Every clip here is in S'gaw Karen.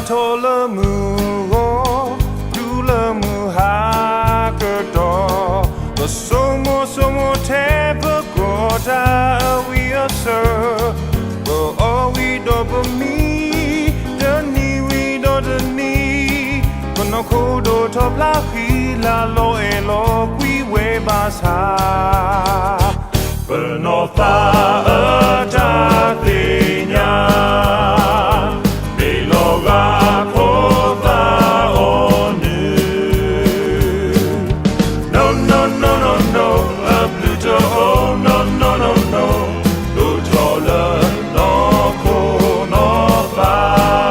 ထီၣ်လၢမုၢ်ဂီၤ, တုၤလၢမုၢ်ဟါကတီၢ်, ပဆိကမိၣ်ဆိကမိၣ်ထဲပကိးတၢ်အဝံအစၢၤ, ပအီၣ်ဝံၤဒီးပမံ, တနံၤဝံၤဒီးတနံၤ, ပနီၢ်ခိဒိၣ်ထီၣ်ဖျါဃံလၤ လီၤအဲၣ်လီၤကွံဝဲဘၣ်ဆၣ် ပနီၢ်သးအတၢ်သ့ၣ်ညါ မ့ၢ်လီၤဂာ်ဖိသၣ်အီၤနုၢ်, no no no no no, အဘျုးတအိၣ် no no no no, ဒိၣ်ထီၣ်လၢနီၢ်ခိနီၢ်သး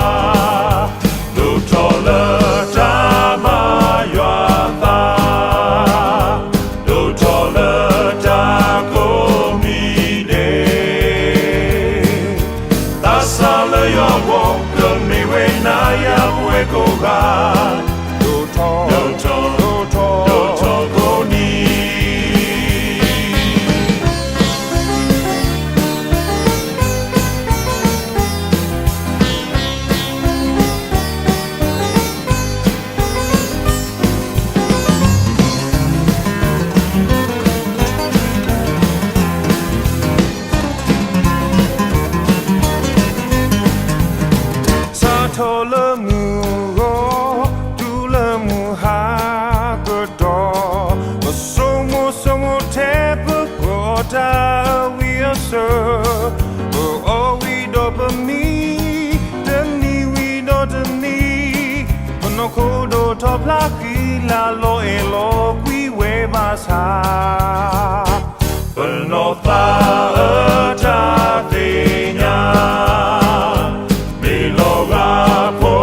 ဒိၣ်ထီၣ်လၢတၢ်ဘါယွၤသး, ဒိၣ်ထီၣ်လၢတၢ်ကိးမံၤဒဲး, သးစၢ်လၢယွၤအဂီၢ် ကမ့ၢ်ဝဲနၤယၤပဝဲကိးဂၤ, ဒိၣ်ထီၣ်, ဒိၣ်ထီၣ်, ဒိၣ်ထီၣ်ကိးနံၤ စးထီၣ်လၢမုၢ်ဂီၤ, တုၤလၢမုၢ်ဟါကတီၢ်, ပဆိကမိၣ်ဆိကမိၣ်ထဲပကိးတၢ်အဝံအစၢၤ, ပအီၣ်ဝံၤဒီးပမံ, တနံၤဝံၤဒီးတနံၤ, ပနီၢ်ခိဒိၣ်ထီၣ်ဖျါဃံလၤ လီၤအဲၣ်လီၤကွံဝဲဘၣ်ဆၣ် ပနီၢ်သးအတၢ်သ့ၣ်ညါ မ့ၢ်လီၤဂာ်ဖိ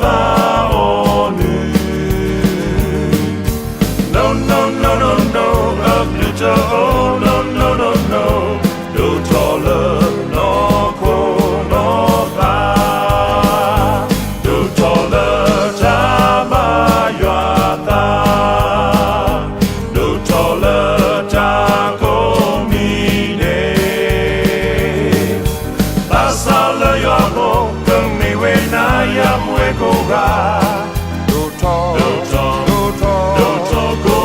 သၣ်အီၤနုၢ်, no no no no no, အဘျုးတအိၣ် no no no no, ဒိၣ်ထီၣ်လၢနီၢ်ခိနီၢ်သး ဒိၣ်ထီၣ်လၢတၢ်ဘါယွၤသး, ဒိၣ်ထီၣ်လၢတၢ်ကိးမံၤဒဲး, သးစၢ်လၢယွၤအဂီၢ် ကမ့ၢ်ဝဲနၤယၤပဝဲကိးဂၤ, ဒိၣ်ထီၣ်, ဒိၣ်ထီၣ်, ဒိၣ်ထီၣ်ကိးနံၤ, ဒိၣ်ထီၣ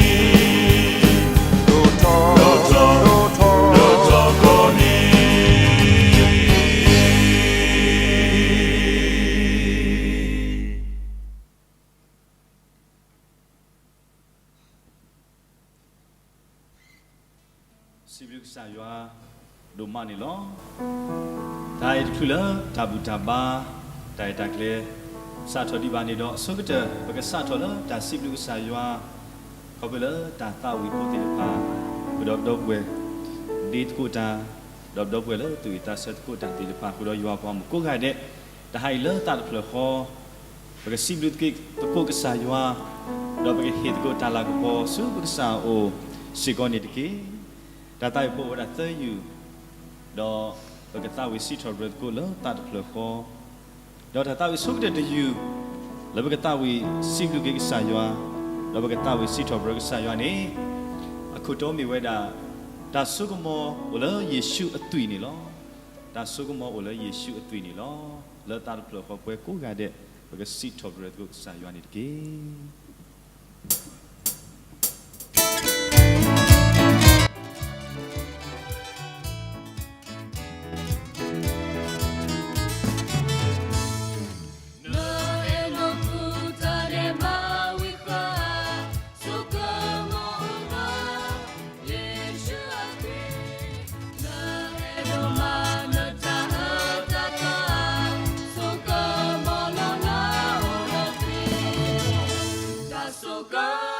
်, ဒိၣ်ထီၣ်, ဒိၣ်ထီၣ်ကိးနံၤ. စံးဘျုးကစၢ်ယွၤဒိၣ်မးန့ၣ်လီၤ. တဟါအံၤတချုးလၢတၢ်ဘူၣ်တၢ်ဘါ တၢ်ရဲၣ်တၢ်ကျဲၤ စးထီၣ်ဒံးဘၣ်န့ၣ်ဒီး အဆိကတၢၢ် ပကစးထီၣ်လၢတၢ်စံးဘျုးကစၢ်ယွၤ ခီဖျိလၢတၢ်သးဝံၣ်ဖိသ့ၣ်တဖၣ် ပဒီပုၢ်ဒီဝဲၢ် ဒ့သကိးတၢ် ဒီပုၢ်ဒီဝဲၢ်လၢသူၣ်ဝံၣ်သးဆၢသကိးတၢ်သ့ၣ်တဖၣ် ဃုာ်ဒီးယွၤပှၤမုၣ်ကိးဂၤဒဲး, တဟါအံၤလၢသးတဖျၢၣ်ဃီ ပကစံးဘျုးသကိးကစၢ်ယွၤ, ဒီးပကဟ့ၣ်သကိးတၢ်လၤကပီၤဆူပကစၢ်အအိၣ်စ့ၢ်ကီးန့ၣ်တက့ၢ်. တၢ်သးဝံၣ်ဖိအိၣ်ဝဲဒၣ်သၢယုၢ်, ဒီးပကသးဝံၣ်စံးထီၣ်ပတြၢၤသကိးလၢသးတဖျၢၣ်ဃီ, ဒီးတၢ်သးဝံၣ်ဆိကတၢၢ်တယုၢ် လၢပကသးဝံၣ်စံးဘျုးက့ၤကစၢ်ယွၤ, ဒီးပကသးဝံၣ်စံးထီၣ်ပတြၢၤကစၢ်ယွၤန့ၣ်, အခိၣ်တီမ့ၢ်ဝဲဒၣ် တၢ်ဆိကမိၣ်အိၣ်လၢယ့ၣ်ၡူးအသွံၣ်န့ၣ်လီၤ. တၢ်ဆိကမိၣ်အိၣ်လၢယ့ၣ်ၡူးအသွံၣ်န့ၣ်လီၤ. လၢသးတဖျၢၣ်ဃီပဝဲကိးဂၤဒဲး ပကစံးထီၣ်ပတြၢၤသကိးကစၢ်ယွၤန့ၣ်တက့ၢ်.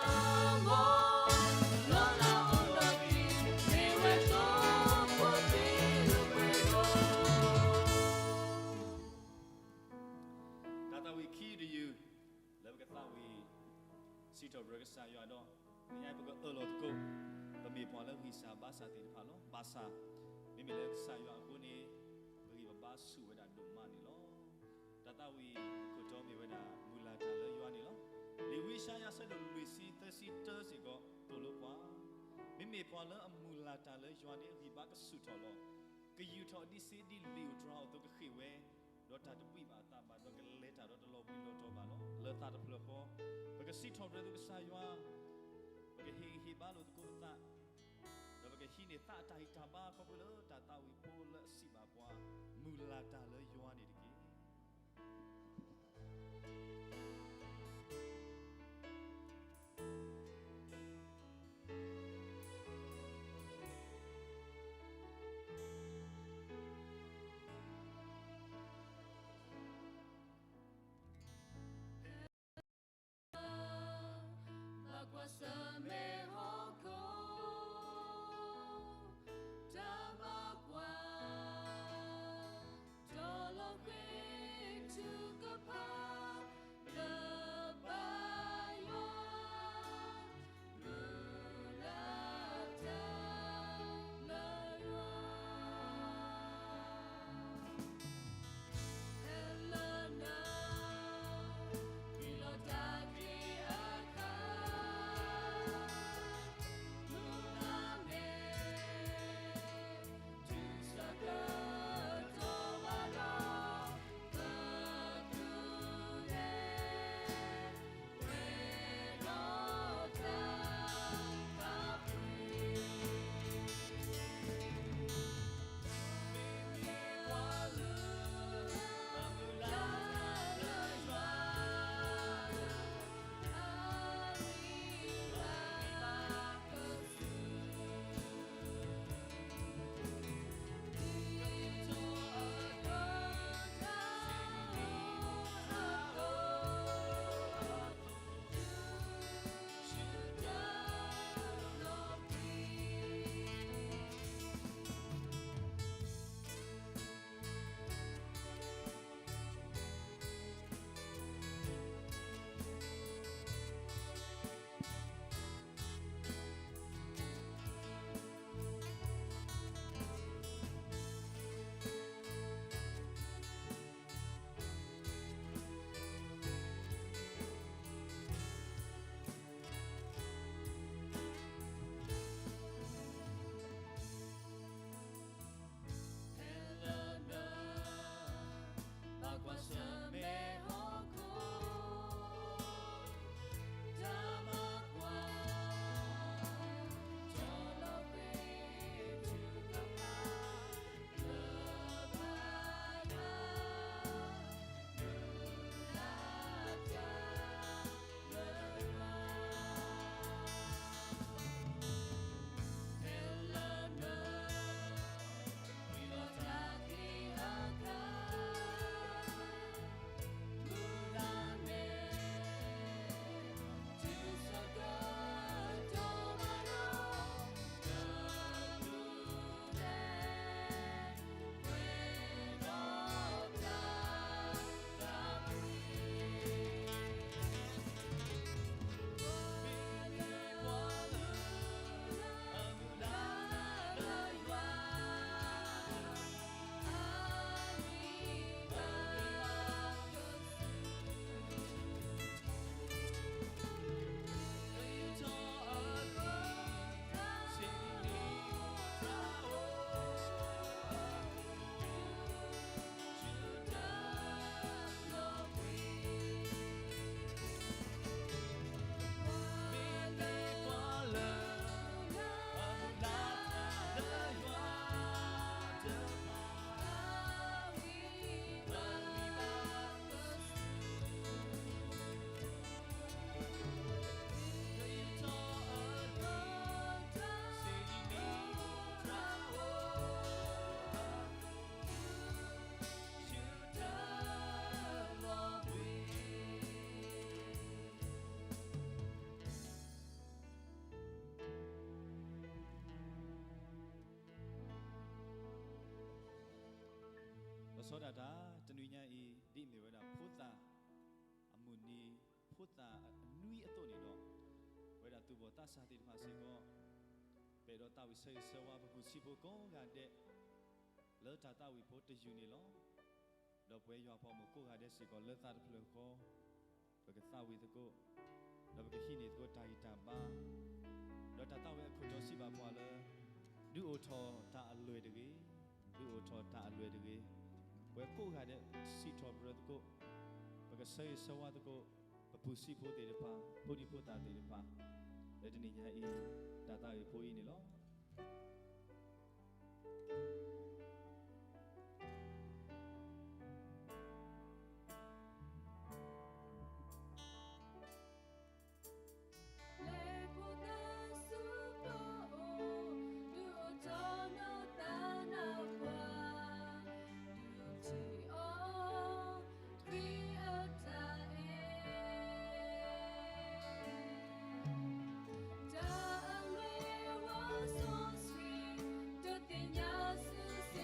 မ့ၢ်ဝဲသိဖိသ့ၣ်တဖၣ် တၢ်သးဝံၣ်ခံတယုၢ် လၢပကသးဝံၣ် စံးထီၣ်ပတြၢၤကစၢ်ယွၤဒီး မ့ၢ်ပကအၢၣ်လီၤသကိး ပမ့ၢ်ပှၤလၢဂံၢ်စၢ်ဘါစၢ်သ့ၣ်တဖၣ်လီၤ. ဘၣ်ဆၣ် မ့မ့ၢ်လၢကစၢ်ယွၤအဃိန့ၣ် ပဂံၢ်ပဘါဆူၣ်ဝဲဒၣ်ဒိၣ်မးန့ၣ်လီၤ. တၢ်သးဝံၣ်အခိၣ်တီမ့ၢ်ဝဲဒၣ် မုၢ်လၢ်တၢ်လၢယွၤန့ၣ်လီၤ. လံာ်ဝံယၡါယၤဆၢဒိၣ်လွံၢ်ဆံသၢဆံတၢစ့ၢ်ကီး သိၣ်လိပှၤ, မ့မ့ၢ်ပှၤလၢအမုၢ်လၢ်တၢ်လၢယွၤန့ၣ် အဂံၢ်ဘါကဆူၣ်ထီၣ်လီၤ. ကယူာ်ထီၣ်ဒ်စ့ဒ်လံာ်ဧိၤတြၤဧိၤအသိးကဃ့ၢ်ဝဲ, ဒီးတၢ်တဘှံးဘၣ်အသးဘၣ် ဒီးကလဲၤတၢ်ဒီးတလီၤဘှံးလီၤတီၤဘၣ်လီၤ. လၢသးတဖျၢၣ်ဃီ ပကစံးထီၣ်ပတြၢၤသုကစၢ်ယွၤ, ပကဟ့ၣ်ဂံၢ်ဟ့ၣ်ဘါလိာ်သကိးပသး, ဒီးပကဟံးန့ၢ်သးအတၢ်ဂံၢ်တၢ်ဘါခီဖျိလၢတၢ်သးဝံၣ်ဖိလၢအစံးဘၣ်ပှၤ, မုၢ်လၢ်တၢ်လၢယွၤန့ၣ်တက့ၢ်. ဆီဒၣ်တၢ် တနွံညါအံၤ ဒ်အမ့ၢ်ဝဲဒၣ်ဖိသၣ်အမုၢ်နံၤ ဖိသၣ်အနွံအသိးန့ၣ်ဒီး ပဝဲဒၣ်သူၣ်ဘီၣ်သးစၢ်သ့ၣ်တဖၣ်စ့ၢ်ကီး ပအဲၣ်ဒိးသးဝံၣ်ဆၢဂ့ၤဆၢဝါပပုၢ်စံးဖိကိးဂၤဒဲး လၢတၢ်သးဝံၣ်ဖိတယုၢ်န့ၣ်လီၤ. ဒီးပဝဲယွၤအပှၤဂီၢ်မုၢ်ကိးဂၤဒဲးစ့ၢ်ကီးလၢသးတဖျၢၣ်ဃီ ပကသးဝံၣ်သကိး ဒီးပကဟံးန့ၢ်သကိးတၢ်ဂံၢ်တၢ်ဘါ ဒီးတၢ်သးဝံၣ်အခိၣ်တီစံးဘၣ်ပှၤလၢ ဒုးအိၣ်ထီၣ်တၢ်အလွဲၢ်တဂ့ၤ, ဒုးအိၣ်ထီၣ်တၢ်အလွဲၢ်တဂ့ၤ, ပဝဲကိးဂၤဒဲးစံးထီၣ်ပတြၢၤသကိး ပကဆၢဂ့ၤဆၢဝါသကိး ပပုၢ်စံးဖိသ့ၣ်တဖၣ် ဖိဒံဖိသၣ်သ့ၣ်တဖၣ် လၢတနံၤညါအံၤ တၢ်သးဝံၣ်ဖိအံၤန့ၣ်လီၤ.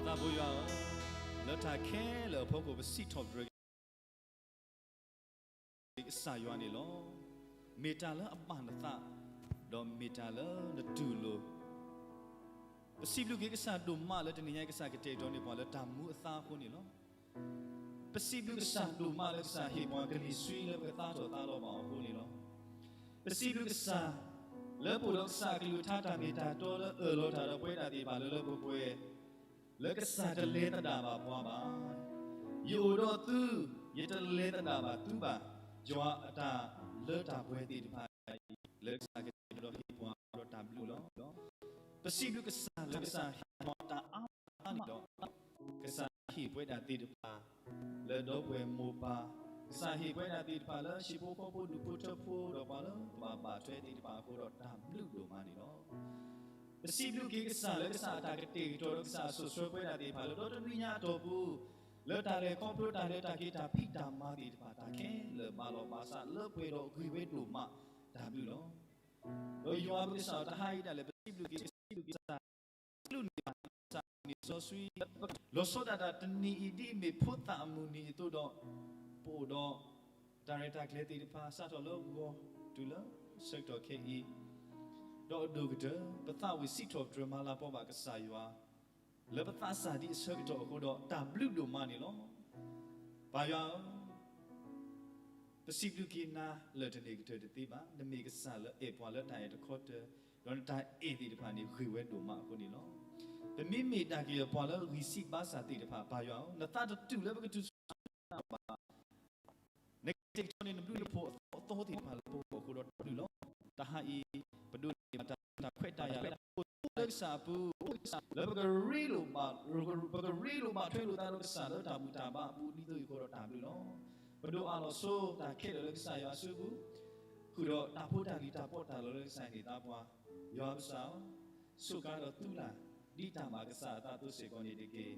သးဖိယွၤဧၢ, လၢတၢ်ခဲလၢာ်အဖီခိၣ် ပစံးထီၣ်ပတြၢၤက့ၤ ကစၢ်ယွၤန့ၣ်လီၤ. မ့ၢ်တၢ်လၢအဘၣ်နသး, ဒီးမ့ၢ်တၢ်လၢနတူၢ်လိာ်. ပစံးဘျုးက့ၤကစၢ်ဒိၣ်မးလၢတနံၤညါအံၤ ကစၢ်ကတဲာ်ကတီၤန့ၢ်ပှၤလၢတၢ်မူအသါအဃိန့ၣ်လီၤ. ပစံးဘျုးကစၢ်ဒိၣ်မးလၢကစၢ်ဟ့ၣ်ပှၤကလံၤဆှံလၢပကသါထီၣ်သါလီၤဘၣ်အီၤအဃိန့ၣ်လီၤ. ပစံးဘျုးကစၢ် လၢပအိၣ်ဒီးကစၢ်အကလုၢ်ကထါတၢ်မ့ၢ်တၢ်တီလၢအၢၣ်လီၤတၢ်ဒီးပဝဲဒၣ်သ့ၣ်တဖၣ်လၢလၢပှဲၤပှဲၤ လၢကစၢ်တလဲၤသဒၣ်ဘၣ်ပှၤဘၣ်. ယအိၣ်ဒီးသု, ယတလဲၤသဒၣ်ဘၣ်သုဘၣ်. ယွၤအတၢ်လၢတၢ်ပှဲၤသ့ၣ်တဖၣ်အံၤ လၢကစၢ်ကတဲာ်ကတီၤဟ့ၣ်ပှၤဒီးတၢ်ဘျုးလီၤ. ပစံးဘျုးကစၢ်လၢကစၢ်ဟ့ၣ်ပှၤတၢ်အါမးန့ၣ်ဒီး ကစၢ်ဟ့ၣ်ပဝဲဒၣ်သ့ၣ်တဖၣ် လၢဒီပုၢ်ဝဲၢ်မိၢ်ပၢ်, ကစၢ်ဟ့ၣ်ပဝဲဒၣ်သ့ၣ်တဖၣ်လၢဟံၣ်ဖိဃီဖိဒူၣ်ဖိထၢဖိဒီးပှၤလၢပဘၣ်ဘၣ်ထွဲသ့ၣ်တဖၣ်အဃိဒီးတၢ်ဘျုးဒိၣ်မးန့ၣ်လီၤ. ပစံးဘျုးက့ၤကစၢ်လၢကစၢ်အတၢ်ကတဲာ်ကတီၤဒီးကစၢ်အစိၣ်ဆှၢပဝဲဒၣ်သ့ၣ်တဖၣ်လၢဒီတနွံညါအတီၢ်ပူၤ လၢတၢ်လဲၤခီဖျိတၢ်လၢတၢ်က့ၤတၢ်ဖံးတၢ်မၤသ့ၣ်တဖၣ်တၢ်ခဲလၢာ်ဘၣ်လီၤဘၣ်စးလၢပှဲၤဒီးဂ့ၤဝဲဒိၣ်မးတၢ်ဘျုးလီၤ. ဒီးယွၤပကစၢ်တဟါအံၤဒၣ်လဲာ် ပစံးဘျုးက့ၤကစၢ် ကစၢ်ကလုၢ်န့ၣ်ဘၣ် ကစၢ်န့ၣ်စီဆှံ လီၤဆီဒၣ်တၢ်တနံၤအံၤဒ်အမ့ၢ်ဖိသၣ်အမုၢ်နံၤအသိးဒီး ပအိၣ်ဒီး တၢ်ရဲၣ်တၢ်ကျဲၤသ့ၣ်တဖၣ် စးထီၣ်လၢဂီၤတုၤလၢဆၢကတီၢ်ခဲအံၤ ဒီးအဒိၣ်ကတၢၢ် ပသးဝံၣ်စံးထီၣ်ပတြၢၤမၤလၤကပီၤဘၣ်ကစၢ်ယွၤ လၢပသးစၢ်ဒ်အဆၢကတီၢ်အဃိဒီး တၢ်ဘျုးဒိၣ်မးန့ၣ်လီၤ. ပၢ်ယွၤဧၢ ပစံးဘျုးက့ၤနၤလၢတန့ၢ်ကတၢၢ်တသ့ဘၣ်. နမ့ၢ်ကစၢ်လၢအဲၣ်ပှၤလၢတၢ်အဲၣ်တခီတၢၤ, ဒီးနတၢ်အဲၣ်သ့ၣ်တဖၣ်န့ၣ်ဂ့ၤဝဲဒိၣ်မးအဃိန့ၣ်လီၤ. ပမ့မ့ၢ်တၢ်ကယဲၢ်ပှၤလၢဂံၢ်စၢ်ဘါစၢ်သ့ၣ်တဖၣ် ပၢ်ယွၤဧၢ, နသးတတူၢ်လၢပကတုၤဆူနၤဘၣ်. နကတဲာ်ကတီၤန့ၢ်နဘျုးနဖှိၣ်အသီသ့ၣ်တဖၣ်လၢပဂီၢ်အဃိဒီးတၢ်ဘျုးလီၤ. တဟါအံၤ ပဒိးန့ၢ်ဘၣ်တၢ်ခွဲးတၢ်ယာ်လၢပအိၣ်လၢကစၢ်အပူၤ, လၢပကရ့လိာ်ဘၣ်, ပကရ့လိာ်ဘၣ်ထွဲလိာ်သးဒီးကစၢ်လၢတၢ်ဘူၣ်တၢ်ဘါအပူၤဒ်သိးအံၤအဃိဒီးတၢ်ဘျုးလီၤ. ပဒိးအးလီၤဆိတၢ်ခဲလၢာ်လၢကစၢ်ယွၤအစုပူၤ, ဃုာ်ဒီးတၢ်ဖိတၢ်လံၤတၢ်ပီးတၢ်လီလၢကစၢ်န့ၣ်သးပှၢ်, ယွၤပကစၢ်ဧၢ, စူးကါဒီးသူလၢ် ဒ်တၢ်ဘၣ်ကစၢ်အသးအသိးစ့ၢ်ကီးန့ၣ်တက့ၢ်.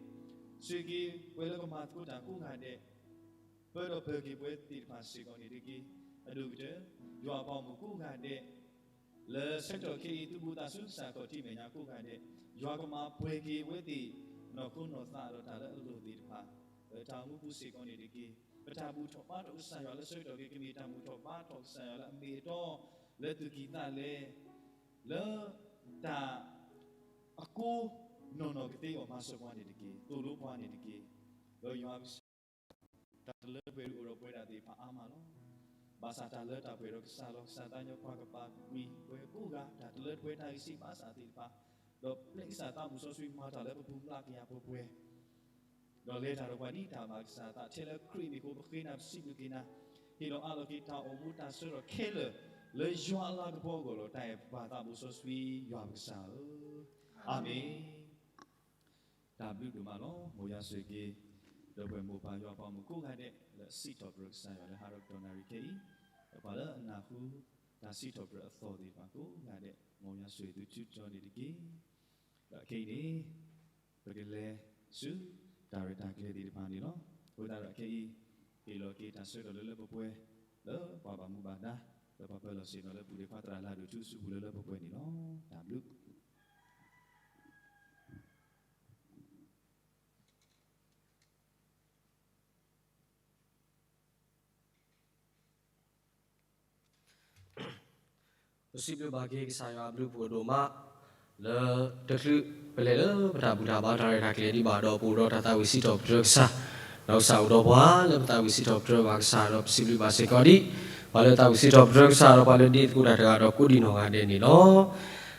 ဆိၣ်ဂ့ၤက့ၤပှၤလၢကမၤသကိးတၢ်ကိးဂၤဒဲး, ပၢဒီးပၢၤက့ၤပှၤသ့ၣ်တဖၣ်စ့ၢ်ကီးန့ၣ်တက့ၢ်. အဒိၣ်ကတၢၢ် ယွၤအပှၤဂီၢ်မုၢ်ကိးဂၤဒဲး လၢဆၢကတီၢ်ခဲအံၤ သုးဘူးသးဆူကစၢ်ခီၣ်ထံးမဲာ်ညါကိးဂၤဒဲး, ယွၤကမၤပှဲၤက့ၤဝဲသ့ၣ် နီၢ်ခိနီၢ်သးဒီးတၢ်လၢအလိၣ်သ့ၣ်တဖၣ်, လၢတၢ်အိၣ်မူပူၤစ့ၢ်ကီးန့ၣ်တက့ၢ်. ပတၢ်ဘူၣ်ထီၣ်ဘါထီၣ်ကစၢ်ယွၤလၢဆၢကတီၢ်ခဲအံၤ ကမ့ၢ်တၢ်ဘူၣ်ထီၣ်ဘါထီၣ်ကစၢ်ယွၤလၢအမ့ၢ်အတီ လၢသူၣ်ကံၢ်သးလဲ, လၢတၢ် အကိးနီၢ်နီၢ်ကသ့အဂီၢ် မၤစၢၤပှၤန့ၣ်တက့ၢ်, သိၣ်လိပှၤန့ၣ်တက့ၢ်. ဒီးယွၤကစၢ် တၢ်တလၢတပှဲၤဒုးအိၣ်ဒီးပဝဲဒၣ်သ့ၣ်တဖၣ်အါမးလီၤ. ဘၣ်ဆၣ်တၢ်လၢတၢ်ပှဲၤဒီးကစၢ်လီၤ. ကစၢ်သးကညီၤပှၤကပာ်ကွံာ်ပှၤကိးဂၤ တၢ်တလၢတပှဲၤတၢ်ဂံၢ်စၢ်ဘါစၢ်သ့ၣ်တဖၣ်, ဒီးပျဲကစၢ်သးမုၢ်စီဆှံမၤတၢ်လၢပပူၤဘျးကယၤပှဲၤပှဲၤ ဒီးလဲၤတၢ်ဒီးပှၤဒ်တၢ်ဘၣ်ကစၢ်အသး ထဲလၢခရံာ်အမံၤအဃိ ပဃ့နၤပစံးဘျုးက့ၤနၤ, ဟ့ၣ်လီၤအးလီၤက့ၤတၢ်အိၣ်မူတၢ်ဆၢထၢၣ်ခဲလၢာ် လၢယွၤအလၤကပီၤအဂီၢ်လီၤ. တၢ်အဲၣ်ပၢ်သးဘိစီဆှံယွၤပကစၢ်ဧၢ, အၤမ့ၣ်. တၢ်ဘျုးဒိၣ်မးလီၤ. မ်ယွၤဆိၣ်ဂ့ၤက့ၤ ဒီပုၢ်ဝဲၢ်မိၢ်ပၢ်ယွၤပှၤမုၣ်ကိးဂၤဒဲး လၢအစံးထီၣ်ပတြၢၤကစၢ်ယွၤလၢဟါဒီးကတီၢ်နၣ်ရံၣ်ခဲအံၤ, ဒီးပှၤလၢအနၢ်ဟူ တၢ်စံးထီၣ်ပတြၢၤအသီၣ်သ့ၣ်တဖၣ်ကိးဂၤဒဲး မ်ယွၤဆိၣ်ဂ့ၤသုထူတီၤန့ၣ်တက့ၢ်. ဒီးခဲအံၤန့ၣ် ပကလဲၤဆူတၢ်ရဲၣ်တၢ်ကျဲၤသ့ၣ်တဖၣ်န့ၣ်လီၤ. အဃိသတးဒီးခဲအံၤ ဟ့ၣ်လီၤက့ၤတၢ်ဆၢကတီၢ်လၢလၢပှဲၤပှဲၤ လၢပှၤဘၣ်မူဘၣ်ဒါ လၢပှၤပၢၤလီၢ်ဆ့ၣ်နီၤလၢပူၤဒဲးဖးသရၣ်လၢအဒိၣ်ထူအစုပူၤလၢလၢပှဲၤပှဲၤန့ၣ်လီၤ. တၢ်ဘျုး ပစံးဘျုးဘၣ်က့ၤကစၢ်ယွၤအဘျုးအဖှိၣ်ဒိၣ်မး လၢတချုးပလဲၤလၢပတၢ်ဘူၣ်တၢ်ဘါ တၢ်ရဲၣ်တၢ်ကျဲၤဒံးဘၣ်ဒီး ပအိၣ်ဒီးတၢ်သးဝံၣ်စံးထီၣ်ပတြၢၤကစၢ်, ဒီးကစၢ်အိၣ်ဒီးပှၤလၢပသးဝံၣ်စံးထီၣ်ပတြၢၤဘၣ်ကစၢ်ဒီး ပစံးဘျုးဘၣ်စ့ၢ်ကီးဒံး ပှၤလၢသးဝံၣ်စံးထီၣ်ပတြၢၤကစၢ်ဒီး ပှၤလၢဒ့သကိးတၢ်တဂၤဒီးကိးဒံးနီၢ်ဂၤဒဲးန့ၣ်လီၤ. တဟါညါအံၤ ပစံးဘျုးဘၣ်ကစၢ်ယွၤအဘျုးအဖှိၣ်ဒိၣ်မး လၢပန့ၢ်ဘၣ်ကဒီးတၢ်ဆၢကတီၢ်တၢ်ခွဲးတၢ်ယာ်လၢပကရ့လိာ်ဘၣ်ဒီးအီၤ, တနွံညါအံၤဒ်မ့ၢ်ဝဲဒၣ်ဖိသၣ်မုၢ်နံၤအသိးန့ၣ်ဒီး ပအိၣ်ဒီးတၢ်ရဲၣ်တၢ်ကျဲၤသ့ၣ်တဖၣ်, ပအိၣ်ဒီးတၢ်စံးကတိၤ ဘၣ်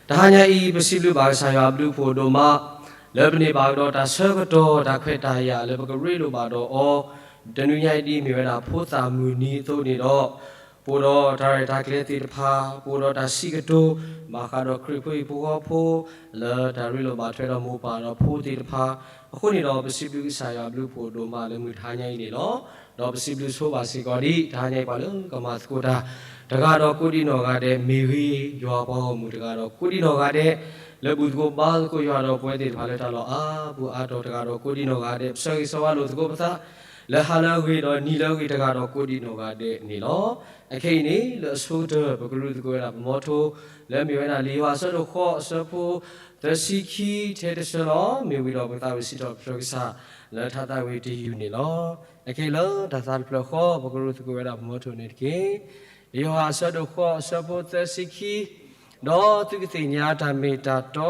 ဃးဒီးခရံာ်ဖိဟံၣ်ဖိဃီဖိ လၢတၢ်ရ့လိာ်ဘၣ်ထွဲဒီးမိၢ်ပၢ်ဒီးဖိသ့ၣ်တဖၣ် အဃိန့ၣ်ဒီး ပစံးဘျုးကစၢ်ယွၤအဘျုးအဖှိၣ်ဒိၣ်မးလၢမုၢ်တဟါညါအံၤန့ၣ်လီၤ. ဒီးပစံးဘျုးဆိဘၣ်စ့ၢ်ကီးဒံး တဟါညါအံၤပှၤလၢကမၤသကိးတၢ် တဂၤဒီးကိးဒံးနီၢ်ဂၤဒဲး မ့ၢ်ဂ့ၤ ယွၤပှၤဂီၢ်မုၢ်တဂၤဒီးကိးဒံးနီၢ်ဂၤဒဲး လၢဘူၣ်သကိးဘါသကိးယွၤဒီးပဝဲသ့ၣ်တဖၣ်လၢတၢ်လီၢ်အါပူၤအါတီၤတဂၤဒီးကိးဒံးနီၢ်ဂၤဒဲး ပဆၢဂ့ၤဆၢဝါလိာ်သကိးပသး လၢဟါလၢအဂ့ၤဒီးနံၤလၢအဂ့ၤတဂၤဒီးကိးဒံးနီၢ်ဂၤဒဲးန့ၣ်လီၤ. အခဲအံၤန့ၣ် လၢအဆိကတၢၢ် ပကရူၢ်သကိးဝဲဒၣ်ပမီထိ လၢအမ့ၢ်ဝဲဒၣ်လံာ်ယိၤဟၣ်အဆၢဒိၣ်ဃိး အဆၢဖိသၢဆံခံ ထဲတဆၢလီၤ. မ့ၢ်ဝံၤဒီးပကသးဝံၣ်စံးထီၣ်ပတြၢၤကစၢ် လၢထါသးဝံၣ်တယုၢ်န့ၣ်လီၤ. အခဲအံၤလၢတၢ်သးတဖျၢၣ်ဃီ ပကရူၢ်သကိးဝဲဒၣ်ပမီထိန့ၣ်တက့ၢ်. ယိၤဟၣ်အဆၢဒိၣ်ဃိး အဆၢဖိသၢဆံခံ, ဒီးသုကသ့ၣ်ညါတၢ်မ့ၢ်တၢ်တီ,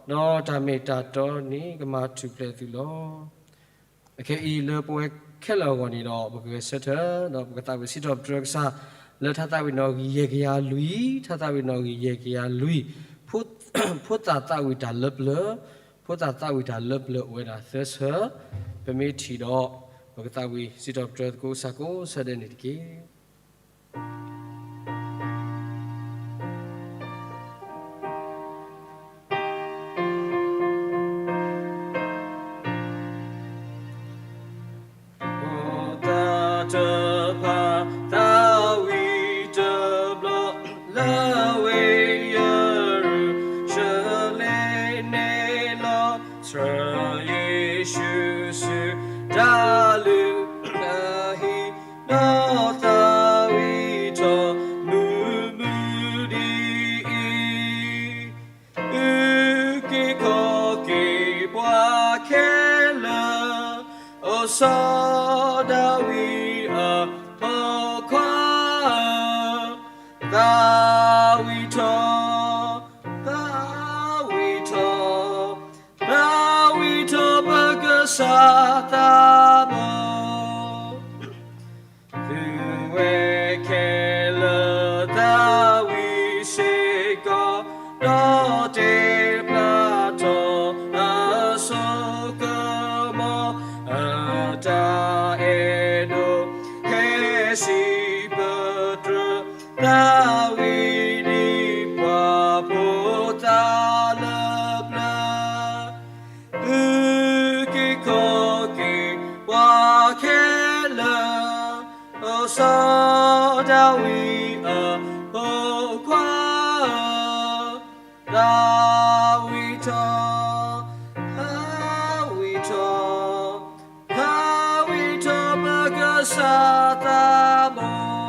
ဒီးတၢ်မ့ၢ်တၢ်တီန့ၣ်ကမၤထူၣ်ဖျဲးသုလီၤ. အခဲအံၤလၢပဝဲခဲလၢာ်အဂီၢ်န့ၣ်ဒီး ပကဂဲၤဆၢထၢၣ် ဒီးပကသးဝံၣ်စံးထီၣ်ပတြၢၤကစၢ် လၢထါသးဝံၣ်နီၣ်ဂံၢ်ယဲၢ်ကယၤလွံၢ်, ထါသးဝံၣ်နီၣ်ဂံၢ်ယဲၢ်ကယၤလွံၢ်, ဖိသၣ်သးဝံၣ်တၢ်လၢပျၢၤ, ဖိသၣ်သးဝံၣ်တၢ်လၢပျၢၤအိၣ်ဝဲဒၣ်သၢဆၢ, ပမ့ၢ်ထံၣ်ဒီး ပကသးဝံၣ်စံးထီၣ်ပတြၢၤသကိးကစၢ်ကိးဆၢဒဲးန့ၣ်တက့ၢ်. ဖိသၣ်တဖၣ်သးဝံၣ်တဘျီ လၢဝ့ၢ်ယရူၤၡလ့ၣ်န့ၣ်လီၤ. စီၤယ့ၣ်ၡူးစံးတၢ်လၢ အဟံၣ် ဒီးသးဝံၣ်ထီၣ်မုာ်မုာ်ဒ်အံၤ, အုၣ်က့ၤခီၣ်က့ၤပှၤခဲလၢာ်, အိၣ်စီၤဒၤဝံးအဖိခွါဧၢ, သးဝံၣ်ထီၣ်, သးဝံၣ်ထီၣ်, သးဝံၣ်ထီၣ်ပကစၢ်သးဘိ. သုဝဲခဲလၢာ်သးဝံၣ်စ့ၢ်ကီး, ဒီးတဲဖျါထီၣ်အစိကမီၤ, အတၢ်အဲၣ်ဒိးဟဲစံးပတြၢၤ, သးဝံၣ်ဒ်ပှၤဖိသၣ်လၢပျၢၤ အုၣ်က့ၤခီၣ်က့ၤပှၤခဲလၢာ်, အိၣ်စီၤဒၤဝံးအဖိခွါဧၢ, သးဝံၣ်ထီၣ်, သးဝံၣ်ထီၣ်, သးဝံၣ်ထီၣ်ပကစၢ်သးဘိ. အ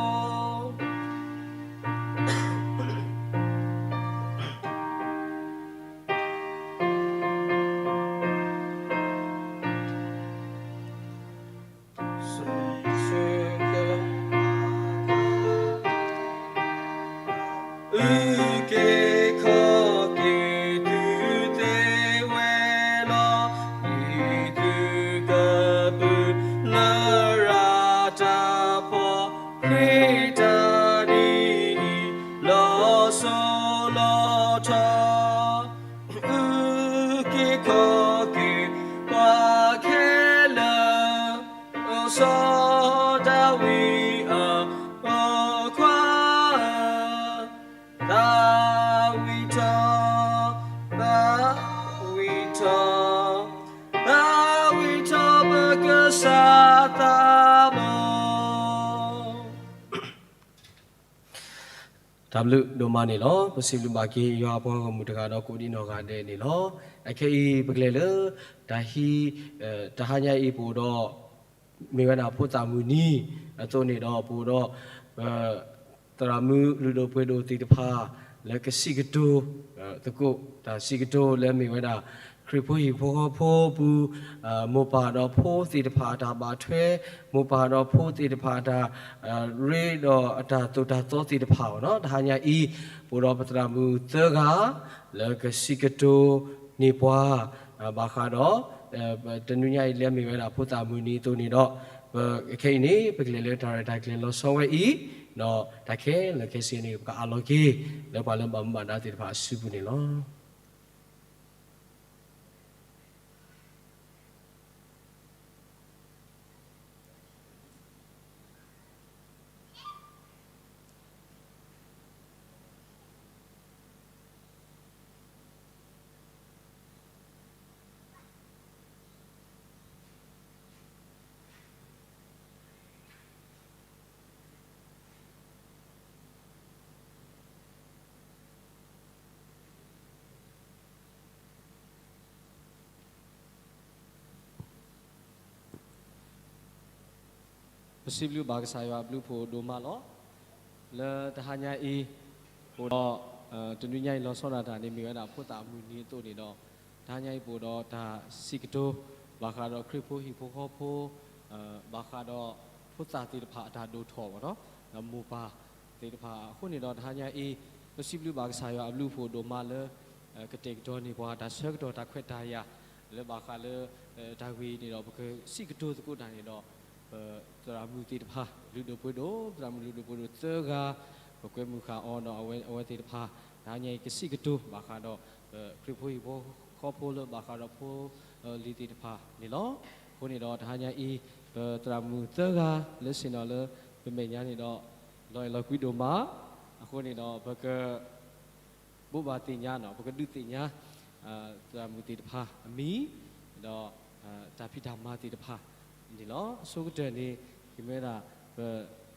ုၣ်က့ၤခီၣ်က့ၤသုသ့ဝဲလီၤ, ဒ်သုကပုာ်လရာ်တၢ်ဖှီၣ်, ခရံာ်တၢ်နံၤအံၤလီၤစိၤလီၤထီ, အုၣ်က့ၤခီၣ်က့ၤပှၤခဲလၢာ်, အိၣ်စီၤဒၤဝံးအဖိခွါဧၢ, သးဝံၣ်ထီၣ်, သးဝံၣ်ထီၣ်, သးဝံၣ်ထီၣ်ပကစၢ်သးဘိ. တၢ်ဘျုးဒိၣ်မးန့ၣ်လီၤ. ပစံးဘျုးဘၣ်က့ၤယွၤအပှၤဂီၢ်မုၢ်တဂၤဒီးကိးဒံးနီၢ်ဂၤဒဲးန့ၣ်လီၤ. အခဲအံၤပကလဲၤလၢ တၢ်ဟံး, တဟါညါအံၤပအိၣ်ဒီး မ့ၢ်ဝဲဒၣ်ဖိသၣ်မုၢ်နံၤအသိးန့ၣ်ဒီး ပအိၣ်ဒီး သရၣ်မုၣ်လုၢ်ဒိၣ်ပှ့ၤဒိၣ်သ့ၣ်တဖၣ် လၢကစံးကတိၤ သကိးတၢ်စံးကတိၤလၢအမ့ၢ်ဝဲဒၣ် ခရံာ်ဖိဟံၣ်ဖိဃီဖိပူၤ, မိၢ်ပၢ်ဒီးဖိသ့ၣ်တဖၣ်အတၢ်ဘၣ်ထွဲ, မိၢ်ပၢ်ဒီးဖိသ့ၣ်တဖၣ်အတၢ်ရ့ဒီးအတၢ်သိၣ်တၢ်သီသ့ၣ်တဖၣ်အီၤနီၤ. တဟါညါအံၤ ပအိၣ်ဒီးပသရၣ်မုၣ်သၢဂၤ လၢကစံးကတိၤန့ၢ်ပှၤ ဘၣ်ဃးဒီး တနွံညါအံၤလၢအမ့ၢ်ဝဲဒၣ်ဖိသၣ်မုၢ်နံၤအသိးန့ၣ်ဒီး ပခဲအံၤန့ၣ် ပကလဲၤလၢတၢ်ရဲၣ်တၢ်ကျဲၤလီၤဆီဝဲအံၤ, ဒီးတၢ်ခဲလၢာ်ခဲဆ့န့ၣ် ပကအးလီၤက့ၤ လၢပှၤလၢဘၣ်မူဘၣ်ဒါသ့ၣ်တဖၣ်အစုပူၤန့ၣ်လီၤ. ပစံးဘျုးဘၣ်ကစၢ်ယွၤအဘျုးအဖှိၣ်ဒိၣ်မးလီၤ. လၢတဟါညါအံၤ, အိၣ်ဒီး, တနွံညါအံၤလီၤဆီဒၣ်တၢ်န့ၣ် မ့ၢ်ဝဲဒၣ်ဖိသၣ်အမုၢ်နံၤအသိးန့ၣ်ဒီး, တဟါညါအံၤပအိၣ်ဒီးတၢ်စံးကတိၤ, ဘၣ်ဃးဒီးခရံာ်ဖိဟံၣ်ဖိဃီဖိ, ဘၣ်ဃးဒီးဖိသၣ်သ့ၣ်တဖၣ်အတၢ်ဒိၣ်ထီၣ်ဘၣ်နီၤ, ဒီးမိၢ်ပၢ်သ့ၣ်တဖၣ်အဃိန့ၣ်ဒီး တဟါညါအံၤ, ပစံးဘျုးဘၣ်ကစၢ်ယွၤအဘျုးအဖှိၣ်ဒိၣ်မးလၢ ကတဲာ်ကတီၤန့ၢ်ပှၤတၢ်ဆၢကတီၢ်တၢ်ခွဲးတၢ်ယာ်, လၢဘၣ်ဃးလၢ တၢ်ဂ့ၢ်အံၤန့ၣ်ဒီး ပကစံးကတိၤသကိးတၢ်န့ၣ်ဒီး, ပသရၣ်မုၣ်သ့ၣ်တဖၣ် လုၢ်ဒိၣ်ပှ့ၤဒိၣ်, သရၣ်မုၣ်လုၢ်ဒိၣ်ပှ့ၤဒိၣ်သၢဂၤ, ပကွဲမုာ်ဃာ်အီၤဒီးအဝဲသ့ၣ်တဖၣ်, တဟါညါအံၤကစံးကတိၤဘၣ်ဃးဒီး ခရံာ်ဖိဟံၣ်ဖိဃီဖိလၢဘၣ်ဃးဒီးဖိလံၤသ့ၣ်တဖၣ်န့ၣ်လီၤ. အဃိန့ၣ်ဒီးတဟါညါအံၤ, ပသရၣ်မုၣ်သၢဂၤလၢဆ့ၣ်နီၤလၢပမဲာ်ညါန့ၣ်ဒီး, လီၤအဲၣ်လီၤကွံဒိၣ်မး, အဃိန့ၣ်ဒီး ပက ဘိးဘၣ်သ့ၣ်ညါနီၤ, ပကဒုးသ့ၣ်ညါ သရၣ်မုၣ်သ့ၣ်တဖၣ်အမံၤ, ဒီး တၢ်ဖံးတၢ်မၤသ့ၣ်တဖၣ်န့ၣ်လီၤ. အဆိကတၢၢ်န့ၣ် ကမ့ၢ်ဝဲဒၣ် ပ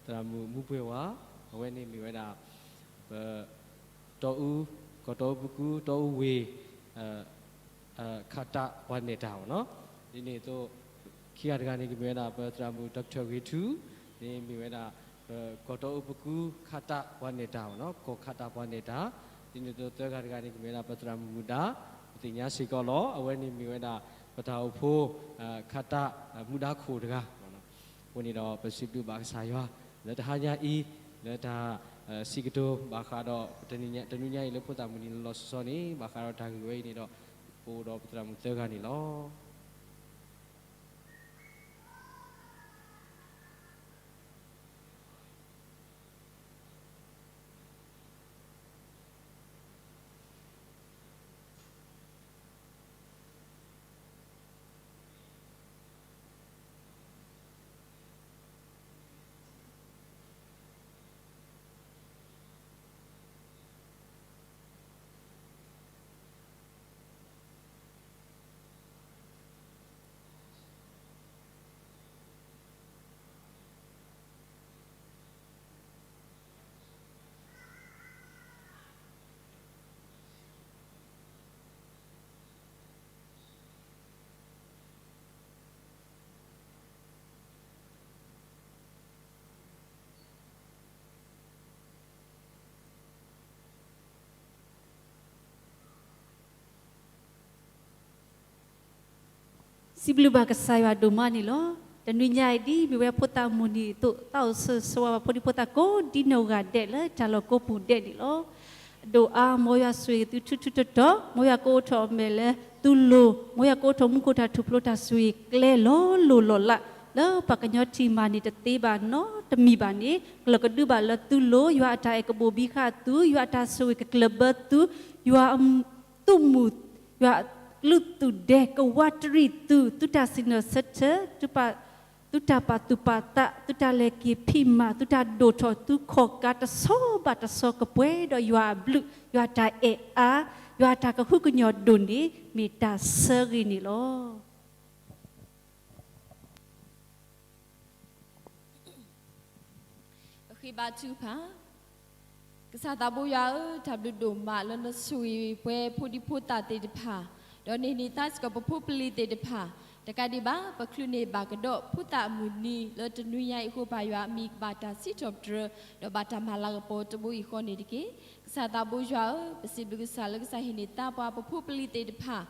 သရၣ်မုၣ်မူပှဲၤဝါ, အဝဲန့ၣ်မ့ၢ်ဝဲဒၣ် ပ တီအူ, ကီၢ်တီအူပကူ, တီအူဝ့ၢ် ခးတးပှၤနဲၣ်တၢ်အီၤနီၤ. ဒ်န့ၣ်အသိး ခံဂၤတဂၤန့ၣ် ကမ့ၢ်ဝဲဒၣ် ပသရၣ်မုၣ် Doctor ဂ့ၤထူ, န့ၣ်မ့ၢ်ဝဲဒၣ် ပကီၢ်တီအူပကူ ခးတးပှၤနဲၣ်တၢ်အီၤနီၤ, ကီၢ်ခးတးပှၤနဲၣ်တၢ်, ဒ်န့ၣ်အသိးသၢဂၤတဂၤန့ၣ် ကမ့ၢ်ဝဲဒၣ် ပသရၣ်မုၣ်မူဒါ, ပသ့ၣ်ညါစ့ၢ်ကီးလီၤ, အဝဲန့ၣ်မ့ၢ်ဝဲဒၣ် ပတၢ်အိၣ်ဖှိၣ် ခးတး မူဒါခိၣ်တဂၤ အဃိန့ၣ်ဒီး ပစံးဘျုးဘၣ်ကစၢ်ယွၤ လၢတဟါညါအံၤ လၢတၢ် စံးကတိၤဘၣ်ဃးဒီး တနွံညါအံၤလၢဖိသၣ်မုၢ်နံၤလီၤဆီဆီန့ၣ် ဘၣ်ဃးဒီးတၢ်ဂ့ၢ်ဝဲအံၤန့ၣ်ဒီး ပအိၣ်ဒီးပသရၣ်မုၣ်သၢဂၤန့ၣ်လီၤ. စံးဘျုးဘၣ်ကစၢ်ယွၤဒိၣ်မးန့ၣ်လီၤ. တနွံညါအံၤဒ်မ့ၢ်ဝဲဖိသၣ်မုၢ်နံၤအသိး သးအိၣ်ဆၢဂ့ၤဆၢဝါဘၣ်ဖိဒံဖိသၣ်ကိးဒ်နီၢ်ဂၤဒဲးလၢတၢ်လီၢ်ကိးပူၤဒဲးန့ၣ်လီၤ. ဒိၣ်အါ မ်ယွၤဆိၣ်ဂ့ၤသုထူထူတီတီ, မ်ယွၤကအိးထီၣ်အမဲာ်လၢသုလိၤ, မ်ယွၤကအိးထီၣ်မူခိၣ်တၢ်ထူၣ်ဖျိတၢ်ဆိၣ်ဂ့ၤကျဲလီၤလိၤလီၤလး, လၢပှၤကညီထံမၤန့ၣ်တသ့ဘၣ်နီတမံၤဘၣ်န့ၣ် ကလီၤကဒုဘၣ်လၢသုလိၤ, ယွၤအတၢ်အဲၣ်ကဘိးဘံဃာ်သု, ယွၤအတၢ်ဆိၣ်ဂ့ၤကကျၢၢ်ဘၢသု, ယွၤအ သုးမုၢ်, ယွၤအကလုာ်သူၣ်ဒဲကဝးတရံးသု, သုတၢ်ဆ့ၣ်နီၤဆၢထၢၣ်, သုတၢ်ပာ်သူၣ်ပာ်သး, သုတၢ်လဲၤက့ၤဖံးမၤ, သုတၢ်ဒိၣ်ထီၣ်, သုခီၣ်ကါတဆီဘၣ်တဆီကပှဲၤဒီးယွၤအဘျုး, ယွၤအတၢ်အဲၣ်အါ, ယွၤအတၢ်ကဟုကညီၢ်ဒိၣ်န့ၣ် မ့ၢ်တၢ်ဆၢဂ့ၤန့ၣ်လီၤ. ပဃ့ဘါထုကဖၣ်. ကစၢ်သးဘိယွၤဧၢ, တၢ်ဘျုးဒိၣ်မးလၢနဆိၣ်ဂ့ၤပှၤဖိဒံဖိသၣ်သ့ၣ်တဖၣ်, ဒီးန့ၢ်န့ၢ်သါစ့ၢ်ကီးပဖိပလံၤသ့ၣ်တဖၣ်, တကးဒံးဘၣ် ပချုးန့ၢ်ဘၣ်ကဒီးဖိသၣ်အမုၢ်နံၤလၢတနွံညါအံၤအဃိ ပၢ်ယွၤအမံၤကဘၣ်တၢ်စံးထီၣ်ပတြၢၤ, ဒီးဘၣ်တၢ်မၤလၤကပီၤတဘိယူၢ်ဃီန့ၣ်တက့ၢ်. ကစၢ်သးဘိယွၤဧၢ, ပစံးဘျုးကစၢ်လၢကစၢ်ဟ့ၣ်န့ၢ်သါပှၤပဖိပလံၤသ့ၣ်တဖၣ်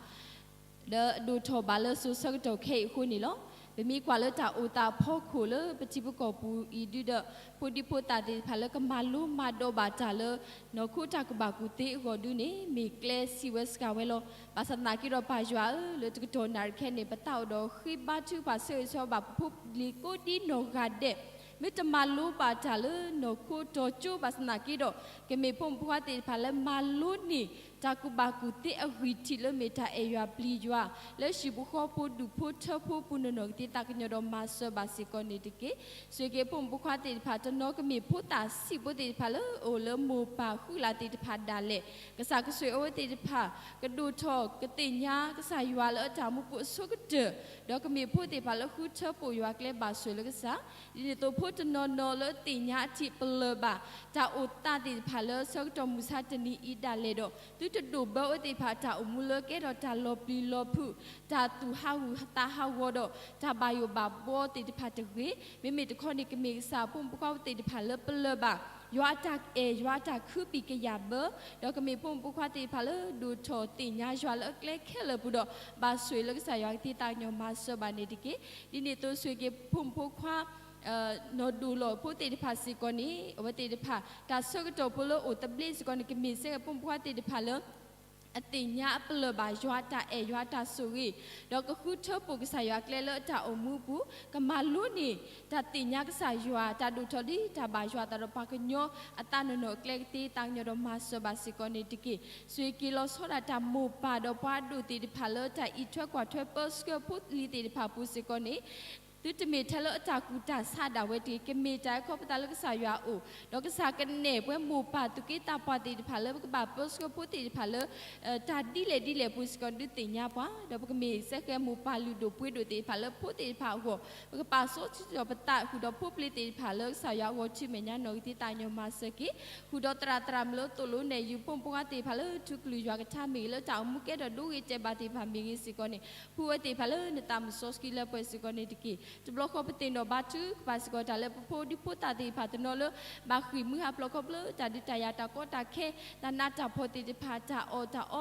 ဒီးဒိၣ်ထီၣ်ဘၣ်လၢစိၤဆၢကတီၢ်ခဲအံၤအဃိန့ၣ်လီၤ. ပမ့ၢ်ကွၢ်လၢတၢ်အိၣ်သးအဖီခိၣ်လၢပထံပကီၢ်ပူၤအံၤဒုဒီး ဖိဒံဖိသၣ်သ့ၣ်တဖၣ်လၢကမၤလိမၤဒိးဘၣ်တၢ်လၢ နီၢ်ခိတၢ်ကူၣ်ဘၣ်ကူၣ်သ့အဂီၢ်ဒုန့ၣ် မ့ၢ်ကျဲစံးဝဲစ့ၢ်ကီးဝဲလီၤ. ဘၣ်ဆၣ်သနာ်က့ဒီးပၢ်ယွၤဧၢ, လၢတကတီၢ်နၣ်ရံၣ်ခဲအံၤန့ၣ် ပသးအိၣ်ဒီးဃ့ဘါထုကဖၣ်ဆၢဂ့ၤဆၢဝါဘၣ်ပဖိပလံၤကိးဒ်နီၢ်ဂၤဒဲး မ့ၢ်တမၤလိဘၣ်တၢ်လၢနီၢ်ခိတီၤကၠိဘၣ်ဆၣ်သနာ်က့ဒီး ကမ့ၢ်ဖိမုၣ်ဖိခွါသ့ၣ်တဖၣ်လၢမၤလိန့ၢ် တၢ်ကူၣ်ဘၣ်ကူၣ်သ့အဂံၢ်ထံးလၢမ့ၢ်တၢ်အဲၣ်ယွၤပျံၤယွၤ လၢဟံၣ်ဖိဃီဖိဒူၣ်ဖိထၢဖိပူၤနီၢ်နီၢ်ကသ့သးကညီၤဒီးမၤစၢၤဘၣ်စ့ၢ်ကီးန့ၣ်တက့ၢ်. ဆိၣ်ဂ့ၤဖိမုၣ်ဖိခွါသ့ၣ်တဖၣ် တနီၤကမ့ၢ်ဖိသၣ်ဆံးဖိသ့ၣ်တဖၣ်လၢအိၣ်လၢမိၢ်ပၢ်ဃုာ်လၢ်သ့ၣ်တဖၣ်ဒၣ်လဲာ် ကစၢ်ကဆိၣ်ဂ့ၤအဝဲသ့ၣ်တဖၣ် ကဒိၣ်ထီၣ်ကသ့ၣ်ညါကစၢ်ယွၤလၢအတၢ်မူပူၤအဆိကတၢၢ် ဒီးကမ့ၢ်ဖိသ့ၣ်တဖၣ်လၢဃုထၢပိာ်ယွၤကျဲဘၣ်ဆိၣ်ဂ့ၤလၢကစၢ် ဒ်န့ၣ်အသိးဖိတနီၤနီၤလၢသ့ၣ်ညါအထံးပလၢၢ်ဘၣ် တၢ်အိၣ်သးသ့ၣ်တဖၣ်လၢဆၢကတီၢ်မုၢ်ဆါတနံၤအံၤဒၣ်လဲာ်ဒီး သု တဒိးဘၢအဝဲသ့ၣ်တဖၣ်အတၢ်အိၣ်မူလၢကဲထီၣ်တၢ်လီၤပျံၤလီၤဖုး, တၢ်သူၣ်ဟးဂူာ်သးဟးဂီၤဒီး တၢ်ဘၣ်ယိၣ်ဘၣ်ဘှီသ့ၣ်တဖၣ်တဂ့ၤ. မ့မ့ၢ်တခီန့ၣ် ကမ့ၢ်ကစၢ်ဖိမုၣ်ဖိခွါသ့ၣ်တဖၣ်လၢပလၢၢ်ဘၣ် ယွၤအတၢ်အဲၣ် ယွၤအတၢ်ခုပံာ်ကယာ်ဘၢ, ဒီးကမ့ၢ်ဖိမုၣ်ဖိခွါသ့ၣ်တဖၣ်လၢဒိၣ်ထီၣ်သ့ၣ်ညါယွၤလၢအကျဲခဲလၢာ်ပူၤဒီး ဘၣ်ဆိၣ်ဂ့ၤလၢကစၢ်ယွၤကသ့တၢ်ကညီၤမၤစၢၤဘၣ်န့ၣ်တက့ၢ်. ဒ်န့ၣ်အသိးဆိၣ်ဂ့ၤက့ၤဖိမုၣ်ဖိခွါ နီၢ်ဒိၣ်လီၢ်ဖိသ့ၣ်တဖၣ်စ့ၢ်ကီးန့ၣ် အဝဲသ့ၣ်တဖၣ် တၢ်ဆၢကတီၢ်ဖိလၢအိၣ်သဘျ့စ့ၢ်ကီးန့ၣ် ကမ့ၢ်စ့ၢ်ကီးဖိမုၣ်ဖိခွါသ့ၣ်တဖၣ်လၢ အသ့ၣ်ညါအပလၢၢ်ဘၣ် ယွၤအတၢ်အဲၣ် ယွၤအတၢ်ဆိၣ်ဂ့ၤ, ဒီးကဃုထၢဖှိၣ်ကစၢ်ယွၤအကျဲလၢအတၢ်အိၣ်မူအပူၤ, ကမၤလိန့ၢ် တၢ်သ့ၣ်ညါကစၢ်ယွၤ တၢ်ဒိၣ်ထီၣ်လံတၢ်ဘၣ်ယွၤအသးဒီးပှၤကညီအသးနီၢ်နီၢ်အကျဲကသ့တၢ်ကညီၤဒီးမၤစၢၤဘၣ်စ့ၢ်ကီးန့ၣ်တက့ၢ်. ဆိၣ်ဂ့ၤက့ၤလီၤဆီဒၣ်တၢ်မိၢ်ပၢ်ဒီးပှၤဒိၣ်သ့ၣ်တဖၣ်လၢတၢ်အံးထွဲကွၢ်ထွဲပၢဆှၢဖိလံၤသ့ၣ်တဖၣ်အပူၤစ့ၢ်ကီးန့ၣ် သုတမ့ၢ်ထဲလၢအတၢ်ကူၣ်တၢ်ဆးဒၣ်ဝဲတဂ့ၤ, ကမ့ၢ်တၢ်အံၤခီဖျိလၢကစၢ်ယွၤအအိၣ်, ဒီးကစၢ်ကနဲၣ်ပဝဲမိၢ်ပၢ်သူၣ်က့သးပှၢ်သ့ၣ်တဖၣ်လၢပကဘၣ်ပၢဆှၢဖိသ့ၣ်တဖၣ်လၢ တၢ်ဒ်လဲၣ်ဒ်လဲၣ်အပူၤစ့ၢ်ကီးန့ၣ် ဒုးသ့ၣ်ညါပှၤ, ဒီးပကမ့ၢ်စ့ၢ်ကီးမိၢ်ပၢ်လုၢ်ဒိၣ်ပှ့ၤဒိၣ်သ့ၣ်တဖၣ်လၢဖိသ့ၣ်တဖၣ်အဂီၢ်, ပကပာ်စီဆှံဒီးပသးဃုာ်ဒီးဖိပျ့ၤသ့ၣ်တဖၣ်လၢကစၢ်ယွၤအဂီၢ်ထံမဲာ်ညါနီၣ်ဂံၢ်သ့တၢ်ကညီၤမၤစၢၤက့ၤ, ဃုာ်ဒီးသရၣ်သရၣ်မုၣ်လၢသိၣ်လိနဲၣ်ယုာ်ဖိမုၣ်ဖိခွါသ့ၣ်တဖၣ်လၢထူကလုၢ်ယွၤကထါမ့ၢ်ဂ့ၤ, လၢတၢ်အိၣ်မူကဲထီၣ်ဒိဂ့ၤတဲာ်ဘၣ်သ့ၣ်တဖၣ်မ့ၢ်ဂ့ၤစ့ၢ်ကီးန့ၣ် ဖှူဝဲသ့ၣ်တဖၣ်လၢနသးမုၢ်စီဆှံလၢပှဲၤစ့ၢ်ကီးန့ၣ်တက့ၢ်. တဘျီဃီပသ့ၣ်နီၣ်ဘါထုကဖၣ်စ့ၢ်ကီးတၢ်လၢပဖိဒံဖိသၣ်သ့ၣ်တဖၣ်တနီၤလၢ ဘၣ်ဃ့ၢ်မှံဟးဖျိးခီဖျိတၢ်ဒုးတၢ်ယၤတၢ်ကီတၢ်ခဲ တၢ်နးတၢ်ဖှီၣ်သ့ၣ်တဖၣ် တၢ်အီၣ်တၢ်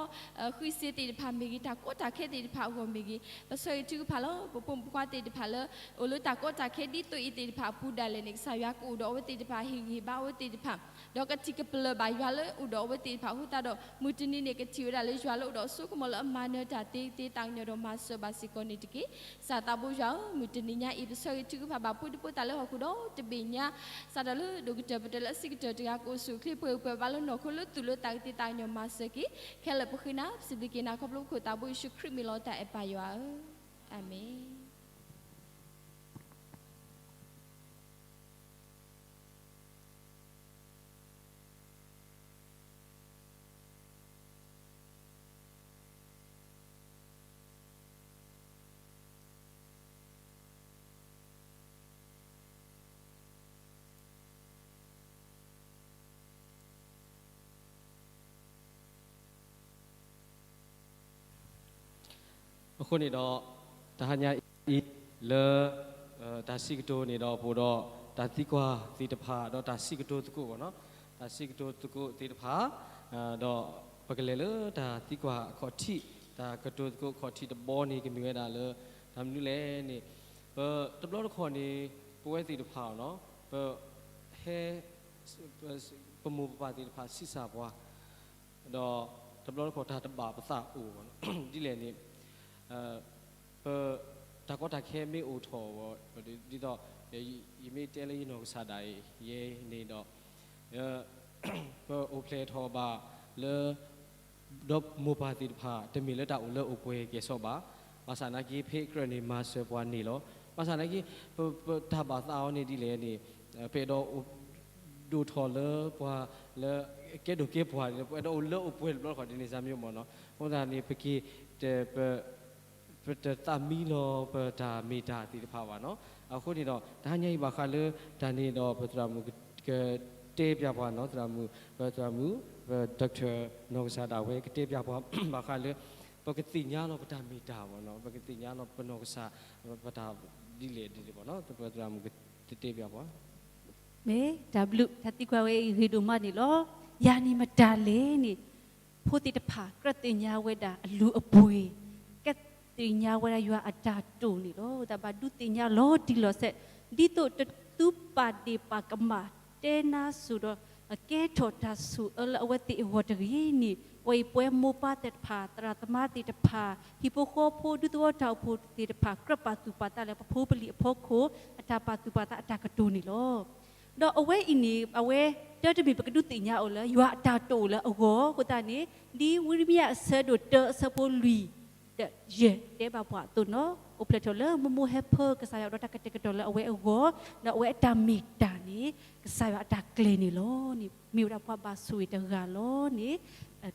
အီ ဃံစ့သ့ၣ်တဖၣ်မ့ၢ်ဂ့ၤ တၢ်ကီတၢ်ခဲသ့ၣ်တဖၣ်အဂီၢ်မ့ၢ်ဂ့ၤ, ပဆၢဂ့ၤထုကဖၣ်လီၤ. ပဖိမုၣ်ဖိခွါသ့ၣ်တဖၣ်လၢ အိၣ်လၢတၢ်ကီတၢ်ခဲဒ်သိးအံၤသ့ၣ်တဖၣ်အပူၤဒၣ်လဲာ်န့ၣ် ကစၢ်ယွၤကအိၣ်ဒီးအဝဲသ့ၣ်တဖၣ် ဟ့ၣ်ဂံၢ်ဟ့ၣ်ဘါအဝဲသ့ၣ်တဖၣ်, ဒီးကထံၣ်ကပလၢၢ်ဘၣ်ယွၤလၢအိၣ်ဒီးအဝဲသ့ၣ်တဖၣ်အဃိသတးဒီး မုၢ်တနံၤန့ၣ် ကထံၣ်ဝဲဒၣ်လၢယွၤလၢအိၣ်ဒီးအစိကမီၤလၢအမၤနၢၤတၢ်သ့ကသ့ တၢ်ကညီၤဒီးမၤစၢၤဘၣ်စ့ၢ်ကီးန့ၣ်တက့ၢ်. ကစၢ်သးဘိယွၤဧၢ, မုၢ်တနံၤညါအံၤ ပဆၢဂ့ၤထုကဖၣ်ဘၣ်ဖိဒံဖိသၣ်လၢဟီၣ်ခိၣ်ဒီတဘ့ၣ်ညါ စးထီၣ်လၢဒိၣ်ကတၢၢ်ပတၢၢ်လၢအဆံးကတၢၢ်တဂၤ ကအိၣ်ဆူၣ်အိၣ်ချ့ ပှဲၤပှဲၤဘၣ်လၢနီၢ်ခိလၢသူၣ်လၢသးကသ့ တၢ်ကညီၤမၤစၢၤက့ၤ, ခဲလၢာ်ပဃ့နၤ ပစံးဘျုးက့ၤနၤခီဖျိပခိၣ်သးဘိယ့ၣ်ၡူးခရံာ်မ့ၢ်လီၤတၢ်အဲၣ်ပၢ်ယွၤဧၢ, အၤမ့ၣ်. အဃိန့ၣ်ဒီး တဟါညါအံၤ လၢ တၢ်စံးကတိၤန့ၣ်ဒီး ပအိၣ်ဒီးတၢ်သံကွၢ်သ့ၣ်တဖၣ် ဒီးတၢ်စံးကတိၤသကိး တၢ်စံးကတိၤသကိးသ့ၣ်တဖၣ်, ဒီးပကလဲၤလၢတၢ်သံကွၢ်အခီၣ်ထံး, တၢ်ကတိၤသကိးအခီၣ်ထံးတဘီန့ၣ် ကမ့ၢ်ဝဲဒၣ်လၢ တၢ်မနုၤလဲၣ်န့ၣ်, ပတဘျီတခီၣ်န့ၣ် ပဝဲသ့ၣ်တဖၣ် ပဟဲ ပမိၢ်ပပၢ်သ့ၣ်တဖၣ်ဆံးစၢ်ပှၤ ဒီးတဘျီတခီၣ်တၢ်တဘၣ်ပသးအိၣ် ဒ်လဲၣ်န့ၣ်, ပ တၢ်ကီတၢ်ခဲမ့ၢ်အိၣ်ထီၣ်ဝဲ ဒ်သိး ယမ့ၢ်တဲလၢယနီၢ်ကစၢ်ဒၣ်အံၤ ယဲန့ၣ်ဒီး ပအိၣ်ဖျဲၣ်ထီၣ်ဘၣ်လၢ ဒီးမိၢ်ပၢ်သ့ၣ်တဖၣ် တမ့ၢ်လၢတၢ်အိၣ်လၢအိၣ်ပှဲၤကဲၤဆိးဘၣ်, ဘၣ်ဆၣ်နာ်က့ ဖဲအကြၢးန့ၣ် မၤစၢၤပှၤန့ၣ်လီၤ. ဘၣ်ဆၣ်နာ်က့ ပတၢ်ဘၣ်သးအီၤန့ၣ်ဒ်လဲၣ်န့ၣ်, ပအဲၣ်ဒိး ဒိၣ်ထီၣ်လၢပှၤလၢ ကဲဒိၣ်ကဲပှၤန့ၣ် ပအဲၣ်ဒိးအိၣ်လၢအိၣ်ပှဲၤတဘျီတခီၣ်ဒ်န့ၣ် စၢ်မံမီၢ်နီၤ, အဃိသတးန့ၣ် ပက့ၤ ပတသးမံလီၤပတၢ်မ့ၢ်တၢ်သ့ၣ်တဖၣ်ဘၣ်နီၤ. အဃိန့ၣ်ဒီး တဟါညါအံၤဘၣ်ဃးလၢတၢ်န့ၣ်ဒီး ပသရၣ်မုၣ်ကတဲပၠးပှၤနီၤ, သရၣ်မုၣ် ပသရၣ်မုၣ် ပ doctor နီၢ်ကစၢ်ဒၣ်ဝဲ ကတဲပၠးပှၤ ဘၣ်ဃးလၢ ပကသ့ၣ်ညါလီၤပတၢ်မ့ၢ်တၢ်ဘၣ်နီၤ, ပကသ့ၣ်ညါလီၤပနီၢ်ကစၢ် ပတၢ်ဒ်လဲၣ်ဒ်လဲၣ်ဘၣ်နီၤ, ပသရၣ်မုၣ်ကတဲပၠးပှၤ မ့ၢ်တၢ်ဘျုး တၢ်သံကွၢ်ဝဲအံၤဂ့ၤဒိၣ်မးန့ၣ်လီၤ. ယၤန့ၣ်မတၤလဲၣ်န့ၣ်, ဖိသ့ၣ်တဖၣ် ကြၢးသ့ၣ်ညါဝဲဒၣ်အလုၢ်အပှ့ၤ, ကြၢးသ့ၣ်ညါဝဲဒၣ်ယွၤအတၢ်တိာ်န့ၣ်လီၤ. တၢ်ဘၣ်ဒုးသ့ၣ်ညါလီၤတံၢ်လီၤဆဲး, ဒ်သိးတသူပာ်ဒ့ၣ်ပာ်ကမၣ် တဲနါစိၤဒီး ကဲထီၣ်တၢ်ဆိၣ်အၢလၢအဝဲသ့ၣ်အဂီၢ်တဂ့ၤန့ၣ်, အဝဲအံၤပဝဲမိၢ်ပၢ်သ့ၣ်တဖၣ် သရၣ်သမါသ့ၣ်တဖၣ် ဟံၣ်ဖိဃီဖိ ဒူသဝီတၢ်အိၣ်ဖှိၣ်သ့ၣ်တဖၣ် ကြၢးပာ်သူၣ်ပာ်သးလၢပဖိပလံၤအဖီခိၣ် အတၢ်ပာ်သူၣ်ပာ်သးအတၢ်ကတိၤန့ၣ်လီၤ. ဒီးအဝဲအံၤန့ၣ် အဝဲတၢ်တမံၤပကဒုးသ့ၣ်ညါအီၤလၢ ယွၤအတၢ်တိာ်လၢအဂီၢ်အဃိသတးန့ၣ်, ဒ်ဝံယံးရမံယၤအဆၢဒိၣ်တၢအဆၢဖိလွံၢ် ဒီးယဲၢ်တဲဘၣ်ပှၤအသိးနီၤ, အိၣ်ဖျဲၣ်ထီၣ်လၢမိၢ်မိၢ်ဟၢဖၢကစၢ်ယွၤဒီးတၢ်ကတဲာ်ကတီၤလၢအဝဲအဂီၢ်, ဒီးအဝဲအတၢ်မ့ၢ်တၢ်န့ၣ် ကစၢ်ယွၤအတၢ်ကျဲၤန့ၣ်လီၤန့ၣ်, မ့ၢ်ဝဲဒၣ်ပှၤဘၣ်ဆိၣ်ဂ့ၤတဂၤလီၤန့ၣ်,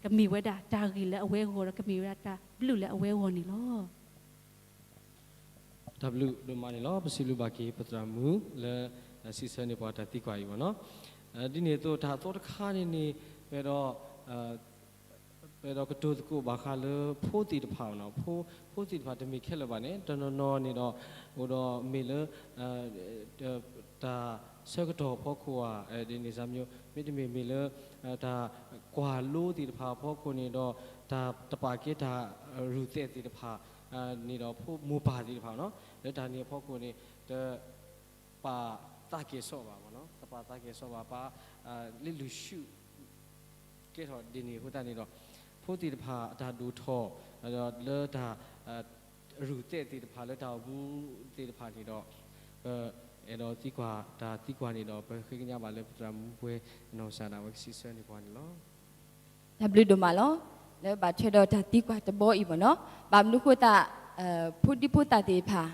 ကမ့ၢ်ဝဲဒၣ်တၢ်ဂ့ၤလၢအဝဲအဂီၢ်ဒီး ကမ့ၢ်ဝဲဒၣ်တၢ်ဘျုးလၢအဝဲအဂီၢ်န့ၣ်လီၤ. တၢ်ဘျုးဒိၣ်မးန့ၣ်လီၤ. ပစံးဘျုးဘၣ်က့ၤပသရၣ်မုၣ်လၢ စံးဆၢန့ၢ်ပှၤတၢ်သံကွၢ်အံၤဘၣ်နီၤ. ဒ်န့ၣ်အသိး တၢ်အသီတခါန့ၣ်န့ၣ် ပအဲၣ်ဒိး ဒီးကတိၤသကိးဘၣ်ဃးလၢဖိသ့ၣ်တဖၣ်နီၤ, ဖိသ့ၣ်တဖၣ်တမ့ၢ်ခဲလၢာ်ဘၣ်န့ၣ် တနီၤနီၤန့ၣ်ဒီး အိၣ်ဒီးမ့ၢ်လၢ တၢ်ဆၢကတီၢ်အဖီခိၣ်ဧါ, ဒ်န့ၣ်စၢ်မ့ၢ် မ့တမ့ၢ်မ့ၢ်လၢ တၢ်ကွၢ်လိသ့ၣ်တဖၣ်အဖီခိၣ်န့ၣ်ဒီး တၢ်တပာ်ကဲတၢ်ရူၢ်သဲးသ့ၣ်တဖၣ် န့ၣ်ဒီး မိၢ်ပၢ်သ့ၣ်တဖၣ်နီၤ, လၢတၢ်န့ၣ်အဖီခိၣ်န့ၣ် တ ပာ်သးကဲၣ်ဆိးဘၣ်မ့ၢ်နီၤ, တပာ်သးကဲၣ်ဆိးဘၣ် ပာ် လၢလံာ်ဆူၣ် ကဲထီၣ်ဒ်န့ၣ်အဃိသတးန့ၣ်ဒီး ဖိသ့ၣ်တဖၣ်အတၢ်ဒိၣ်ထီၣ် ဒီးလၢတၢ် ရူၢ်သဲးသ့ၣ်တဖၣ် လၢတၢ်အိၣ်မူသ့ၣ်တဖၣ်န့ၣ်ဒီး ပအဲၣ်ဒိးသံကွၢ်တၢ်သံကွၢ်န့ၣ်ဒီး ပဃ့ကညးဘၣ်လၢပသရၣ်မုၣ်ပှဲၤ နီၢ်ကစၢ်ဒၣ်ဝဲကစံးဆၢန့ၢ်ပှၤန့ၣ်လီၤ. တၢ်ဘျုးဒိၣ်မးလီၤ. လၢဘၣ်ထွဲဒီးတၢ်သံကွၢ်တဘီအံၤမ့ၢ်နီၤ, ဘၣ်မနုၤအဃိသတး ဖိဒံဖိသၣ်သ့ၣ်တဖၣ်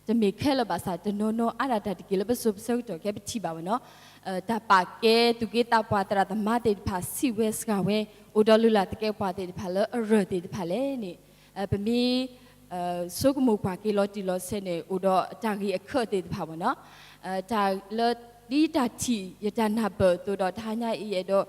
တမ့ၢ်ခဲလၢာ်ဘၣ်ဆၣ် တနီၤနီၤအါဒၣ်တၢ်တက့ၢ်လၢပစိၤပဆၢကတီၢ်ခဲအံၤ ပထံၣ်ဘၣ်ဝဲနီၤ, တၢ်ပာ်ကဲသူၣ်က့သးပှၢ်သရၣ်သမါသ့ၣ်တဖၣ် ဆံးဝဲစှၤဝဲ အိၣ်ဒီးလုၢ်လၢ်သကဲးပဝးသ့ၣ်တဖၣ်လၢအရၢၢ်သ့ၣ်တဖၣ်လဲၣ်န့ၣ် ပမ့ၢ် ဆိကမိၣ်ကွၢ်က့ၤလီၤတံၢ်လီၤဆဲးန့ၣ် အိၣ်ဒီးတၢ်ဂ့ၢ်အခၢးသ့ၣ်တဖၣ်မ့ၢ်နီၤ, တၢ်လၢ ဒ်တၢ်ထံၣ်ယတၢ်နၢ်ပၢၢ်အသိးဒီး တဟါညါအံၤအဲၣ်ဒိး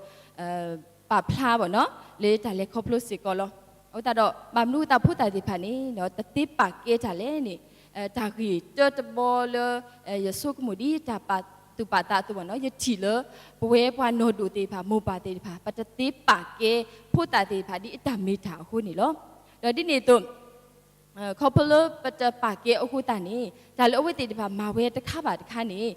ပာ်ဖျါဘၣ်နီၤ လၢတၢ်လဲၤခီဖျိစ့ၢ်ကီးလီၤ. အဃိသတးဒီး ဘၣ်မနုၤအဃိသတးဖိသၣ်သ့ၣ်တဖၣ်န့ၣ် တသ့ပာ်ကဲတၢ်လဲၣ်န့ၣ် တၢ်ဂ့ၢ်တၢတဘီလၢ ယဆိကမိၣ်ဒ်တၢ်ပာ်သူၣ်ပာ်သးအသိးဘၣ်နီၤ, ယထံၣ်လၢ ပဝဲပှၤနီၢ်ဒိၣ်သ့ၣ်တဖၣ် မိၢ်ပၢ်သ့ၣ်တဖၣ် ပတသ့ပာ်ကဲဖိသၣ်သ့ၣ်တဖၣ်ဒ်အတၢ်မ့ၢ်တၢ်အဃိန့ၣ်လီၤ. ဒီးဒ်န့ၣ်အသိး ခီဖျိလၢပတပာ်ကဲအဃိသတးန့ၣ် တၢ်လၢအဝဲသ့ၣ်တဖၣ်မၤဝဲတခါဘၣ်တခါန့ၣ်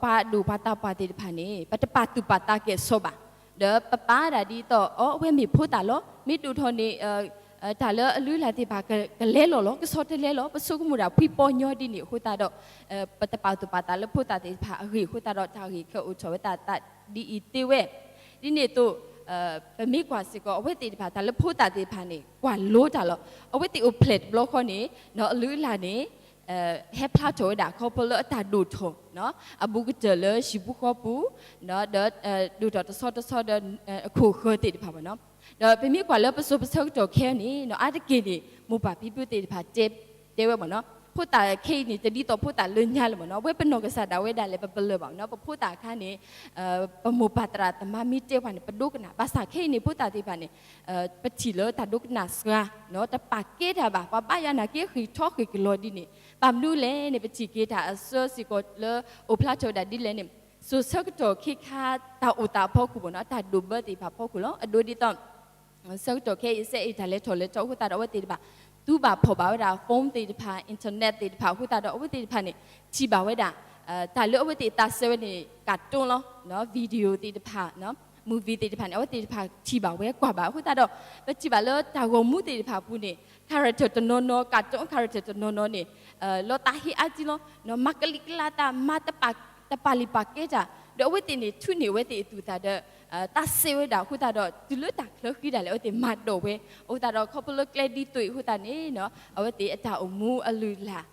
ပှၤဒိၣ်ပှၤသးပှၢ်သ့ၣ်တဖၣ်န့ၣ် ပတပာ်သူၣ်ပာ်သးကဲၣ်ဆိးဘၣ်, ဒီးပပာ်ဒၣ်ဒ်သိး အိ အဝဲမ့ၢ်ဖိသၣ်လီၤ, မ့ၢ်ဒိၣ်ထီၣ်န့ၣ် တၢ်လၢအလုၢ်အလၢ်သ့ၣ်တဖၣ် ကလဲလီၤလီၤ, ကဆီတလဲလီၤ, ပဆိကမိၣ်ဒၣ်ဖှံပီညီဒ်န့ၣ်အဃိသတးဒီး ပတပာ်သူၣ်ပာ်သးလၢဖိသၣ်သ့ၣ်တဖၣ်အဂ့ၢ်အဃိသတးဒီး တၢ်ဂ့ၢ်ခဲအိၣ်ထီၣ်ဝဲသးသးဒ်အံၤသ့ဝဲ. ဒ်န့ၣ်အသိး ပမ့ၢ်ကွၢ်စ့ၢ်ကီး အဝဲသ့ၣ်တဖၣ် တၢ်လၢဖိသၣ်သ့ၣ်တဖၣ်န့ၣ် ကွၢ်လိတၢ်လီၤ. အဝဲသ့ၣ်အိၣ်ဖျဲၣ်တဘျီဃီန့ၣ် အလုၢ်အလၢ်န့ၣ် ဟဲဖျါထီၣ်ဝဲဒၣ်ခီဖျိလၢအတၢ်ဒိၣ်ထီၣ် အဘူးကတၢၢ်လၢဟံၣ်ပူၤဃီပူၤ ဒီးဒိၣ်ထီၣ်တဆီတဆီဒီး အခိၣ်ဃၢၤသ့ၣ်တဖၣ်ဘၣ်နီၤ. ဒီးပမ့ၢ်ကွၢ်လၢပစိၤပဆၢကတီၢ်ခဲအံၤန့ၣ် အါတက့ၢ်န့ၣ် မိၢ်ပၢ်ဖံဖုသ့ၣ်တဖၣ်တဲ တဲဝဲဘၣ်နီၤ, ဖိသၣ်ခဲအံၤန့ၣ် တဒ်သိးဖိသၣ်လၢညါလၢၤဘၣ်နီၤ. အဝဲပနီၢ်ကစၢ်ဒၣ်ဝဲဒၣ်လဲာ် ပပလၢၢ်ဘၣ်နီၤ, ပဖိသၣ်အခါန့ၣ် ပမိၢ်ပၢ်သရၣ်သမါမ့ၢ်တဲပှၤန့ၣ် ပဒိကနၣ်. ဘၣ်ဆၣ်ခဲအံၤန့ၣ် ဖိသၣ်သ့ၣ်တဖၣ်န့ၣ် ပထံၣ်လၢတၢ်ဒိကနၣ်စှၤ တပာ်ကဲတၢ်ဘၣ်, ပှၤဘါယွၤနာ်က့ဃ့ၢ်ထီၣ်ဃ့ၢ်ကလီၤဒ်န့ၣ်. ဘၣ်မနုၤလဲၣ်န့ၣ် ပထံၣ်က့ၤတၢ်အစၢစ့ၢ်ကီးလၢအိၣ်ဖျါထီၣ်ဝဲဒၣ်ဒ်လဲၣ်န့ၣ် စိၤဆၢကတီၢ်ခဲခါ တၢ်အိၣ်သးအဖီခိၣ်ဘၣ်နီၤ, တၢ်ဒိၣ်ဘၢသ့ၣ်တဖၣ်အဖီခိၣ်လီၤ. အဒိဒ်သိး ဆၢကတီၢ်ခဲအံၤ စဲအံၤတၢ်လဲၤထီၣ်လဲၤထီအဃိသတးဒီး အဝဲသ့ၣ်တဖၣ် သူဘၣ်ဖီၣ်ဘၣ်ဝဲဒၣ် phone သ့ၣ်တဖၣ် internet သ့ၣ်တဖၣ်အဃိသတးဒီး အဝဲသ့ၣ်တဖၣ်န့ၣ် ထံၣ်ဘၣ်ဝဲဒၣ် တၢ်လၢအဝဲသ့ၣ်သးစဲဝဲန့ၣ် cartoon လီၤ, video သ့ၣ်တဖၣ် movie သ့ၣ်တဖၣ်န့ၣ် အဝဲသ့ၣ်တဖၣ်ထံၣ်ဘၣ်ဝဲကွၢ်ဘၣ်အဃိသတးဒီး ပထံၣ်ဘၣ်လၢတၢ်ဂီၤမူသ့ၣ်တဖၣ်အပူၤန့ၣ် character တနီၤနီၤ cartoon character တနီၤနီၤန့ၣ် လီၤသးဟ့အါကံလီၤ, မၤကလံၤကလၤသး မၤတပာ်လံာ်ပာ်ကဲတၢ်, ဒီးအဝဲသ့ၣ်န့ၣ် ထုးန့ၢ်အဝဲသ့ၣ်အသူၣ်အသးဒီး သးစဲဝဲဒၣ်အဃိသတးဒီး တုၤလၢတၢ်ချၢဃံတၢ်လဲၣ် အဝဲသ့ၣ်မၤဒိးဝဲ, အဃိသတးဒီး ခီဖျိလၢကျဲဒ်သိးအံၤအဃိသတးန့ၣ် အဝဲသ့ၣ်အတၢ်အိၣ်မူအလုၢ်အလၢ်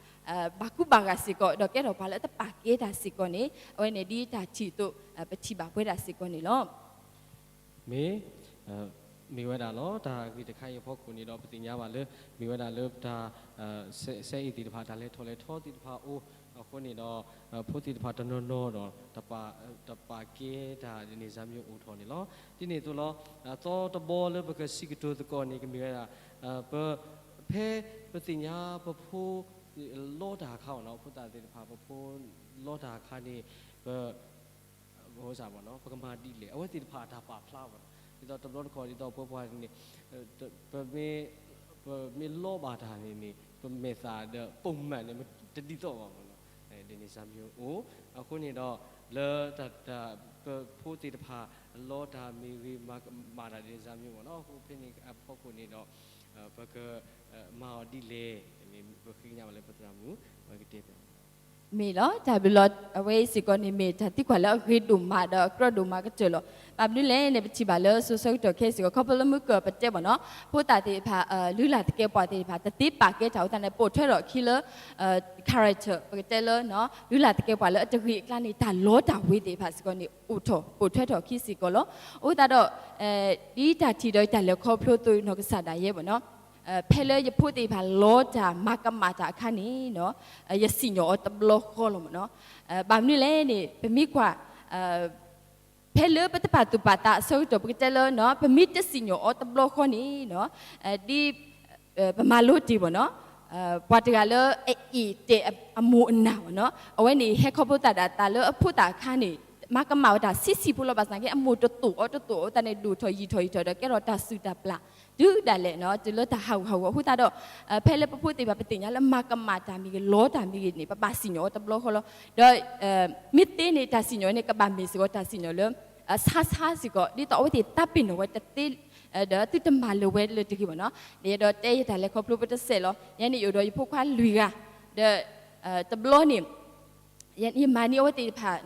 ဘၣ်ကူဘၣ်ဂာ်စ့ၢ်ကီး ဒီးကဲထီၣ်ပှၤလၢတပာ်ကဲတၢ်စ့ၢ်ကီးန့ၣ် အဝဲန့ၣ်ဒ်တၢ်ထံၣ်အသိး ပထံၣ်ဘၣ်ပဝဲဒၣ်စ့ၢ်ကီးန့ၣ်လီၤ. မ့ၢ် မ့ၢ်ဝဲဒၣ်လီၤ. တၢ်ဂ့ၢ်တခါအံၤအဖီခိၣ်န့ၣ်ဒီး ပသ့ၣ်ညါဘၣ်လၢ မ့ၢ်ဝဲဒၣ်လၢတၢ် စဲအံၤသ့ၣ်တဖၣ် တၢ်လဲၤထီၣ်လဲၤထီသ့ၣ်တဖၣ်အိၣ်အဃိန့ၣ်ဒီး ဖိသ့ၣ်တဖၣ်တနီၤနီၤဒီး တပာ်ကဲတၢ်ဒ်န့ၣ်စၢ်မ့ၢ်အိၣ်ထီၣ်န့ၣ်လီၤ. ဒ်န့ၣ်အသိးလီၤ. အသီတဘီလၢပကစံးကတိၤသကိးန့ၣ် ကမ့ၢ်ဝဲဒၣ် ပ ဖဲပသ့ၣ်ညါပဖိ လီတၢ်အခါဘၣ်နီၤ, ဖိသၣ်သ့ၣ်တဖၣ် ပဖိလီတၢ်အခါန့ၣ် ပ ပကမၤဒ်လဲၣ် အဝဲသ့ၣ်တဖၣ်အတၢ်ပာ်ဖျါဘၣ်နီၤ. ဒ်သိးတဘျီတခီၣ် ဒ်သိးပှၤပှၤန့ၣ် ပမ့ၢ် ပမ့ၢ်လီဘၣ်တၢ်န့ၣ်န့ၣ် ပမဲာ်သၣ်ဒီးပိာ်မုၣ်န့ၣ် တဒ်သိးဘၣ်မ့ၢ်နီၤ. ဒ်န့ၣ်စၢ်မ့ၢ်အိၣ် အဃိန့ၣ်ဒီး လၢ ပဖိသ့ၣ်တဖၣ် လီတၢ်မ့ၢ်ဂ့ၤ မၤတၢ်ဒ်န့ၣ်စၢ်မ့ၢ်မ့ၢ်နီၤ. အဃိဖဲန့ၣ်အဖီခိၣ်န့ၣ်ဒီး ပကမၤအီၤဒ်လဲၣ်န့ၣ် ပဃ့ကညးဘၣ်လၢပသရၣ်မုၣ် ဝဲကတဲဘၣ် မ့ၢ်လီၤ. တၢ်ဘျုးလီၤ. အဝဲအံၤစ့ၢ်ကီးန့ၣ် မ့ၢ်တၢ်သံကွၢ်လၢအဂ့ၤဒိၣ်မးဒီးအကြၢးဒိၣ်မးကတၢၢ်လီၤ. ဘၣ်မနုၤလဲၣ်န့ၣ် ပထံၣ်ဘၣ်လၢစိၤဆၢကတီၢ်ခဲအံၤစ့ၢ်ကီး ခီဖျိလၢမုၢ်ကၢၢ်ပတဲဘၣ်နီၤ ဖိသၣ်သ့ၣ်တဖၣ် လုၢ်လၢ်သကဲးပဝးသ့ၣ်တဖၣ် တသ့ပာ်ကဲတၢ်အဃိသတးန့ၣ် ပိာ်ထွဲထီၣ်အခံလၢ character ပကတဲလၢ လုၢ်လၢ်သကဲးပဝးလၢအတဂ့ၤအကျါန့ၣ် တၢ်လီတၢ်ဝ့ၤသ့ၣ်တဖၣ်စ့ၢ်ကီးန့ၣ် အိၣ်ထီၣ်ပိာ်ထွဲထီၣ်အခံစ့ၢ်ကီးလီၤ. အဃိသတးဒီး ဒ်တၢ်ထံၣ်ဒီးတၢ်လဲၤခီဖျိအသိးနီၢ်ကစၢ်ဒၣ်ယဲဘၣ်နီၤ ဖဲလၢယဖိသ့ၣ်တဖၣ်လီတၢ်မၤကမၣ်တၢ်အခါန့ၣ် ယစံၣ်ညီၣ်အီၤတဘျီဃီလီၤမ့ၢ်နီၤ. ဘၣ်မနုၤလဲၣ်န့ၣ် ပမ့ၢ်ကွၢ် ဖဲလၢပတပာ်သူၣ်ပာ်သးအဆၢကတီၢ် ပကတဲလၢ ပမ့ၢ်တစံၣ်ညီၣ်အီၤတဘျီဃီန့ၣ် ဒ် ပမၤလိတ့ၢ်ဘၣ်နီၤ, ပှၤတဂၤလၢအအဲၣ်တဲာ်အမိၢ်အနၢ်ဘၣ်နီၤ, အဝဲန့ၣ်ဟဲခီဖျိသးဒီးတၢ်လၢအဖိသၣ်အခါန့ၣ် မၤကမၣ်ဝဲတၢ်ဆံးဆံးဖိလီၤ. ဘၣ်ဆၣ်သနာ်က့ အမိၢ်တသိၣ်အီၤတသိၣ်အီၤ အဃိသတးန့ၣ် ဒိၣ်ထီၣ်ယံာ်ထီၣ်ယံာ်ထီၣ်ဒီး ကဲထီၣ်တၢ်စုၣ်တၢ်ပျၢ် တုၤဒၣ်လဲာ်နီၤ, တုၤလၢတၢ်ဟးဂူာ်ဟးဂီၤအဃိသတးဒီး ဖဲလၢပဖိသ့ၣ်တဖၣ် ပသ့ၣ်ညါလၢမၤကမၣ်တၢ်မ့ၢ်ဂ့ၤ လီတၢ်မ့ၢ်ဂ့ၤန့ၣ် ပဘၣ်စံၣ်ညီၣ်အီၤတဘျီဃီလီၤ. ဒီး မ့ၢ်သ့န့ၣ် တၢ်စံၣ်ညီၣ်န့ၣ် ကဘၣ်မ့ၢ်စ့ၢ်ကီးတၢ်စံၣ်ညီၣ်လၢ ဆါဆါစ့ၢ်ကီး ဒ်သိးအဝဲသ့ၣ်သးပ့ၤနီၣ်ဝဲတသ့ ဒီးသုတမၤလၢၤဝဲလၢတဂ့ၤဘၣ်နီၤ. ယအဲၣ်ဒိးတဲယတၢ်လဲၤခီဖျိပတစဲးလီၤ. ယဲန့ၣ်ယအိၣ်ဒီးယဖိခွါလွံၢ်ဂၤ, ဒီး တဘျီန့ၣ် ယမၤန့ၢ်အဝဲသ့ၣ်တဖၣ်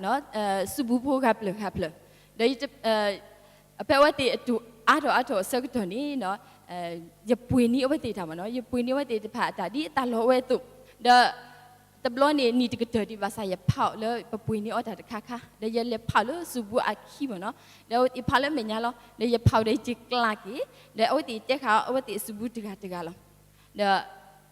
စုပူဖိဂၤပျၢၤဂၤပျၢၤ, ဒီး ဖဲအဝဲသ့ၣ်အတူၢ်အါထီၣ်အါထီၣ်အဆၢကတီၢ်န့ၣ် ယပှ့ၤန့ၢ်အဝဲသ့ၣ်တၢ်မ့ၢ်နီၤ, ယပှ့ၤန့ၢ်အဝဲသ့ၣ်တဖၣ်အတၢ်ဒ်အတၢ်လီၤဝဲအသိး, ဒီး တဘျီန့ၣ် နံၣ်တကတၢၢ်ဒံးဘၣ်ဆၣ် ယဖးအီၤလၢပပှ့ၤန့ၢ်အီၤတၢ်တခါခါ, ဒီးယလဲၤဖးအီၤလၢစုပူအခံမ့ၢ်နီၤ, ဒီးယဖးလၢမဲာ်ညါလီၤ, ဒီးယဖးအီၤဒီးယက့ၤကျးက့ၤ, ဒီးအဝဲသ့ၣ်တဲဃာ်အီၤ အဝဲသ့ၣ်စုပူတဂၤတဂၤလီၤ. ဒီး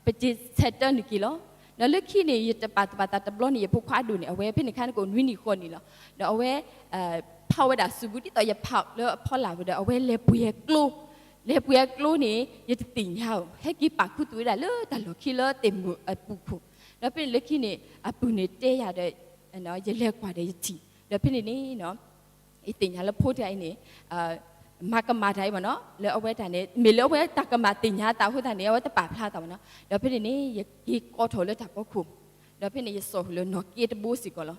ပက့ၤဆဲးတၢနုာ်က့ၤလီၤ. ဒီးလၢခံန့ၣ် ယတပာ်သူၣ်ပာ်သးတဘျီန့ၣ် ယဖိခွါအဒိၣ်န့ၣ် အဝဲဖဲန့ၣ်အခါန့ၣ်ကအိၣ်နွံနံၣ်ဃိးနံၣ်လီၤ. ဒီးအဝဲ ဖးဝဲဒၣ်စုပူဒ်သိးယဖးလၢအဖီလာ်ဝဲဒီး အဝဲလဲၤပှ့ၤကျိ, လဲၤပှ့ၤကျိန့ၣ် ယတသ့ၣ်ညါဧိၤ ဟဲက့ၤပာ်ခူသူၣ်ဝဲဒၣ်လၢတၢ်လီၢ်ခံလၢသ့ၣ်မုၢ်အပူၤခိၣ်, ဒီးဖဲန့ၣ်လၢခံန့ၣ် အပုၢ်န့ၣ်တဲယၤဒီး ယလဲၤကွၢ်ဒီးယထံၣ်, ဒီးဖဲန့ၣ်န့ၣ် ယသ့ၣ်ညါလၢဖိတဂၤအံၤန့ၣ် မၤကမၣ်တၢ်အံၤမ့ၢ်နီၤ, လၢအဝဲတၢ်န့ၣ် မ့ၢ်လၢအဝဲတၢ်ကမၣ်သ့ၣ်ညါအသးအဃိသတးန့ၣ် အဝဲတပာ်ဖျါသးမ့ၢ်နီၤ, ဒီးဖဲန့ၣ်န့ၣ် ယက့ၤကိးထီၣ်လၢတၢ်ဖီခိၣ်, ဒီးဖဲန့ၣ် ယစိာ်ဃုာ်လၢနီၣ်က့တဘိစ့ၢ်ကီးလီၤ.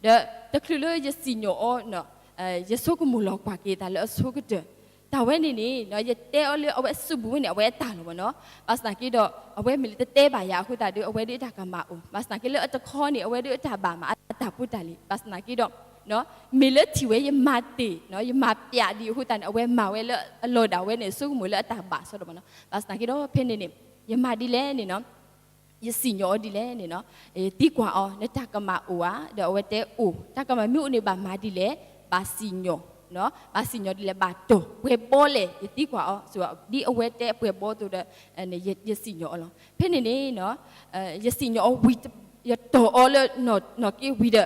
ဒီးတချုးလၢယစံၣ်ညီၣ်အီၤ ယဆိကမိၣ်လီၤကွၢ်က့ၤသးလၢအဆိကတၢၢ်, တၢ်ဝဲန့ၣ်န့ၣ် ယတဲအီၤလၢအဝဲအစုပူၤဝဲန့ၣ် အဝဲအတၢ်လီၤမ့ၢ်နီၤ, ဘၣ်ဆၣ်သနာ်က့ဒီး အဝဲမ့ၢ်လၢတတဲဘၣ်ယၤအဃိသတးဒီး အဝဲဒၣ်တၢ်ကမၣ်အိၣ်, ဘၣ်ဆၣ်သနာ်က့လၢအတခီန့ၣ် အဝဲဒၣ်အတၢ်ဘၣ်မးအတၢ်ဖိတၢ်လံၤ, ဘၣ်ဆၣ်သနာ်က့ဒီး မ့ၢ်လၢထံၣ်ဝဲယမၤတ့ၢ် ယမၤပျးဒံးအဃိသတးန့ၣ် အဝဲမၤဝဲလၢအလီၢ်ဒၣ်ဝဲန့ၣ် ဆိကမိၣ်လၢအတၢ်ဘၣ်စီဒီးမ့ၢ်နီၤ, ဘၣ်ဆၣ်သနာ်က့ဒီး ဖဲန့ၣ်န့ၣ် ယမၤဒ်လဲၣ်န့ၣ်နီၤ, ယစံၣ်ညီၣ်အီၤဒ်လဲၣ်န့ၣ်နီၤ, ယသံကွၢ်အီၤ နတၢ်ကမၣ်အိၣ်ဧါ, ဒီးအဝဲတဲအိၣ်, တၢ်ကမၣ်မ့ၢ်အိၣ်န့ၣ် ဘၣ်မၤဒ်လဲၣ်, ဘၣ်စံၣ်ညီၣ်, ဘၣ်စံၣ်ညီၣ်ဒ်လဲၣ် ဘၣ်တီၢ်, ပှဲၤဘီလဲၣ် ယသံကွၢ်အီၤ, ဒ်အဝဲတဲပှဲၤဘီအသိးဒီး ယစံၣ်ညီၣ်အီၤလီၤ. ဖဲန့ၣ်န့ၣ် ယစံၣ်ညီၣ်အီၤဝံၤ ယတီၢ်အီၤလၢနီၣ်က့ဝံၤဒီး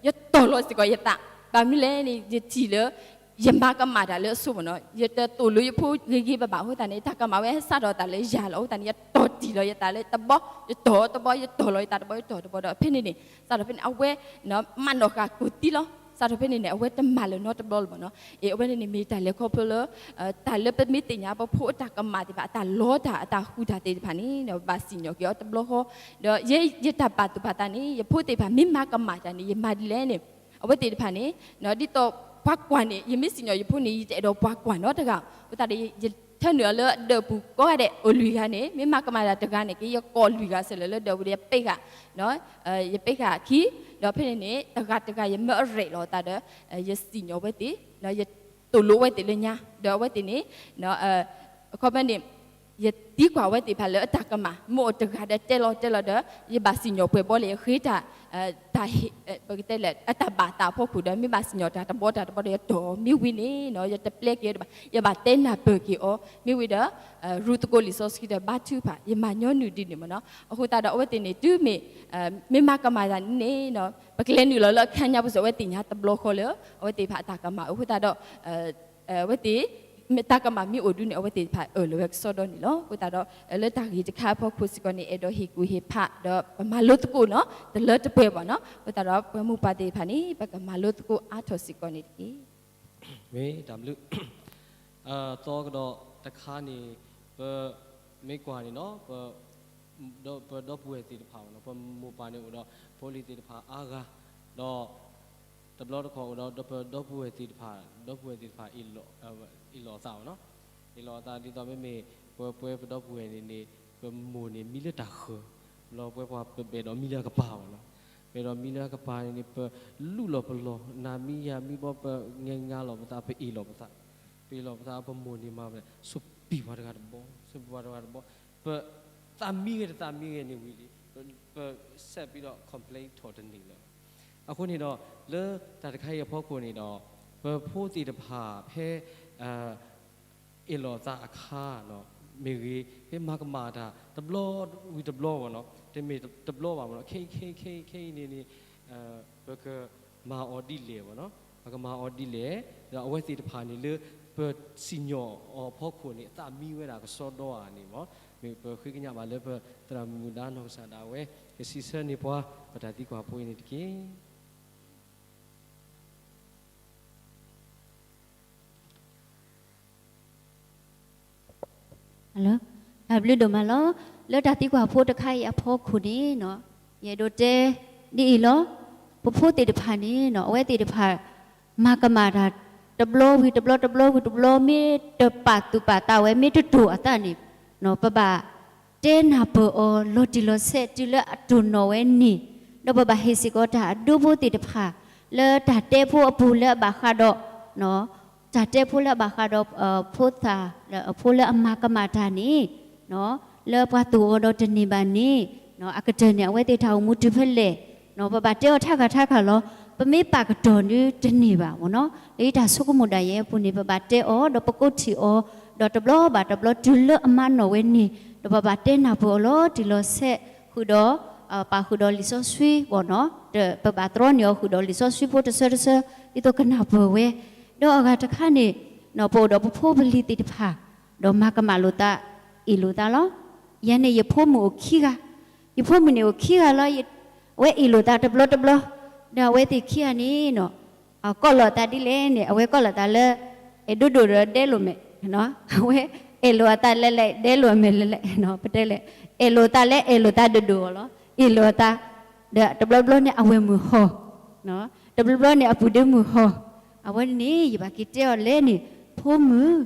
ယတီၢ်လီၤစ့ၢ်ကီးယသး, ဘၣ်မနုၤလဲၣ်န့ၣ် ယထံၣ်လၢ ယမၤကမၣ်တၢ်လၢအဆိမ့ၢ်နီၤ, ယတသိၣ်လိယဖိဂ့ၤဂ့ၤဘၣ်ဘၣ်အဃိသတးန့ၣ် တၢ်ကမၣ်ဝဲဟဲစးထီၣ်သးလၢယၤလီၤ. အဃိသတးန့ၣ် ယတီၢ်တံၢ်လီၤယသးလၢတဘီ, ယတီၢ်တဘီ ယတီၢ်လီၤယသးတဘီ ယတီၢ်တဘီဒီး ဖဲန့ၣ်န့ၣ် စးထီၣ်ဖဲန့ၣ် အဝဲ မၤနီၣ်ဃာ်ကိၢ်သံလီၤ. စးထီၣ်ဖဲန့ၣ်န့ၣ် အဝဲတမၤလၢၤနီတဘျီလၢၤဘၣ်နီၤ. အဝဲန့ၣ်န့ၣ်မ့ၢ်တၢ်လဲၤခီဖျိလၢ တၢ်လၢပမ့ၢ်သ့ၣ်ညါပဖိအတၢ်ကမၣ်သ့ၣ်တဖၣ် အတၢ်လီတၢ် အတၢ်ဃူတၢ်သ့ၣ်တဖၣ်န့ၣ် ဘၣ်စံၣ်ညီၣ်က့ၤအီၤတဘျီဃီ, ဒီးယဲယတၢ်ပာ်သူၣ်ပာ်သးန့ၣ် ယဖိသ့ၣ်တဖၣ်မ့ၢ်မၤကမၣ်တၢ်န့ၣ် ယမၤဒ်လဲၣ်န့ၣ် အဝဲသ့ၣ်တဖၣ်န့ၣ် ဒ်သိးပှၤကွၢ်န့ၣ် ယမ့ၢ်စံၣ်ညီၣ်ယဖိန့ၣ် ယတအဲၣ်ဒိးပှၤကွၢ်နီတဂၤ, အဃိသတးဒီး ယထၢနုာ်အီၤလၢအဒၢးပူၤကိးဂၤဒဲး အိၣ်လွံၢ်ဂၤန့ၣ် မ့ၢ်မၤကမၣ်တၢ်တဂၤန့ၣ်က့ ယကိးလွံၢ်ဂၤစ့ၢ်လီၤလၢဒၢးပူၤဒီး ယပ့းဃာ် ယပ့းဃာ်အခံ, ဒီးဖဲန့ၣ်န့ၣ် တဂၤတဂၤယမၢအရဲၣ်လီၤအသးဒီး ယစံၣ်ညီၣ်အဝဲသ့ၣ်, ယသိၣ်လိအဝဲသ့ၣ်လၢညါ, ဒီးအဝဲသ့ၣ်န့ၣ် အခီပညီန့ၣ် ယသံကွၢ်အဝဲသ့ၣ်တဖၣ်လၢအတၢ်ကမၣ် မ့ၢ်အိၣ်တဂၤဒီးတဲလီၤတဲလီၤဒီး ယဘၣ်စံၣ်ညီၣ်ပှဲၤဘီလဲၣ် ယဃ့တၢ် ပကတဲလဲၣ် အတၢ်ဘၣ်သးအဖီခိၣ်ဒီး မ့ၢ်ဘၣ်စံၣ်ညီၣ်တၢ်တဘီတၢ်တဘီဒီး ယတီၢ်မ့ၢ်ဝံၤန့ၣ်နီၤ ယတပျဲက့ၤဒီးဘၣ် ယဘၣ်တဲနၢ်ပၢၢ်က့ၤအီၤ မ့ၢ်ဝံၤဒီး ရူသကိးလံာ်စီဆှံဒီးဘါထုကဖၣ် ယမၤညီနုၢ်ဒ်န့ၣ်မ့ၢ်နီၤ. အဃိသတးဒီးအဝဲသ့ၣ်န့ၣ် တုၤမ့ၢ် မ့ၢ်မၤကမၣ်တၢ်န့ၣ်န့ၣ် ပကလဲၤနုာ်လီၤလၢအခါညါပူၤစ့ၢ် အဝဲသ့ၣ်ညါတဘျီဃီလၢ အဝဲသ့ၣ်တဖၣ်အတၢ်ကမၣ်အဃိသတးဒီး အဝဲသ့ၣ် တၢ်ကမၣ်မ့ၢ်အိၣ်ဒုန့ၣ် အဝဲသ့ၣ်တဖၣ်အၢၣ်လီၤဝဲကစီဒီန့ၣ်လီၤ. အဃိသတးဒီး လၢတၢ်ဂ့ၢ်တခါအဖီခိၣ်စ့ၢ်ကီးန့ၣ် အဲၣ်ဒိးဟ့ၣ်ကူၣ်ဟ့ၣ်ဖး ဒီးပမၤလိသကိးနီၤ တလၢတပှဲၤဘၣ်နီၤ. အဃိသတးဒီး ပှၤမိၢ်ပၢ်သ့ၣ်တဖၣ်န့ၣ် ပကမၤလိသကိးအါထီၣ်စ့ၢ်ကီးန့ၣ်တက့ၢ်. မ့ၢ်တၢ်ဘျုး သီကဒီးတခါန့ၣ် ပမ့ၢ်ကွၢ်န့ၣ်နီၤ ပဒီပုၢ်ဝဲၢ်သ့ၣ်တဖၣ်နီၤ ပမိၢ်ပၢ်န့ၣ်အိၣ်ဒီးဖိလံၤသ့ၣ်တဖၣ်အါဂၤ ဒီး တဘျီတခီၣ်အိၣ်ဒီး ဒီပုၢ်ဝဲၢ်သ့ၣ်တဖၣ် ဒီပုၢ်ဝဲၢ်သ့ၣ်တဖၣ် အ့ၣ်လိာ်အသးနီၤ အ့ၣ်လိာ်အသးဒ်သိးမ့မ့ၢ် ပပှဲၤပဒီပုၢ်ဝဲၢ်န့ၣ်န့ၣ် ပမိၢ်န့ၣ်မံလၢတၢ်ဃၢၤ ဘျီပှဲၤပှၤပဘဲၣ်ဒီးမံလၢအကပၤဘၣ်နီၤ ဘဲၣ်ဒီးမံလၢအကပၤန့ၣ်န့ၣ် ပလူလီၤပလီၢ် နၤမံယၤမံဘီ ပငဲငါလီၤပသး ပအ့ၣ်လိာ်ပသး ပအ့ၣ်လိာ်ပသး ပမိၢ်န့ၣ်မၤပလဲၣ် ဆိၣ်ပံၢ်ပှၤတဂၤတဘီ ဆိၣ်ပံၢ်ပှၤတဂၤတဘီ ပသးမံဂ့ၤတသးမံဂ့ၤန့ၣ်ဝံၤလံ ပစဲးပံၤဒီး complain ထီၣ်တန့ၢ်လၢၤ အဃိန့ၣ်ဒီး လၢတၢ်တခါအံၤအဖီခိၣ်န့ၣ်ဒီး ပဖိသ့ၣ်တဖၣ်ဖဲ အ့ၣ်လိာ်သးအခါ မ့ၢ်ဂ့ၤ ဖဲမၤကမၣ်တၢ် တဘျီဝံၤတဘျီဘၣ်နီၤ တမ့ၢ်တဘျီဘၣ်မ့ၢ်နီၤ ခဲအံၤခဲအံၤခဲအံၤခဲအံၤန့ၣ်န့ၣ် ပကမၤအီၤဒ်လဲၣ်ဘၣ်နီၤ ပကမၤအီၤဒ်လဲၣ်, ဒီးအဝဲသ့ၣ်တဖၣ်န့ၣ်လၢ ပစံၣ်ညီၣ်အီၤအဖီခိၣ်န့ၣ် အသးမံဝဲဒၣ်ကစီဒီဧါန့ၣ်မ့ၢ်, မ့ၢ်ပဃ့ကညးဘၣ်လၢပသရၣ်မုၣ်မုၣ်ဒါနီၢ်ကစၢ်ဒၣ်ဝဲ ကစံးဆၢန့ၢ်ပှၤ ပတၢ်သံကွၢ်ဖိအံၤန့ၣ်တက့ၢ်. တၢ်ဘျုးဒိၣ်မးလီၤ. လၢတၢ်သံကွၢ်ဖိတခါအံၤအဖီခိၣ်န့ၣ်, ယအဲၣ်ဒိးတဲဒ်အံၤလီၤ. ပဖိသ့ၣ်တဖၣ်န့ၣ်, အဝဲသ့ၣ်တဖၣ် မၤကမၣ်တၢ်တဘျီဝံၤတဘျီ တဘျီဝံၤတဘျီ မ့ၢ်တပာ်သူၣ်ပာ်သးဝဲ မ့ၢ်တတိၢ်အသးန့ၣ်, ပဘၣ် တဲနၢ်ပၢၢ်အီၤလီၤတံၢ်လီၤဆဲး တုၤလၢအတိၢ်နီၣ်ဝဲန့ၣ်, ဒီးပဘၣ်ဟ့ၣ်စ့ၢ်ကီးတၢ်အဒိဖိသ့ၣ်တဖၣ် လၢတၢ်တဲဖိအပူၤလၢအဘၣ်ဃးဒီး, တၢ်တဲဖိလၢအဘၣ်ဃးဒီး ဖိသၣ်, ဖိလၢအမၤကမၣ်တၢ်န့ၣ်, လၢပှၤသူၣ်အီၤဒီးတန့ၢ်ဘၣ်န့ၣ်, အကတၢၢ်န့ၣ် အဝဲသ့ၣ်တၢ်အိၣ်မူတုၤဖဲလဲၣ်, ပဘၣ်တဲအီၤထးခါထးခါလီၤ. ပမ့ၢ်ပာ်ကတီၢ်ဒုတန့ၢ်ဘၣ်မ့ၢ်နီၤ, လၢယတၢ်ဆိကမိၣ်ဒၣ်ယဲအပူၤန့ၣ် ပဘၣ်တဲအီၤ ဒီးပကိးထံၣ်အီၤ, ဒီးတဘျီဘၣ်တဘျီတုၤလၢအမၤနီၣ်ဝဲန့ၣ်, ဒီးပဘၣ်တဲနၢ်ပၢၢ်အီၤလီၤတံၢ်လီၤဆဲးဃုာ်ဒီး, ပာ်ဃုာ်ဒီးလံာ်စီဆှံမ့ၢ်နီၤ, ပဘၣ်တြီန့ၢ်အီၤဃုာ်ဒီးလံာ်စီဆှံဖိတဆၢတဆၢ ဒ်သိးကနၢ်ပၢၢ်ဝဲ, ဒီးအဂၤတခါန့ၣ်, ပအိၣ်ဒီးပဖိပလံၤသ့ၣ်တဖၣ်, ဒီးမၤကမၣ်လိာ်သး, အ့ၣ်လိာ်သးလီၤ. ယၤန့ၣ်ယဖိမုၣ်အိၣ်ခံဂၤ, ယဖိမုၣ်န့ၣ်အိၣ်ခံဂၤလီၤ. အဝဲအ့ၣ်လိာ်သးတဘျီတဘျီ, ဒီးအဝဲသ့ၣ်ခံဂၤန့ၣ်နီၤ, ကိးလိာ်အသးဒ်လဲၣ်န့ၣ် အဝဲကိးလိာ်သးလၢ အဲၣ်ဒိၣ်ဒိၣ်ဒီးဒဲလိာ်မဲာ်, အဝဲအဲၣ်လိာ်အသးလဲၣ်လဲၣ် ဒဲလိာ်အမဲာ်လဲၣ်လဲၣ်, ပတဲလဲၣ်, အဲၣ်လိာ်သးလၢအဲၣ်လိာ်သးဒိၣ်ဒိၣ်အီၤလီၤ. အ့ၣ်လိာ်အသး, ဒီးတဘျီဘျီန့ၣ်အဝဲၢ်မုၢ်ဟီၣ်, တဘျီဘျီန့ၣ်အပုၢ်ဒ့မုၢ်ဟီၣ်, အဝဲန့ၣ် ယဘၣ်က့ၤတဲအီၤလဲၣ်န့ၣ်, ဖိမုၣ်,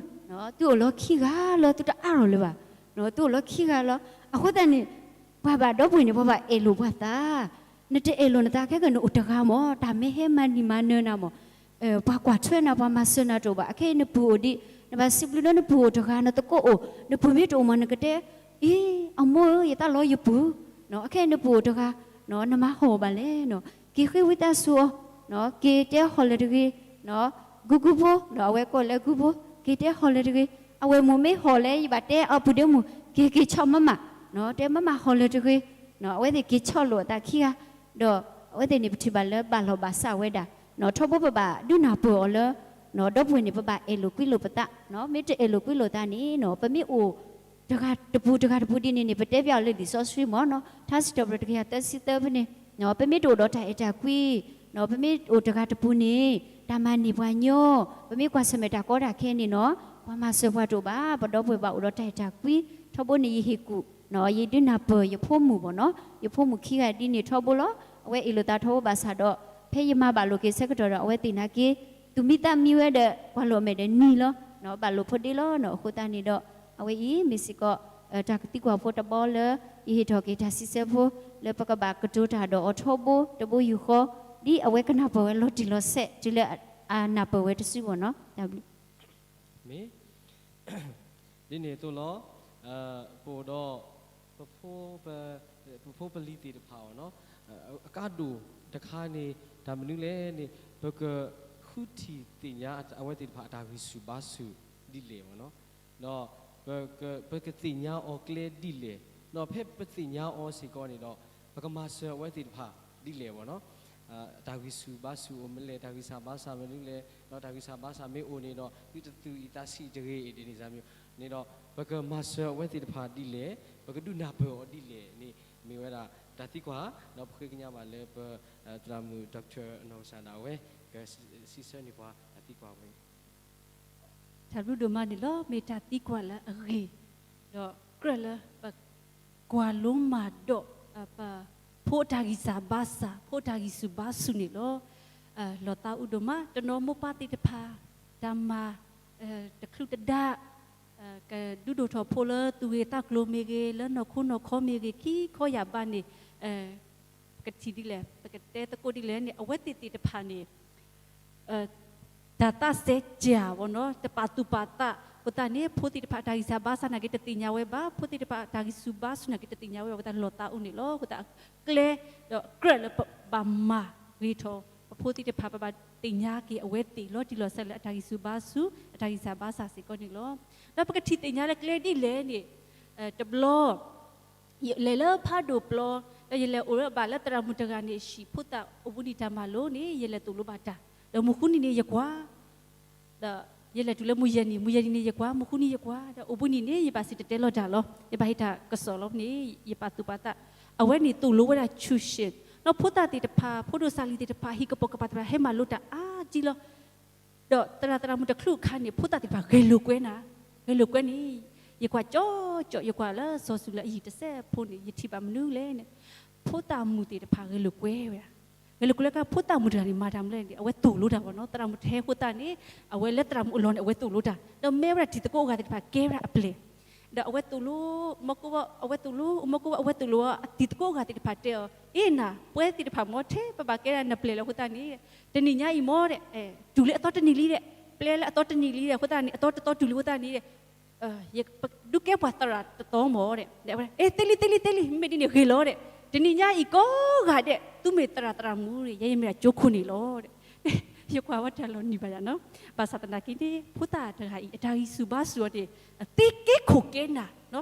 သုအိၣ်လီၤခံဂၤလီၤ သုတအါထီၣ်လၢၤဘၣ်, သုအိၣ်လီၤခံဂၤလီၤ. အဃိသတးန့ၣ်, ပှၤဘၣ်ဒီပုၢ်ဝဲၢ်န့ၣ် ပှၤဘၣ်အဲၣ်လိာ်ပှၤသး, နတအဲၣ်လိာ်နသးခဲကနအိၣ်တဂၤမ့ၢ် တၢ်မ့ၢ်ဟဲမၤနံၤမၤနၢၤနၤမ့ၢ်, ပှၤကွၢ်ထွဲနၤ ပှၤမၤစၢၤနၤတအိၣ်ဘၣ်. အခဲအံၤနပုၢ်အိၣ်ဒံး, နဘၣ်စံးဘျုးလၢနပုၢ်အိၣ်တဂၤ နသကိးအိၣ်, နပုၢ်မ့ၢ်တအိၣ်မ့ၢ် နကတဲ, အံၤ, အမိၢ်ဧၢ ယသးလီၤယပုၢ်, အခဲအံၤနပုၢ်အိၣ်တဂၤ, နမၤဟီၣ်ဘၣ်လဲၣ်, က့ၤဃ့ဝံသးစူၤအီၤ, က့ၤတဲဟီၣ်လၢၤတဂ့ၤ, ဂုၢ်ဂုၢ်ဖိ, အဝဲကိးလၢဂုၢ်ဖိ, က့ၤတဲဟီၣ်လၢၤတဂ့ၤ. အဝဲၢ်မုၣ်မ့ၢ်ဟီၣ်လဲၣ် ယဘၣ်တဲအပုၢ်ဒ့မုၣ် က့ၤက့ၤဆီၣ်မးမး, တဲမးမးဟီၣ်လၢၤတဂ့ၤ. အဝဲသ့ၣ်က့ၤဆီၣ်လိာ်အသးခံဂၤ, ဒီးအဝဲသ့ၣ်န့ၣ် ပထံၣ်ဘၣ်လၢဘၣ်လီၢ်ဘၣ်စးဝဲဒၣ်, ထီဘိပဘၣ်ဒုးနၢ်ပၢၢ်အီၤလၢ ဒီပုၢ်ဝဲၢ်န့ၣ် ပဘၣ်အဲၣ်လိာ်ကွံလိာ်ပသး, မ့ၢ်တအဲၣ်လိာ်ကွံလိာ်သးန့ၣ် ပမ့ၢ်အိၣ်တဂၤတပူၤတဂၤတပူၤဒ်န့ၣ်န့ၣ် ပတဲဘၣ်အီၤလၢလံာ်စီဆှံမ့ၢ်နီၤ, ထါစံးထီၣ်ပတြၢၤတကယၤသၢဆံသၢဖဲန့ၣ်, ပမ့ၢ်တအိၣ်ဒီးတၢ်အဲၣ်တၢ်ကွံ, ပမ့ၢ်အိၣ်တဂၤတပူၤန့ၣ် တၢ်မၤန့ၢ်ပှၤညီ, ပမ့ၢ်ကွၢ်ဆၢၣ်မဲာ်တၢ်ကီတၢ်ခဲန့ၣ်နီၤ, ပှၤမၤစၢၤပှၤတအိၣ်ဘၣ်, ပဒီပုၢ်ဝဲၢ်ဘၣ်အိၣ်ဒီးတၢ်အဲၣ်တၢ်ကွံ, ထီဘိန့ၣ်ယဟ့ၣ်ကူၣ်, ယဒုးနၢ်ပၢၢ်ယဖိမုၣ်မ့ၢ်နီၤ, ယဖိမုၣ်ခံဂၤဒ်န့ၣ်ထီဘိလီၤ, အဝဲအ့ၣ်လိာ်သးထီဘိဘၣ်ဆၣ်ဒီး, ဖဲယမၤဘၣ်လိာ်က့ၤဆၢကတီၢ်ဒီး အဝဲသ့ၣ်နာ်က့ၤ, သူၣ်မံသးမံဝဲဒီး ကွၢ်လိာ်အမဲာ်ဒီးနံၤလီၤ, ဘၣ်လိာ်ဖိဒ့လီၤ, အဃိသတးန့ၣ်ဒီး, အဝဲအံၤမ့ၢ်စ့ၢ်ကီး တၢ်ကသံကွၢ်ဖိတဘီလၢ ယဟ့ၣ်ထီၣ်က့ၤတၢ်စံးဆၢဖိ, လၢပကဘၣ်ကတိၤတၢ်ဒီးအီၤထီဘိ တဘိယူၢ်ဃီ, ဒ်အဝဲကနၢ်ပၢၢ်ဝဲလီၤတံၢ်လီၤဆဲး တုၤလၢအနၢ်ပၢၢ်ဝဲတစုမ့ၢ်နီၤ, တၢ်ဘျုး မ့ၢ် ဒ်န့ၣ်အသိးလီၤ, ပအိၣ်ဒီး ပဖိပလံၤသ့ၣ်တဖၣ်အီၤနီၤ, အကါဒိၣ်တခါန့ၣ် တၢ်မနုၤလဲၣ်န့ၣ် ပကဃုထံၣ်သ့ၣ်ညါအဝဲသ့ၣ်တဖၣ်အတၢ်ဂံၢ်ဆူၣ်ဘါဆူၣ်ဒ်လဲၣ်မ့ၢ်နီၤ, ဒီး ပကသ့ၣ်ညါအီၤကျဲဒ်လဲၣ်, ဒီးဖဲပသ့ၣ်ညါအီၤစ့ၢ်ကီးန့ၣ်ဒီး ပကမၤစၢၤအဝဲသ့ၣ်တဖၣ်ဒ်လဲၣ်မ့ၢ်နီၤ, တၢ်ဂံၢ်ဆူၣ်ဘါဆူၣ်အိၣ်မနုၤလဲၣ်, တၢ်ဂံၢ်စၢ်ဘါစၢ်မနုၤလဲၣ်, ဒီးတၢ်ဂံၢ်စၢ်ဘါစၢ်မ့ၢ်အိၣ်န့ၣ်ဒီး သုတသူၣ်အံၣ်သးဆံးတဂ့ၤ ဒ်န့ၣ်စ့ၢ်မ့ၢ်န့ၣ်ဒီး ပကမၤစၢၤအဝဲသ့ၣ်တဖၣ်ဒ်လဲၣ်, ပကဒုးနၢ်ပၢၢ်အီၤဒ်လဲၣ်န့ၣ် မ့ၢ်ဝဲဒၣ်တၢ်သံကွၢ်, ဒီးပဃ့ကညးဘၣ်လၢပသရၣ်မုၣ် doctor နီၢ်ကစၢ်ဒၣ်ဝဲ ကစံးဆၢန့ၢ်ပှၤတၢ်သံကွၢ်ဝဲ တၢ်ဘျုးဒိၣ်မးန့ၣ်လီၤ. မ့ၢ်တၢ်သံကွၢ်လၢအဂ့ၤ, ဒီးကြၢးလၢပ ကွၢ်လိမၤဒိး ပဖိအတၢ်ဂံၢ်စၢ်ဘါစၢ် ဖိအတၢ်ဂံၢ်ဆူၣ်ဘါဆူၣ်န့ၣ်လီၤ. လီၤသးအုးဒိၣ်မး တနီၤမိၢ်ပၢ်သ့ၣ်တဖၣ် တၢ်မၤ တချုးတဒါ ကဒုးဒိၣ်ထီၣ်ဖိလၢသူၣ်ဂ့ၤသးကျိၤမ့ၢ်ဂ့ၤ လၢနီၢ်ခိနီၢ်ခီမ့ၢ်ဂ့ၤ ခံခီယၢ်ဘးန့ၣ် ပကထံၣ်ဒ်လဲၣ် ပကတဲသကိးဒ်လဲၣ်န့ၣ် အဝဲသ့ၣ်သ့ၣ်တဖၣ်န့ၣ် တၢ်သးစဲစၢ်ဝဲနီၤ တပာ်သူၣ်ပာ်သး အဃိသတးန့ၣ် ဖိသ့ၣ်တဖၣ်တၢ်ဂံၢ်စၢ်ဘါစၢ်နာ်က့တသ့ၣ်ညါဝဲဘၣ် ဖိသ့ၣ်တဖၣ်တၢ်ဂံၢ်ဆူၣ်ဘါဆူၣ်နာ်က့တသ့ၣ်ညါဝဲဘၣ် အဃိသတးလီၤသးအုးန့ၣ်လီၤ. အဃိသတးအကျဲ ဒီးကြၢးလၢပဘၣ်မၤဂ့ၤထီၣ် ပဖိသ့ၣ်တဖၣ် ပဘၣ်သ့ၣ်ညါက့ၤအဝဲသ့ၣ်လီၤတံၢ်လီၤဆဲးလၢအတၢ်ဂံၢ်ဆူၣ်ဘါဆူၣ် အတၢ်ဂံၢ်စၢ်ဘါစၢ်စ့ၢ်ကီးန့ၣ်လီၤ. ဒီးပကထံၣ်သ့ၣ်ညါလၢကျဲဒ်လဲၣ်န့ၣ် တဘျီ ယလဲၤလၢဖးဒိၣ်ပျီ ဒီးယလဲၤအိၣ်လၢဘၣ်လၢသရၣ်မုၣ်တဂၤန့ၣ် ဟံၣ်ဖိသၣ်အိၣ်ဘှံးနံၤတၢ်မၤလိန့ၣ် ယလဲၤသိၣ်လိဘၣ်တၢ် ဒီးမုၢ်ဃုနံၤန့ၣ်ယကွၢ်, ဒီးယလဲၤတုၤလၢမုၢ်ယဲၢ်နံၤ, မုၢ်ယဲၢ်နံၤန့ၣ်ယကွၢ်, မုၢ်ဃုနံၤယကွၢ်, ဒီးအိၣ်ဘှံးနံၤန့ၣ် ယဘၣ်စံၣ်တဲၤတဲလီၤတၢ်လီၤ. ယဘၣ်ဟ့ၣ်တၢ်ကစီၣ်လီၤန့ၣ် ယပာ်သူၣ်ပာ်သး. အဝဲန့ၣ်သိၣ်လိဝဲဒၣ် ဆူၣ်ရှ့ၣ်, ဒီးဖိသၣ်သ့ၣ်တဖၣ် ဖိဒိၣ်စၢ်လံၤသ့ၣ်တဖၣ် ဟံၣ်ကပိာ်ကပၤသ့ၣ်တဖၣ် ဟဲမၤလိတၢ်အါကံလီၤ. ဒီးသရၣ်သရၣ်မုၣ်တချုးအခါန့ၣ် ဖိသၣ်သ့ၣ်တဖၣ်ဂဲၤလိာ်ကွဲနၤ, ဂဲၤလိာ်ကွဲန့ၣ်, ယကွၢ်ကၠီကၠီ, ယကွၢ်လၢစီၤစူၤလၢအဟံၣ်တစဲးဖိန့ၣ် ယထံၣ်ဘၣ်မနုၤလဲၣ်န့ၣ်, ဖိသၣ်မုၣ်သ့ၣ်တဖၣ်ဂဲၤလိာ်ကွဲဝဲဒၣ်. ဂဲၤလိာ်ကွဲလၢ ဖိသၣ်မုၣ်တဂၤန့ၣ်မၤတၢ်မနုၤလဲၣ်န့ၣ် အဝဲသိၣ်လိတၢ်ဘၣ်နီၤ. သရၣ်မုၣ်တဟဲအဃိသတးန့ၣ် အဝဲလၢသရၣ်မုၣ်အလီၢ်န့ၣ် အဝဲသိၣ်လိတၢ်, ဒီးမ့ၢ်ဝဲဒၣ်တံၤသကိးအဂၤသ့ၣ်တဖၣ်ကဲဝဲဒၣ်အပျဲၢ် ဒီးအဝဲသိၣ်လိ, မီကိ, အဝဲသိၣ်လိ, မီကိ အဝဲသိၣ်လိအီၤ အတံၤသကိးအဂၤသ့ၣ်တဖၣ်တဲအီၤ, အ့ၣ်နၤ, ပဝဲသ့ၣ်တဖၣ်မ့ၢ်ထဲပဘၣ်ကဲဒၣ်နပျဲၢ်လၢအဃိသတးန့ၣ်, တနံၤညါအံၤမ့ၢ်ဒီး, တုၤလၢအသီတနံၤလံဒီး, ပျဲလၢအသီတနံၤလံဒီး အဃိသတးန့ၣ် အသီတသီတုၤလံအဃိသတးန့ၣ်ဒီး, ဒုးကဲပှၤသရၣ်တသီမ့ၢ်ဒီး, သ့လံ သ့လံ သ့လံ, မ့မ့ၢ်ဒ်န့ၣ်ဂ့ၤလီၤဒီး, တနံၤညါအံၤကိးဂၤဒဲး သုမ့ၢ်သရၣ်သရၣ်မုၣ်ဒီး ယဲယမ့ၢ်ဒၣ်ကၠိခိၣ်န့ၣ်လီၤဒီး ယကွၢ်ဝဲတၢ်လီၤနံၤဘၣ်ယၤနီၤ. ဘၣ်ဆၣ်သနာ်က့န့ၣ် ဖိသၣ်တဂၤအံၤ အတၢ်ဂံၢ်ဆူၣ်ဘါဆူၣ်အီၤန့ၣ် သ့ကဲခိၣ်ကဲနၢ်,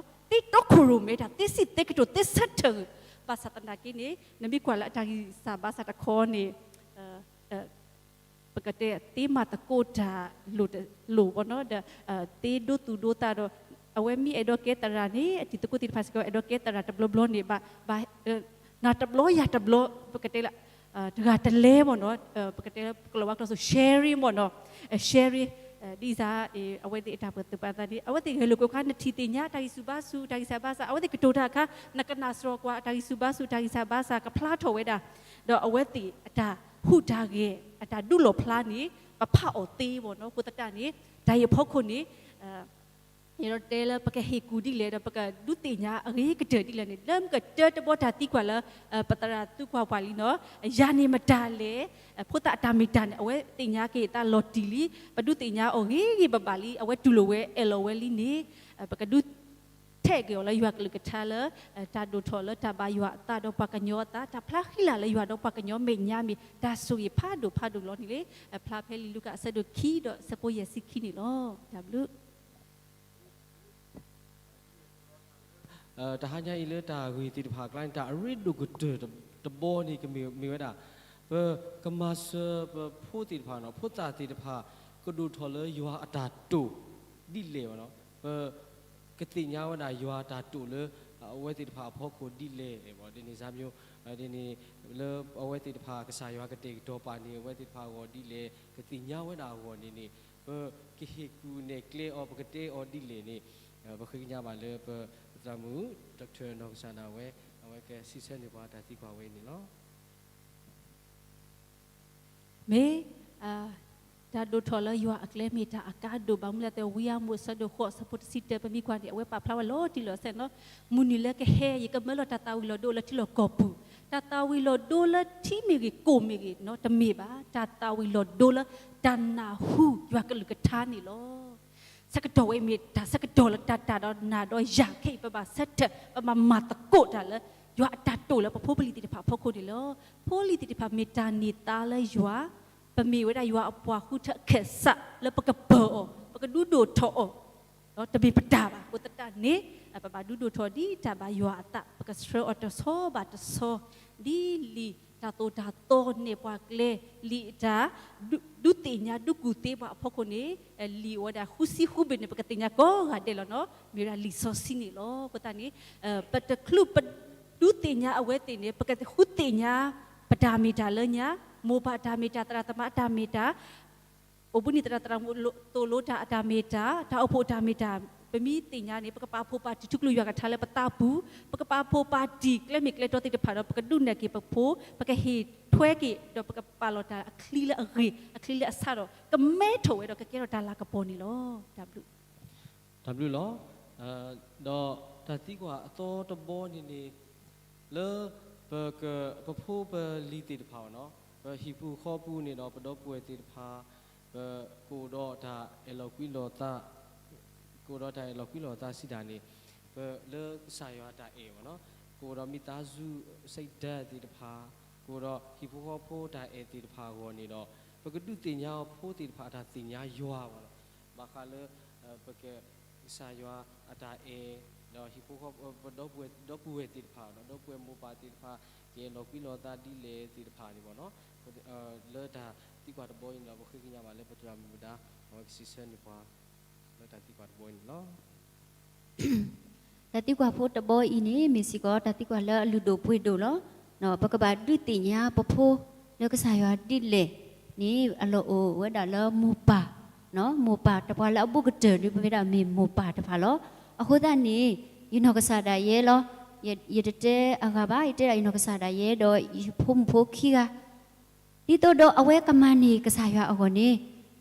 သ့တီခိၣ်ရိၣ်မဲတၢ်, သ့စံးသ့ကတိၤ သ့ဆၢထၢၣ်ဂ့ၤ, ဘၣ်ဆၣ်သနာ်က့န့ၣ် နမ့ၢ်ကွၢ်လၢအတၢ်ဂံၢ်စၢ်ဘါစၢ်တခီန့ၣ် ပကတဲသ့မၤသကိးတၢ်လိၤလိၤဘၣ်နီၤ, ဒီး သ့ဒိသူၣ်ဒိသးဒီး အဝဲမ့ၢ်အဲၣ်ဒိးကဲသရၣ်န့ၣ် အတံၤသကိးသ့ၣ်တဖၣ်စ့ၢ်ကီး အဲၣ်ဒိးကဲသရၣ်တဘျီဘျီန့ၣ် ဘၣ် နၤတဘျီယၤတဘျီ ပကတဲလၢ တဂၤတလဲဘၣ်နီၤ, ပကတဲလၢကလီၤဝါကျိာ်စ့ၢ် sharing ဘၣ်နီၤ, sharing ဒ်စ့ၢ် အဝဲသ့ၣ်အတၢ်ပၢၢ်သ့ၣ်တဖၣ်န့ၣ် အဝဲသ့ၣ်ဂဲၤလိာ်ကွဲခါ နထံၣ်သ့ၣ်ညါ တၢ်ဂံၢ်ဆူၣ်ဘါဆူၣ် တၢ်ဂံၢ်စၢ်ဘါစၢ် အဝဲသ့ၣ်ကတိၤတၢ်အခါ နကနၣ်စ့ၢ်ကီးကွၢ် တၢ်ဂံၢ်ဆူၣ်ဘါဆူၣ် တၢ်ဂံၢ်စၢ်ဘါစၢ် ကဖျါထီၣ်ဝဲဒၣ်, ဒီးအဝဲသ့ၣ်အတၢ်ဟူးတၢ်ဂဲၤ အတၢ်ဒုးလီၣ်ဖျါန့ၣ် ပဖးအီၤသ့ဘၣ်နီၤ, အဃိသတးန့ၣ် တၢ်အံၤအဖီခိၣ်န့ၣ် ယအဲၣ်ဒိးတဲလၢပကဟ့ၣ်ကူၣ်ဒ်လဲၣ်ဒီး ပကဒုးသ့ၣ်ညါအဂ့ၤကတၢၢ်ဒ်လဲၣ်န့ၣ် လၢမုၢ်ကတၢၢ်တဘီတၢ်သံကွၢ်လၢ ပသရၣ်သံကွၢ်ပှၤလံနီၤ, ယၤန့ၣ်မတၤလဲၣ်, ဖိသၣ်အတၢ်မ့ၢ်တၢ်န့ၣ် အဝဲသ့ၣ်ညါက့ၤအသးလီၤတံၢ်လံ, ပဒုးသ့ၣ်ညါအီၤဂ့ၤဂ့ၤဘၣ်ဘၣ်လံ, အဝဲတူၢ်လိာ်ဝဲအဲၣ်လီၤဝဲလံန့ၣ် ပကဒုး ထဲးက့ၤအီၤလၢယွၤကလုၢ်ကထါလၢ တၢ်ဒိၣ်ထီၣ်လၢတၢ်ဘါယွၤအသးဒီးပှၤကညီအသး, တၢ်ဖျါဃံလၤလၢယွၤဒီးပှၤကညီမဲာ်ညါမ့ၢ် တၢ်ဆိၣ်ဂ့ၤဖးဒိၣ်ဖးဒိၣ်လီၤန့ၣ်လံ, ဖျါဖဲလံာ်လူၤကၣ်အဆၢဒိၣ်ခံဒီးအဆၢဖိယဲၢ်ဆံခံန့ၣ်လီၤ. တၢ်ဘျုး တဟါညါအံၤလၢတၢ်ဂ့ၢ်သ့ၣ်တဖၣ်အကျါန့ၣ် တၢ်အရ့ဒိၣ်ကတၢၢ်တဘီန့ၣ် ကမ့ၢ်မ့ၢ်ဝဲဒၣ် ပကမၤစၢၤပဖိသ့ၣ်တဖၣ်နီၤ, ဖိသၣ်သ့ၣ်တဖၣ် ကဒိၣ်ထီၣ်လၢယွၤအတၢ်တိာ်ဒ်လဲၣ်ဘၣ်နီၤ, ပကသ့ၣ်ညါဝဲဒၣ်ယွၤအတၢ်တိာ်လၢ အဝဲသ့ၣ်တဖၣ်အဖီခိၣ်ဒ်လဲၣ်ဘၣ်, ဒ်န့ၣ်စၢ်မျိုး ဒ်န့ၣ် လၢအဝဲသ့ၣ်တဖၣ် ကစၢ်ယွၤကတဲာ်ကတီၤပာ်န့ၢ် အဝဲသ့ၣ်တဖၣ်အဂီၢ်ဒ်လဲၣ်, ကသ့ၣ်ညါဝဲဒၣ်အဂီၢ်န့ၣ်န့ၣ် ပကဟ့ၣ်ကူၣ်နဲၣ်ကျဲအီၤ ပကတဲအီၤဒ်လဲၣ်န့ၣ် ပဃ့ကညးဘၣ်လၢပသရၣ်မုၣ် Doctor နီၢ်ကစၢ်ဒၣ်ဝဲ အဝဲကစံးဆၢန့ၢ်ပှၤတၢ်သံကွၢ်ဝဲန့ၣ်လီၤ. မ့ၢ် တၢ်ဒိၣ်ထီၣ်လၢယွၤအကျဲမ့ၢ်တၢ်အကါဒိၣ်ဘၣ်မနုၤလဲၣ်, ဝံအၤမိၣ်အဆၢဒိၣ်ဃိးအဆၢဖိတဆံတၢ ပမ့ၢ်ကွၢ်န့ၣ် အဝဲပာ်ဖျါဝဲလီၤတံၢ်လီၤဆဲးနီၤ, မုၢ်နံၤလၢကဟဲ ယကမၢလီၤတၢ်သၣ်ဝံၤလီၤဒိလၢထံလီၢ်ကီၢ်ပူၤ, တၢ်သၣ်ဝံၤလီၤဒိလၢထံမ့ၢ်ဂ့ၤ ကိၣ်မ့ၢ်ဂ့ၤနီၤ တမ့ၢ်ဘၣ်, တၢ်သၣ်ဝံၤလီၤဒိလၢတၢ်နၢ်ဟူယွၤကလုၢ်ကထါန့ၣ်လီၤ. ဆၢကတီၢ်ဝဲအံၤမ့ၢ်တၢ်ဆၢကတီၢ်လၢတၢ်တၢ်ဒီးနၤဒီးယၤခဲအံၤ ပဘၣ်ဆၢထၢၣ် ပဘၣ်မၤသကိးတၢ်လၢ ယွၤအတၢ်တိာ်လၢပဖိပလံၤသ့ၣ်တဖၣ်အဖီခိၣ်န့ၣ်လီၤ. ဖိလံၤသ့ၣ်တဖၣ်မ့ၢ်တၢ်န့ၢ်သါလၢယွၤ, ပမ့ၢ်ဝဲဒၣ်ယွၤအပှၤဃုထၢအခၢၣ်စးလၢပကပၢၤအီၤ, ပကဒုးဒိၣ်ထီၣ်အီၤ ဒီးတမ့ၢ်ပတၢ်ဘၣ်. အဃိသတးန့ၣ် ပဘၣ်ဒုးဒိၣ်ထီၣ်ဒ်တၢ်ဘၣ်ယွၤအသး, ပကဆှၢအီၤတဆီဘၣ်တဆီ, ဒ်လံာ်တၢ်သိၣ်တၢ်သီန့ၢ်ပှၤကျဲ, လံာ်တၢ် ဒုးသ့ၣ်ညါဒုးကူၣ်သ့ပှၤအဖီခိၣ်န့ၣ်, လံာ်ဝဲဒၣ်ဃုဆံဃုဘ့ၣ်န့ၣ် ပကသ့ၣ်ညါကိးဂၤဒဲးလီၤနီၤ, မ့ၢ်ဝဲဒၣ်လံာ်စီဆှံန့ၣ်လီၤ. အဃိသတးန့ၣ် ပတချုးပဒုးသ့ၣ်ညါအဝဲသ့ၣ်န့ၣ် ပကဃုသ့ၣ်ညါ ပတၢ်မ့ၢ်တၢ်လၢညါ, မိၢ်ပၢ်တၢ်မ့ၢ်တၢ် သရၣ်သမါအတၢ်မ့ၢ်တၢ် အိၣ်ဘှံးနံၤသရၣ်သရၣ်မုၣ်သိၣ်လိတၢ်အတၢ်မ့ၢ်တၢ်, တၢ်အိၣ်ဖှိၣ်အတၢ်မ့ၢ်တၢ်, ပမ့ၢ်သ့ၣ်ညါန့ၣ် ပကပာ်ဖှိၣ်ပာ်တံၢ်ထူကျိယွၤကထါလၢပသးပူၤ, ပကပာ်ဖှိၣ်ပာ်တံၢ်ကျဲမ့ၢ်ကျဲတီသ့ၣ်တဖၣ်ဒီး ပကဒုးနဲၣ်က့ၤပဖိ, ပကဟ့ၣ်ထွဲက့ၤ ဒီးပကပာ်လီၤတၢ်အချံလၢအဂ့ၤ, အချံလၢအဆါဒီး ကမဲထီၣ်ဝဲဒီးကကဲထီၣ်တၢ်လၤကပီၤန့ၣ်လီၤ. တၢ်ဘျုး တၢ်ဘျုးလီၤ. ဒီးတၢ်သံကွၢ်အသီတဘီန့ၣ်န့ၣ် လၢပက ပဖိပလံၤသ့ၣ်တဖၣ်အီၤနီၤ, ပဟံၣ်ပူၤဃီပူၤန့ၣ်ဒီး ပဒီပုၢ်ဝဲၢ်သ့ၣ်တဖၣ် ပကအိၣ်ဒီးတၢ်အဲၣ်လီၤကွံလီၤသး, ကအိၣ်ဒီးတၢ်အဲၣ်လီၤကွံလီၤသးစံးတၢ်န့ၣ်, ပလၢကစၢ်ယွၤတၢ်အဲၣ်အီၤနီၤ, ကအိၣ်ဒီးမံသးစူၤစိတ်ဓာတ်သ့ၣ်တဖၣ်, ကအိၣ်ဒီးဟံၣ်ဖိဃီဖိတၢ်အဲၣ်သ့ၣ်တဖၣ်အဂီၢ်န့ၣ်ဒီး ပကဒုးသ့ၣ်ညါအီၤ ဖိသ့ၣ်တဖၣ်အတၢ်သ့ၣ်ညါယွၤအီၤနီၤ, ဘၣ်ဃးလၢ ပက ကစၢ်ယွၤအတၢ်အဲၣ်, ဒီးဟံၣ်ဖိဃီ ပဒီပုၢ်ဝဲၢ် ဒီပုၢ်ဝဲၢ်သ့ၣ်တဖၣ် ဒီပုၢ်ဝဲၢ်မိၢ်ပၢ်သ့ၣ်တဖၣ် ကအဲၣ်လီၤကွံလီၤသးဒ်လဲၣ်သ့ၣ်တဖၣ်န့ၣ်မ့ၢ်နီၤ, လၢတၢ် တၢ်သံကွၢ်တဘီအံၤန့ၣ်ဒီး ပဃ့ကညးဘၣ်လၢပသရၣ်မုၣ်မုၢ်ဒါ အဝဲကစံးဆၢန့ၢ်ပှၤ လၢတၢ်သံကွၢ်တဘီအံၤန့ၣ်လီၤ. တၢ်သံကွၢ်ဖိတဘီအံၤန့ၣ် မ့ၢ်စ့ၢ်ကီး တၢ်သံကွၢ်လၢအလုၢ်ဒိၣ်ပှ့ၤဒိၣ်လီၤ. ပကဘၣ်ဒုးသ့ၣ်ညါပဖိလၢကစၢ်ယွၤဒ်လဲၣ်န့ၣ် အလီၢ်အိၣ်ဝဲဒၣ်လၢမိၢ်ပၢ်, မိၢ်ပၢ်တပှၤလၢအဘူးကတၢၢ်ဒီး ပဝဲဒၣ်မ့ၢ်မိၢ်ပၢ်တဖၣ်လီၤ. အဃိသတးန့ၣ် ယနီၢ်ကစၢ်ဒၣ်ယဲလီၤ. ယတတဲအဂၤဘၣ်, ယတဲဒၣ်ယနီၢ်ကစၢ်ဒၣ်ယဲဒီးယဖိမုၣ်ဖိခံဂၤ ဒ်သိးဒီးအဝဲကမၤန့ၢ်ကစၢ်ယွၤအဂီၢ်န့ၣ်,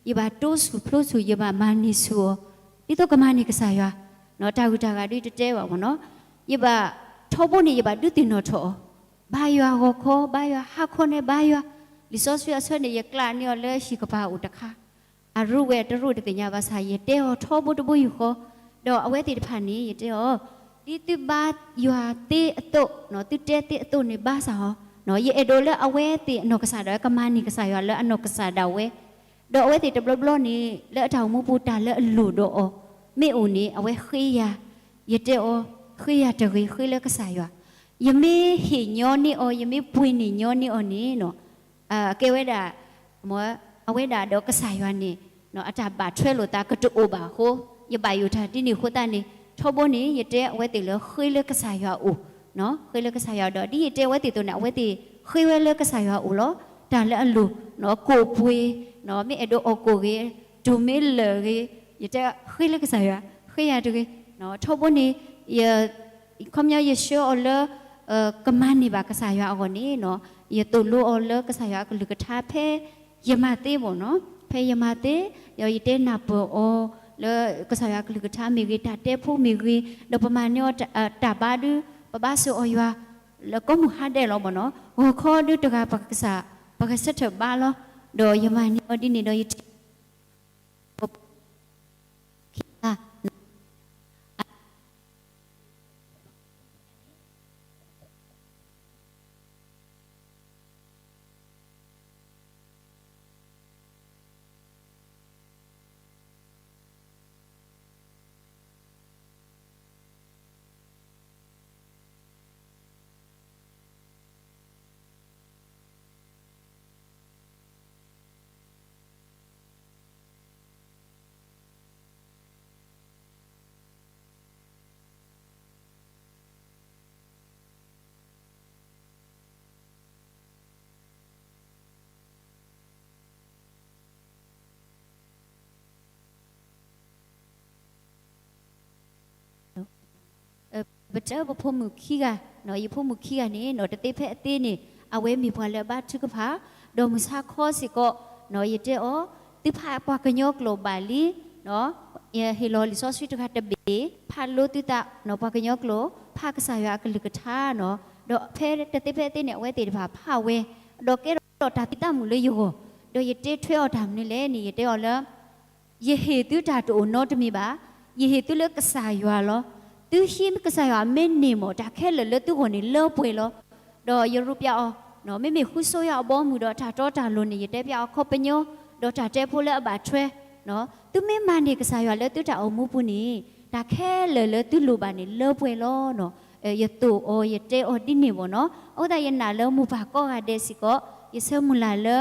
ယဘၣ်တိစူၣ်ဖျိစူၣ်, ယဘၣ်မၤန့ၢ်ဆူၣ်အီၤ, ဒ်သိးကမၤန့ၢ်ကစၢ်ယွၤ, တၢ်ဂုၤတၢ်ဂၤဒ်တတဲဘၣ်မ့ၢ်နီၤ, ယဘၣ်ထီဘိန့ၣ် ယဘၣ်ဒုးသ့ၣ်နီၣ်ထီၣ်အီၤ, ဘါယွၤဂီၤခီ, ဘါယွၤဟါခီန့ၣ်ဘါယွၤ, လံာ်စီဆှံအဆၢန့ၣ် ယကျးန့ၢ်အီၤလၢဟံၣ်ကပၤအိၣ်တခါ အရူဝဲတရူၣ်တသ့ၣ်ညါဘၣ်ဆၣ် ယတဲအီၤထီဘိတဘိယူၢ်ဃီ, ဒီးအဝဲသ့ၣ်တဖၣ်န့ၣ် ယတဲအီၤ, ဒ်သုဘါယွၤသ့အသိး, သုတဲသ့အသိးန့ၣ်ဘါစၢ်အီၤ, ယအဲၣ်ဒိးလၢအဝဲသ့ၣ်အနီၢ်ကစၢ်ဒၣ်ဝဲ ကမၤန့ၢ်ကစၢ်ယွၤလၢအနီၢ်ကစၢ်ဒၣ်ဝဲ, ဒီးအဝဲသ့ၣ်တဘျီဘျီန့ၣ် လၢအတၢ်အိၣ်မူပူၤတၢ်လၢအလိၣ်ဒီးအီၤ မ့ၢ်အိၣ်န့ၣ် အဝဲဃ့ယၤ, ယတဲအီၤ, ဃ့ယၤတဂ့ၤ, ဃ့လၢကစၢ်ယွၤ, ယမ့ၢ်ဟ့ၣ်ညီန့ၢ်အီၤ, ယမ့ၢ်ပှ့ၤန့ၢ်ညီန့ၢ်အီၤန့ၣ် အကဲဝဲဒၣ်, အဝဲဒၣ်ဒီးကစၢ်ယွၤန့ၣ် အတၢ်ဘၣ်ထွဲလိာ်သးကတအိၣ်ဘၣ်အဃိ, ယဘၣ်ယိၣ်တၢ်ဒ်န့ၣ်အဃိသတးန့ၣ် ထီဘိန့ၣ် ယတဲအဝဲသ့ၣ်လၢဃ့လၢကစၢ်ယွၤအိၣ်, ဃ့လၢကစၢ်ယွၤဒီး ဒ်ယတဲအဝဲသ့ၣ်အသိးန့ၣ် အဝဲသ့ၣ်ဃ့ဝဲလၢကစၢ်ယွၤအိၣ်လီၤ. တၢ်လၢအလိၣ်, ကိၣ်ပှ့ၤ, မ့ၢ်အဲၣ်ဒိးအီၣ်ကိၣ်ဂ့ၤ, တိၢ်မ့ၢ်လၢာ်ဂ့ၤ, ယတဲဃ့လၢကစၢ်ယွၤ, ဃ့ယၤတဂ့ၤ, ထီဘိန့ၣ် ခီပညီယဆှၢအီၤလၢ ကမၤန့ၢ်ဘၣ်ကစၢ်ယွၤအဂီၢ်န့ၣ်, ယသိၣ်လိအီၤလၢကစၢ်ယွၤအကလုၢ်ကထါဖဲယမၤသ့မ့ၢ်နီၤ, ဖဲယမၤသ့, ဒီးယတဲနၢ်ပၢၢ်အီၤ လၢကစၢ်ယွၤအကလုၢ်ကထါမ့ၢ်ဂ့ၤ, တၢ်တဲဖိမ့ၢ်ဂ့ၤ, ဒီးပမၤန့ၢ်အီၤတၢ်ဘါဒုး ပဘါစၢၤအီၤယွၤ လၢကိးမုၢ်ဟါဒဲးလီၤမ့ၢ်နီၤ, ဂီၤခီဒုးတဂၤပကစၢ်, ပကဆၢထၢၣ်ဘါလီၤ, ဒီးယမၤန့ၢ်အီၤဒ်န့ၣ်ဒီးယထံၣ် ခံဂၤ ပတဲပဖိမုၣ်ခံဂၤ, ယဖိမုၣ်ခံဂၤန့ၣ် တသ့ဖဲအသ့န့ၣ် အဝဲမ့ၢ်ပှၤလၢအဘါထုကဖၣ်, ဒီးမုၢ်ဆါခီစ့ၢ်ကီး ယတဲအီၤ, သုဖးပှၤကညီကျိာ်ဘၣ်လံ, ဟ့ၣ်လီၤလံာ်စီဆှံတဂၤတဘ့ၣ်, ဖးလိသုသး ပှၤကညီကျိာ်, ဖးကစၢ်ယွၤအကလုၢ်ကထါ, ဒီးဖဲတသ့ဖဲအသ့န့ၣ် အဝဲသ့ၣ်တဖၣ်ဖးဝဲ, ဒီးကဲထီၣ်တၢ်ဖံးသးမုာ်လၢယဂီၢ်, ဒီးယတဲထွဲအီၤတၢ်မနုၤလဲၣ်န့ၣ် ယတဲအီၤလၢ ယဟ့ၣ်သုတၢ်တအိၣ်နီတမံၤဘၣ်, ယဟ့ၣ်သုလၢကစၢ်ယွၤလီၤ. သုဟံးကစၢ်ယွၤမ့ၢ်န့ၢ်မး တၢ်ခဲလၢာ်လၢသုဂီၢ်န့ၣ်လၢပှဲၤလီၤ. ဒီးယရူးပျးအီၤ, မ့မ့ၢ်ဃုဆိယၤအဘီအမုၢ်ဒီးတၢ်တီတၢ်လိၤန့ၣ် ယတဲပျးအီၤခီပညီ, ဒီးတၢ်တဲဖိလၢအဘၣ်ထွဲ, သုမ့ၢ်မၤန့ၢ်ကစၢ်ယွၤလၢသုတၢ်အိၣ်မူပူၤန့ၣ် တၢ်ခဲလၢာ်လၢသုလိၣ်ဘၣ်န့ၣ်လၢပှဲၤလီၤ. ယသိၣ်အီၤ ယတဲအီၤဒ်န့ၣ်မ့ၢ်နီၤ. အဃိသတးယနာ်လၢမိၢ်ပၢ်ကိးဂၤဒဲးစ့ၢ်ကီး ယဆၢမုၢ်လၢ်လၢ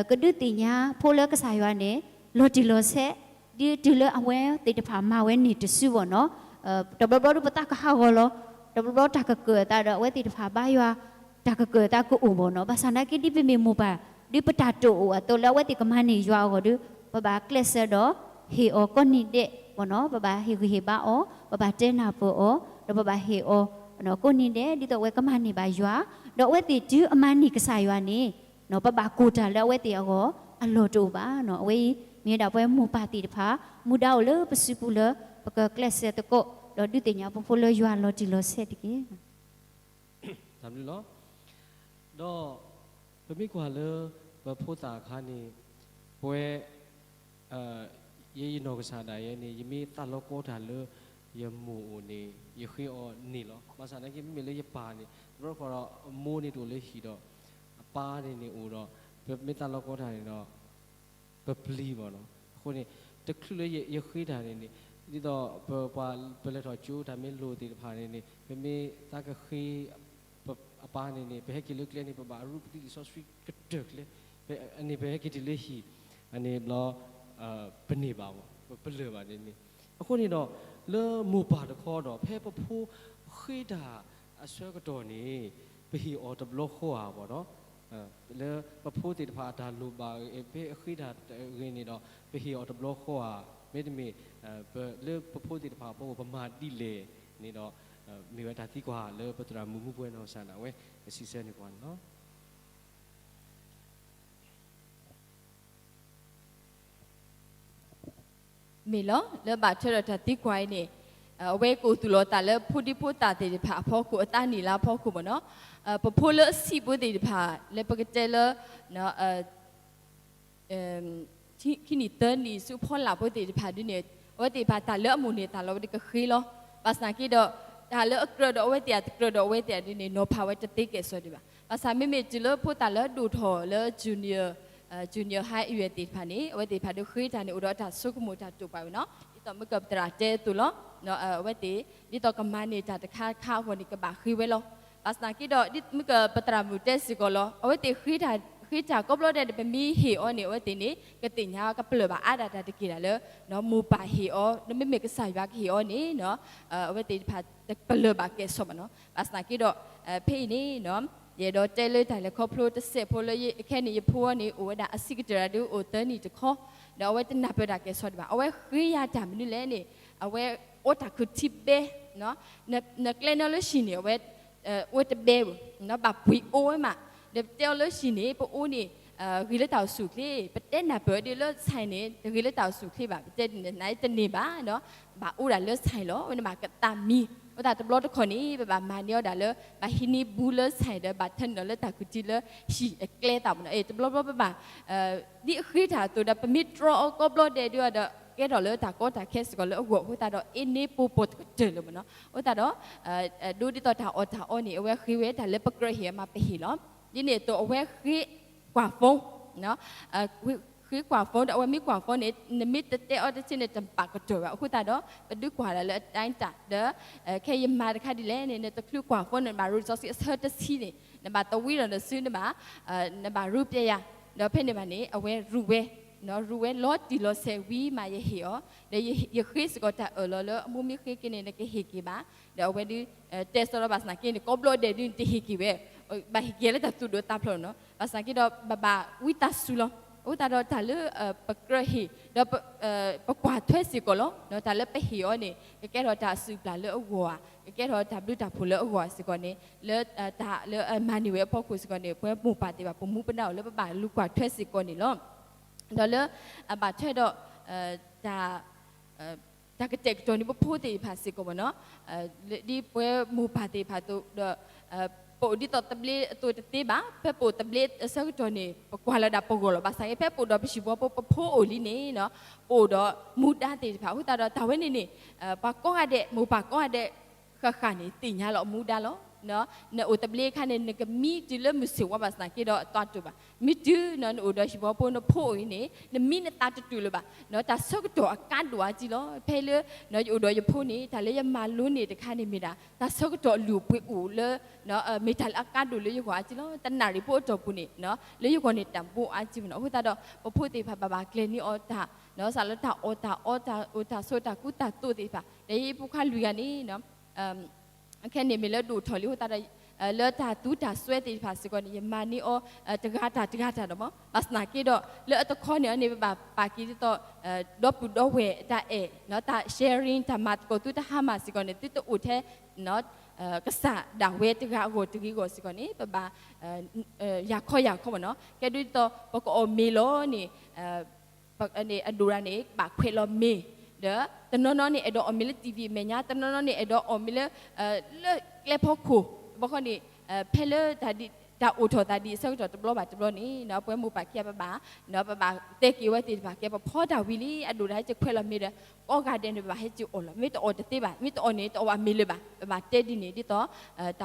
ကဒုးသ့ၣ်ညါဖိလၢကစၢ်ယွၤန့ၣ် လီၤတံၢ်လီၤဆဲး ဒ်တုၤလၢအဝဲသ့ၣ်တဖၣ်မၤဝဲန့ၢ်တစုဘၣ်နီၤ. တဘျီဘျီဒုးပသးကဟးဂီၤလီၤ, တဘျီဘျီတၢ်ကကၢၢ်အသးဒီးအဝဲသ့ၣ်တဖၣ်ဘါယွၤ တၢ်ကကၢၢ်အသးကအိၣ်ဘၣ်နီၤ. ဘၣ်ဆၣ်နာ်က့ဒ်ပမ့ၢ်မိၢ်ပၢ် ဒ်ပတၢ်တိာ်အိၣ်အသိးလၢအဝဲသ့ၣ်ကမၤန့ၢ်ယွၤအဂီၢ်ဒီး ပဘၣ်ကျဲးစၢးဒီးဟ့ၣ်အီၤကိးနံၤဒဲးဘၣ်နီၤ. ပဘၣ်ဟ့ၣ်ဂံၢ်ဟ့ၣ်ဘါအီၤ, ပဘၣ်တဲနၢ်ပၢၢ်အီၤ, ဒီးပဘၣ်ဟ့ၣ်အီၤ ကိးနံၤဒဲး ဒ်သိးအဝဲကမၤန့ၢ်ဘၣ်ယွၤ, ဒီးအဝဲသ့ၣ်တုၤအမၤန့ၢ်ကစၢ်ယွၤန့ၣ် ပဘၣ်ကိၢ်တၢ်လၢအဝဲသ့ၣ်အဂီၢ် အလီၢ်တအိၣ်ဘၣ်နီၤ. အဝဲအံၤ မ့ၢ်ဝဲဒၣ်ပဝဲမိၢ်ပၢ်သ့ၣ်တဖၣ် မူဒါအိၣ်လၢပစုပူၤလၢ ပကကျဲးစၢးသကိး ဒီးဒုးသ့ၣ်ညါပဖိလၢယွၤလီၤတံၢ်လီၤဆဲးတက့ၢ်. တၢ်ဘျုးလီၤ. ဒီး ပမ့ၢ်ကွၢ်လၢ ပဖိသၣ်အခါန့ၣ် ပဝဲ ယဲယနီၢ်ကစၢ်ဒၣ်ယဲန့ၣ် ယမ့ၢ်သးလီကီတၢ်လၢ ယမိၢ်အိၣ်န့ၣ် ယဃ့အီၤန့ၢ်လီၤ. ဘၣ်ဆၣ်နာ်က့မ့မ့ၢ်လၢယပၢ်န့ၣ် တဘျီတခီၣ်ဒီး အမိၢ်န့ၣ်တအိၣ်လၢဟံၣ်ဒီး အပၢ်န့ၣ်န့ၣ်အိၣ်ဒီး ပမ့ၢ်သးလီကီတၢ်န့ၣ်ဒီး ပပျံၤဘၣ်နီၤ. အဃိန့ၣ် တချုးလၢယဃ့တၢ်န့ၣ်န့ၣ် ဒ်သိးပပှၤပလဲၤထီၣ်ကၠိတၢ်မ့ၢ်လိၣ်သ့ၣ်တဖၣ်န့ၣ်န့ၣ် ပမ့ၢ်သးကဃ့ အပၢ်န့ၣ်န့ၣ် ပဟဲက့ၤလၢကျဲန့ၣ် ပဘၣ်အရူပသံလံာ်စီဆှံကတၢၢ်ကျဲ အန့ၣ်ပဟဲက့ၤတုၤလၢဟံၣ်, အန့ၣ်ဘျီ ပန့ၢ်ဘၣ်, ပပလၢၢ်ဘၣ်န့ၣ်. အဃိန့ၣ်ဒီး လၢမိၢ်ပၢ်တခီဒီး ဖဲပဖိဃ့တၢ်အဆၢကတီၢ်န့ၣ် ပဟ့ၣ်အီၤတဘျီဃီဧါဘၣ်နီၤ. လၢပဖိသ့ၣ်တဖၣ်အတၢ်လိၣ်ဘၣ် ဖဲအဃ့တၢ်ဂ့ၤန့ၣ်ဒီး ပဟ့ၣ်အီၤတဘျီဃီဧါ, မ့တမ့ၢ် လၢပဖိသ့ၣ်တဖၣ်အဖီခိၣ် ပမၤဒ်လဲၣ်န့ၣ်ဒီး မ့ၢ်ဝဲတၢ်သံကွၢ်လၢပသရၣ်မုၣ်မူပဝဲနီၢ်ကစၢ်ဒၣ်ဝဲ ကစံးဆၢန့ၢ်ပှၤန့ၣ်လီၤ. မ့ၢ်လီၤ, လၢဘၣ်ထွဲဒီးတၢ်သံကွၢ်အံၤန့ၣ် အဝဲကအိၣ်သူၣ်လီၤသးလၢဖိဒံဖိသၣ်သ့ၣ်တဖၣ်အဖီခိၣ် အသးနံၣ်လၢအဖီခိၣ်မ့ၢ်နီၤ. ပဖိလၢအဆံးဖိသ့ၣ်တဖၣ် လၢပကတဲလၢ ခံနံၣ်သၢနံၣ်ဆူအဖီလာ်ဖိသ့ၣ်တဖၣ်ဒ်န့ၣ် အဝဲသ့ၣ်တဖၣ်တၢ်လၢအမိၣ်န့ၢ်သးလီၤဝဲဒၣ်ကဃ့လီၤ. ဘၣ်ဆၣ်က့ဒီး တၢ်လၢအကြၢးဒီးအဝဲသ့ၣ် အတကြၢးဒီးအဝဲသ့ၣ်ဒ်န့ၣ် နီၤဖးဝဲတသ့ကဲၣ်ဆိးဒံးဘၣ်. ဘၣ်ဆၣ်မ့မ့ၢ်တုၤလၢဖိသၣ်လၢအဒိၣ်ထီၣ်လၢ junior, junior high အရွယ်သ့ၣ်တဖၣ်န့ၣ် အဝဲသ့ၣ်တဖၣ်ဒုးဃ့တၢ်န့ၣ် အိၣ်ဒီးတၢ်ဆိကမိၣ်တၢ်တိာ်ပာ်ဝဲနီၤ. ဒ်သိးမုၢ်ကပသရၣ်တဲအသိးလီၤ. အဝဲသ့ၣ် ဒ်သိးကမၤန့ၢ်တၢ်တခါခါအဂီၢ်န့ၣ် ကဘၣ်ဃ့ဝဲလီၤ. ဘၣ်ဆၣ်က့ဒီး ဒ်မုၢ်ကပသရၣ်မုၣ်တဲစ့ၢ်ကီးလီၤ. အဝဲသ့ၣ်ဃ့တၢ်, ဃ့တၢ်ကိးဘျီဒဲးန့ၣ် ပမ့ၢ်ဟ့ၣ်အီၤန့ၣ် အဝဲသ့ၣ်န့ၣ် ကသ့ၣ်ညါကပလၢၢ်ဘၣ်အါဒၣ်တၢ်တက့ၢ်ဒၣ်လၢ မိၢ်ပၢ်ဟ့ၣ်အီၤ မ့မ့ၢ်ကစၢ်ယွၤကဟ့ၣ်အီၤန့ၣ် အဝဲသ့ၣ်တဖၣ်တပလၢၢ်ဘၣ်ကဲၣ်ဆိးဘၣ်နီၤ. ဘၣ်ဆၣ်က့ဒီး ဖဲအံၤန့ၣ် ယအဲၣ်ဒိးတဲလၢတၢ်လဲၤခီဖျိတစဲးဖိလၢ ခဲန့ၣ်ယဖိန့ၣ် အိၣ်ဝဲဒၣ်အဆံးကတၢၢ်ဒၣ်ဒုးအိၣ်သၢနံၣ်တခီ, ဒီးအဝဲတနၢ်ပၢၢ်တၢ်ကဲၣ်ဆိးဒံးဘၣ်. အဝဲဃ့ယၤတၢ်မနုၤလဲၣ်န့ၣ် အဝဲအိၣ်တၢ်ခုၣ်ထံဘဲ နကျဲနီၢ်လၢဟံၣ်န့ၣ် အဝဲ အိၣ်တဘဲဘၣ်, ဘၣ်ပှ့ၤအိၣ်ဝဲမး, ဒီးပတဲအီၤလၢဟံၣ်န့ၣ် ပအိၣ်န့ၣ် ဂ့ၤလၢတၢ်အိၣ်ဆူၣ်အိၣ်ချ့, ပတဲနၢ်ပၢၢ်ဒ်လၢဆဲးန့ၣ် တဂ့ၤလၢတၢ်အိၣ်ဆူၣ်အိၣ်ချ့ဘၣ်, ပတဲနတန့ၢ်ဘၣ်, ဘၣ်အိၣ်ဒၣ်လၢဆဲးလီၤ, ဝဲန့ၣ်ဘၣ်ကသးမံ, အဃိသတးတဘျီတခီၣ်န့ၣ် ပဘၣ်မၤန့ၢ်အီၤဒၣ်လၢ ဘၣ်ဟံးန့ၢ်ဘူးလၢဆဲးဒီး ဘၣ်ထၢနုာ်လီၤလၢတၢ်ခုၣ်ထံလၢဟံၣ်အကျဲသးမ့ၢ်နီၤ, တဘျီဘျီပဘၣ် ဒ်အဃ့တၢ်အသိးဒီး ပမ့ၢ်တြီအီၤကိးဘျီဒဲးဒုးဒီး ကဲထီၣ်လၢတၢ်ကီတၢ်ခဲစ့ၢ်ကီးလၢအဂီၢ်အဃိသတးဒီး အ့န့ၢ်ပိာ်ပိာ်တကတၢၢ်လၢမ့ၢ်နီၤ, အဃိသတးဒီး ဒ်သိးတၢ်အီၣ်တၢ်အီန့ၣ် အဝဲဃ့ဝဲတၢ်လၢပကြၢးဟ့ၣ်အမးပဟ့ၣ်လီၤ, ဒ်န့ၣ်အသိးအဝဲဃ့ကွၢ် phone ဃ့ကွၢ် phone ဒီးအဝဲမ့ၢ်ကွၢ် phone န့ၣ် နမ့ၢ်တတဲအီၤတထံၣ်န့ၣ် တဘၣ်ကတၢၢ်ဘၣ်, အဃိသတးဒီး ပဒုးကွၢ်ဒၣ်လၢအတၢ် ဒီး ခဲအံၤယမၤတခါဒ်လဲၣ်န့ၣ် နတချုးကွၢ် phone န့ၣ် နဘၣ်ရူးစီဆှံအဆၢတဆံန့ၣ် နဘၣ်သဝံဒီးနစု နဘၣ် နဘၣ်ရူးပျဲယၤ, ဒီးဖဲန့ၣ်ဘၣ်န့ၣ် အဝဲရူးဝဲ ရူးဝဲလီၤတံၢ်လီၤဆဲးဝံၤမးယဟ့ၣ်အီၤ, ဒီးယဃ့စ့ၢ်ကီးတၢ်အၢၣ်လီၤလၢအမိၢ်မ့ၢ်ဃ့က့ၤန့ၣ် နကဟ့ၣ်က့ၤဘၣ်, ဒီးအဝဲဒုး တဲစီဒီးဘၣ်ဆၣ်က့န့ၣ် ကိးဘျီဒဲးဒုးန့ၣ် တဟ့ၣ်က့ၤဝဲ, ဘၣ်ဟ့ၣ်က့ၤလၢတၢ်သူၣ်ဒိၣ်သးဖျိးနီၤ, ဘၣ်ဆၣ်က့ဒီး ပဘၣ်ဝံသးစူၤလီၤ, အဃိသတးဒီးတၢ်လၢ ပကြၢးဟ့ၣ် ဒီး ပကွၢ်ထွဲစ့ၢ်ကီးလီၤ, တၢ်လၢပဟ့ၣ်အီၤန့ၣ် ကကဲထီၣ်တၢ်စုၣ်ပျၢ်လၢအဂီၢ်ဧါ, ကကဲထီၣ်တၢ်ဘျုးတၢ်ဖှိၣ်လၢအဂီၢ်ဧါစ့ၢ်ကီးန့ၣ် လၢတၢ်လၢအမၤန့ၢ်ဝဲအဖီခိၣ်စ့ၢ်ကီးန့ၣ် ပဝဲမိၢ်ပၢ်သ့ၣ်တဖၣ် ပမူပဒါအိၣ်လၢပဘၣ်လူၤကွၢ်ထွဲစ့ၢ်ကီးန့ၣ်လီၤ. ဒီးလၢ အဘၣ်ထွဲဒီး တၢ် တၢ်ကတဲာ်ကတီၤန့ၢ်ပဖိသ့ၣ်တဖၣ်စ့ၢ်ကီးမ့ၢ်နီၤ, ဒ်ပဝဲမိၢ်ပၢ်သ့ၣ်တဖၣ်အသိးဒီး ပအိၣ်ဒ်သိးသဘျ့အသိးတသ့ဘၣ်, ဖဲပအိၣ်သဘျ့အဆၢကတီၢ်န့ၣ် ပကွၢ်လီၤဒၣ်ပဂီၢ်လီၤ, ဘၣ်ဆၣ်က့ဖဲပအိၣ်ဒီးပဟံၣ်ဖိဃီဖိ ပဖိအိၣ်လံန့ၣ် ပအိၣ်ဒီးမူဒါသ့ၣ်တဖၣ်, အဃိသတးဒီးတၢ်ဝဲန့ၣ်န့ၣ် ပှၤကိးဂၤဒဲး မိၢ်ပၢ်ကိးဂၤဒဲး ဃၣ်ဃၣ်န့ၣ် သ့ၣ်ညါလီၤအမူဒါလီၤ. နအိၣ်သဘျ့အခါန့ၣ် နကမံတုၤလၢမုၢ်ဆ့ၣ်ဝါဘၣ်ဆၣ်က့ဒီးအသီတိၢ်ဘၣ်, မ့ၢ်တုၤနအိၣ်ဒီးဟံၣ်ဖိဃီဖိ နဖိအိၣ်အံၤန့ၣ် နမံနသးတတုာ်လၢၤဘၣ်, တၢ်ဆၢကတီၢ်အကါဒိၣ်အါကံလီၤ. ဖဲလၢယအိၣ်ဒီးယဖိန့ၣ် တၢ်လၢယမၤလိန့ၢ်တခါန့ၣ်မ့ၢ်ဒၣ် တၢ်ဆၢကတီၢ်အလုၢ်အပှ့ၤအိၣ်လၢ မ့ၢ်တၢ်လၢအကါဒိၣ်လၢယဂီၢ်အါကံလီၤ. တနၣ်ရံၣ်ဖိအတီၢ်ပူၤန့ၣ် လၢယဂီၢ်န့ၣ်တၢ်ဘိအါကံမ့ၢ်နီၤ, အဃိသတးဒီး ပဖိသ့ၣ်တဖၣ်ဘၣ်ဘၣ်ကျဲၤန့ၢ်အီၤတၢ် စးလၢတၢ်အီၣ်တၢ်အီ တၢ်အိၣ်တၢ်ဆိးတၢ်ကူတၢ်သိးသ့ၣ်တဖၣ် ဒီးယဖိခွါလွံၢ်ဂၤန့ၣ် ခဲန့ၣ်မ့ၢ်လၢဒိၣ်ထီၣ်လံအဃိသတးဒီး လၢတၢ်သူတၢ်စွဲသ့ၣ်တဖၣ်စ့ၢ်ကီးန့ၣ် ယမၤန့ၢ်အီၤတဂၤတၢ်တဂၤတၢ်ဒီးမ့ၢ် ဘၣ်ဆၣ်က့ဒီး လၢအတခီန့ၣ်န့ၣ် ပဘၣ်ပာ်က့ၤဒ်သိး ဒီပုၢ်ဒီဝဲၢ်တၢ်အဲၣ် တၢ် sharing တၢ်မၤသကိးသုတဟါမၢ်စ့ၢ်ကီးန့ၣ် သုတအိၣ်ထဲ ကစၢ်ဒၣ်ဝဲတဂၤအဂီၢ်တဂ့ၤအဂီၢ်စ့ၢ်ကီးန့ၣ် ပဘၣ် ယၤခီယၤခီမ့ၢ်နီၤ ကဲဒ်သိး ပကအီၣ်မ့ၤလီၤန့ၣ် အဒိၣ်တၢ်န့ၣ် ဘၣ်ခွဲးလီၤမ့ၤ ဒီး တနီၤနီၤန့ၣ် အဲၣ်ဒိးအီၣ်မ့ၤလၢ TV အမဲာ်ညါ တနီၤနီၤန့ၣ် အဲၣ်ဒိးအီၣ်မ့ၤလၢ လၢကျဲဖီခိၣ် တဘျီဃီန့ၣ် ဖဲလၢ တၢ်အိၣ်ထီၣ်သးဒ်အံၤအဆၢကတီၢ်တဘျီဘၣ်တဘျီန့ၣ် ပဝဲမိၢ်ပၢ်ခံဂၤပဘၣ် ပဘၣ်တဲက့ၤဝဲသ့ၣ်တဖၣ် ကဲပဖီတၢ်ဝံၤလံ အဒိၣ်တၢ်ဟဲက့ၤခွဲးလီၤမ့ၤဒီး ကိးဂၤဒဲးန့ၣ် ပဘၣ်ဟဲက့ၤအီၣ်လီၤ မ့ၢ်တအီၣ်တသ့ဘၣ် မ့ၢ်တအီၣ်န့ၣ် တအီၣ်ဘၣ်မ့ၤလၢၤဘၣ် ပဘၣ်တဲဒ်န့ၣ် ဒ်သိး တၢ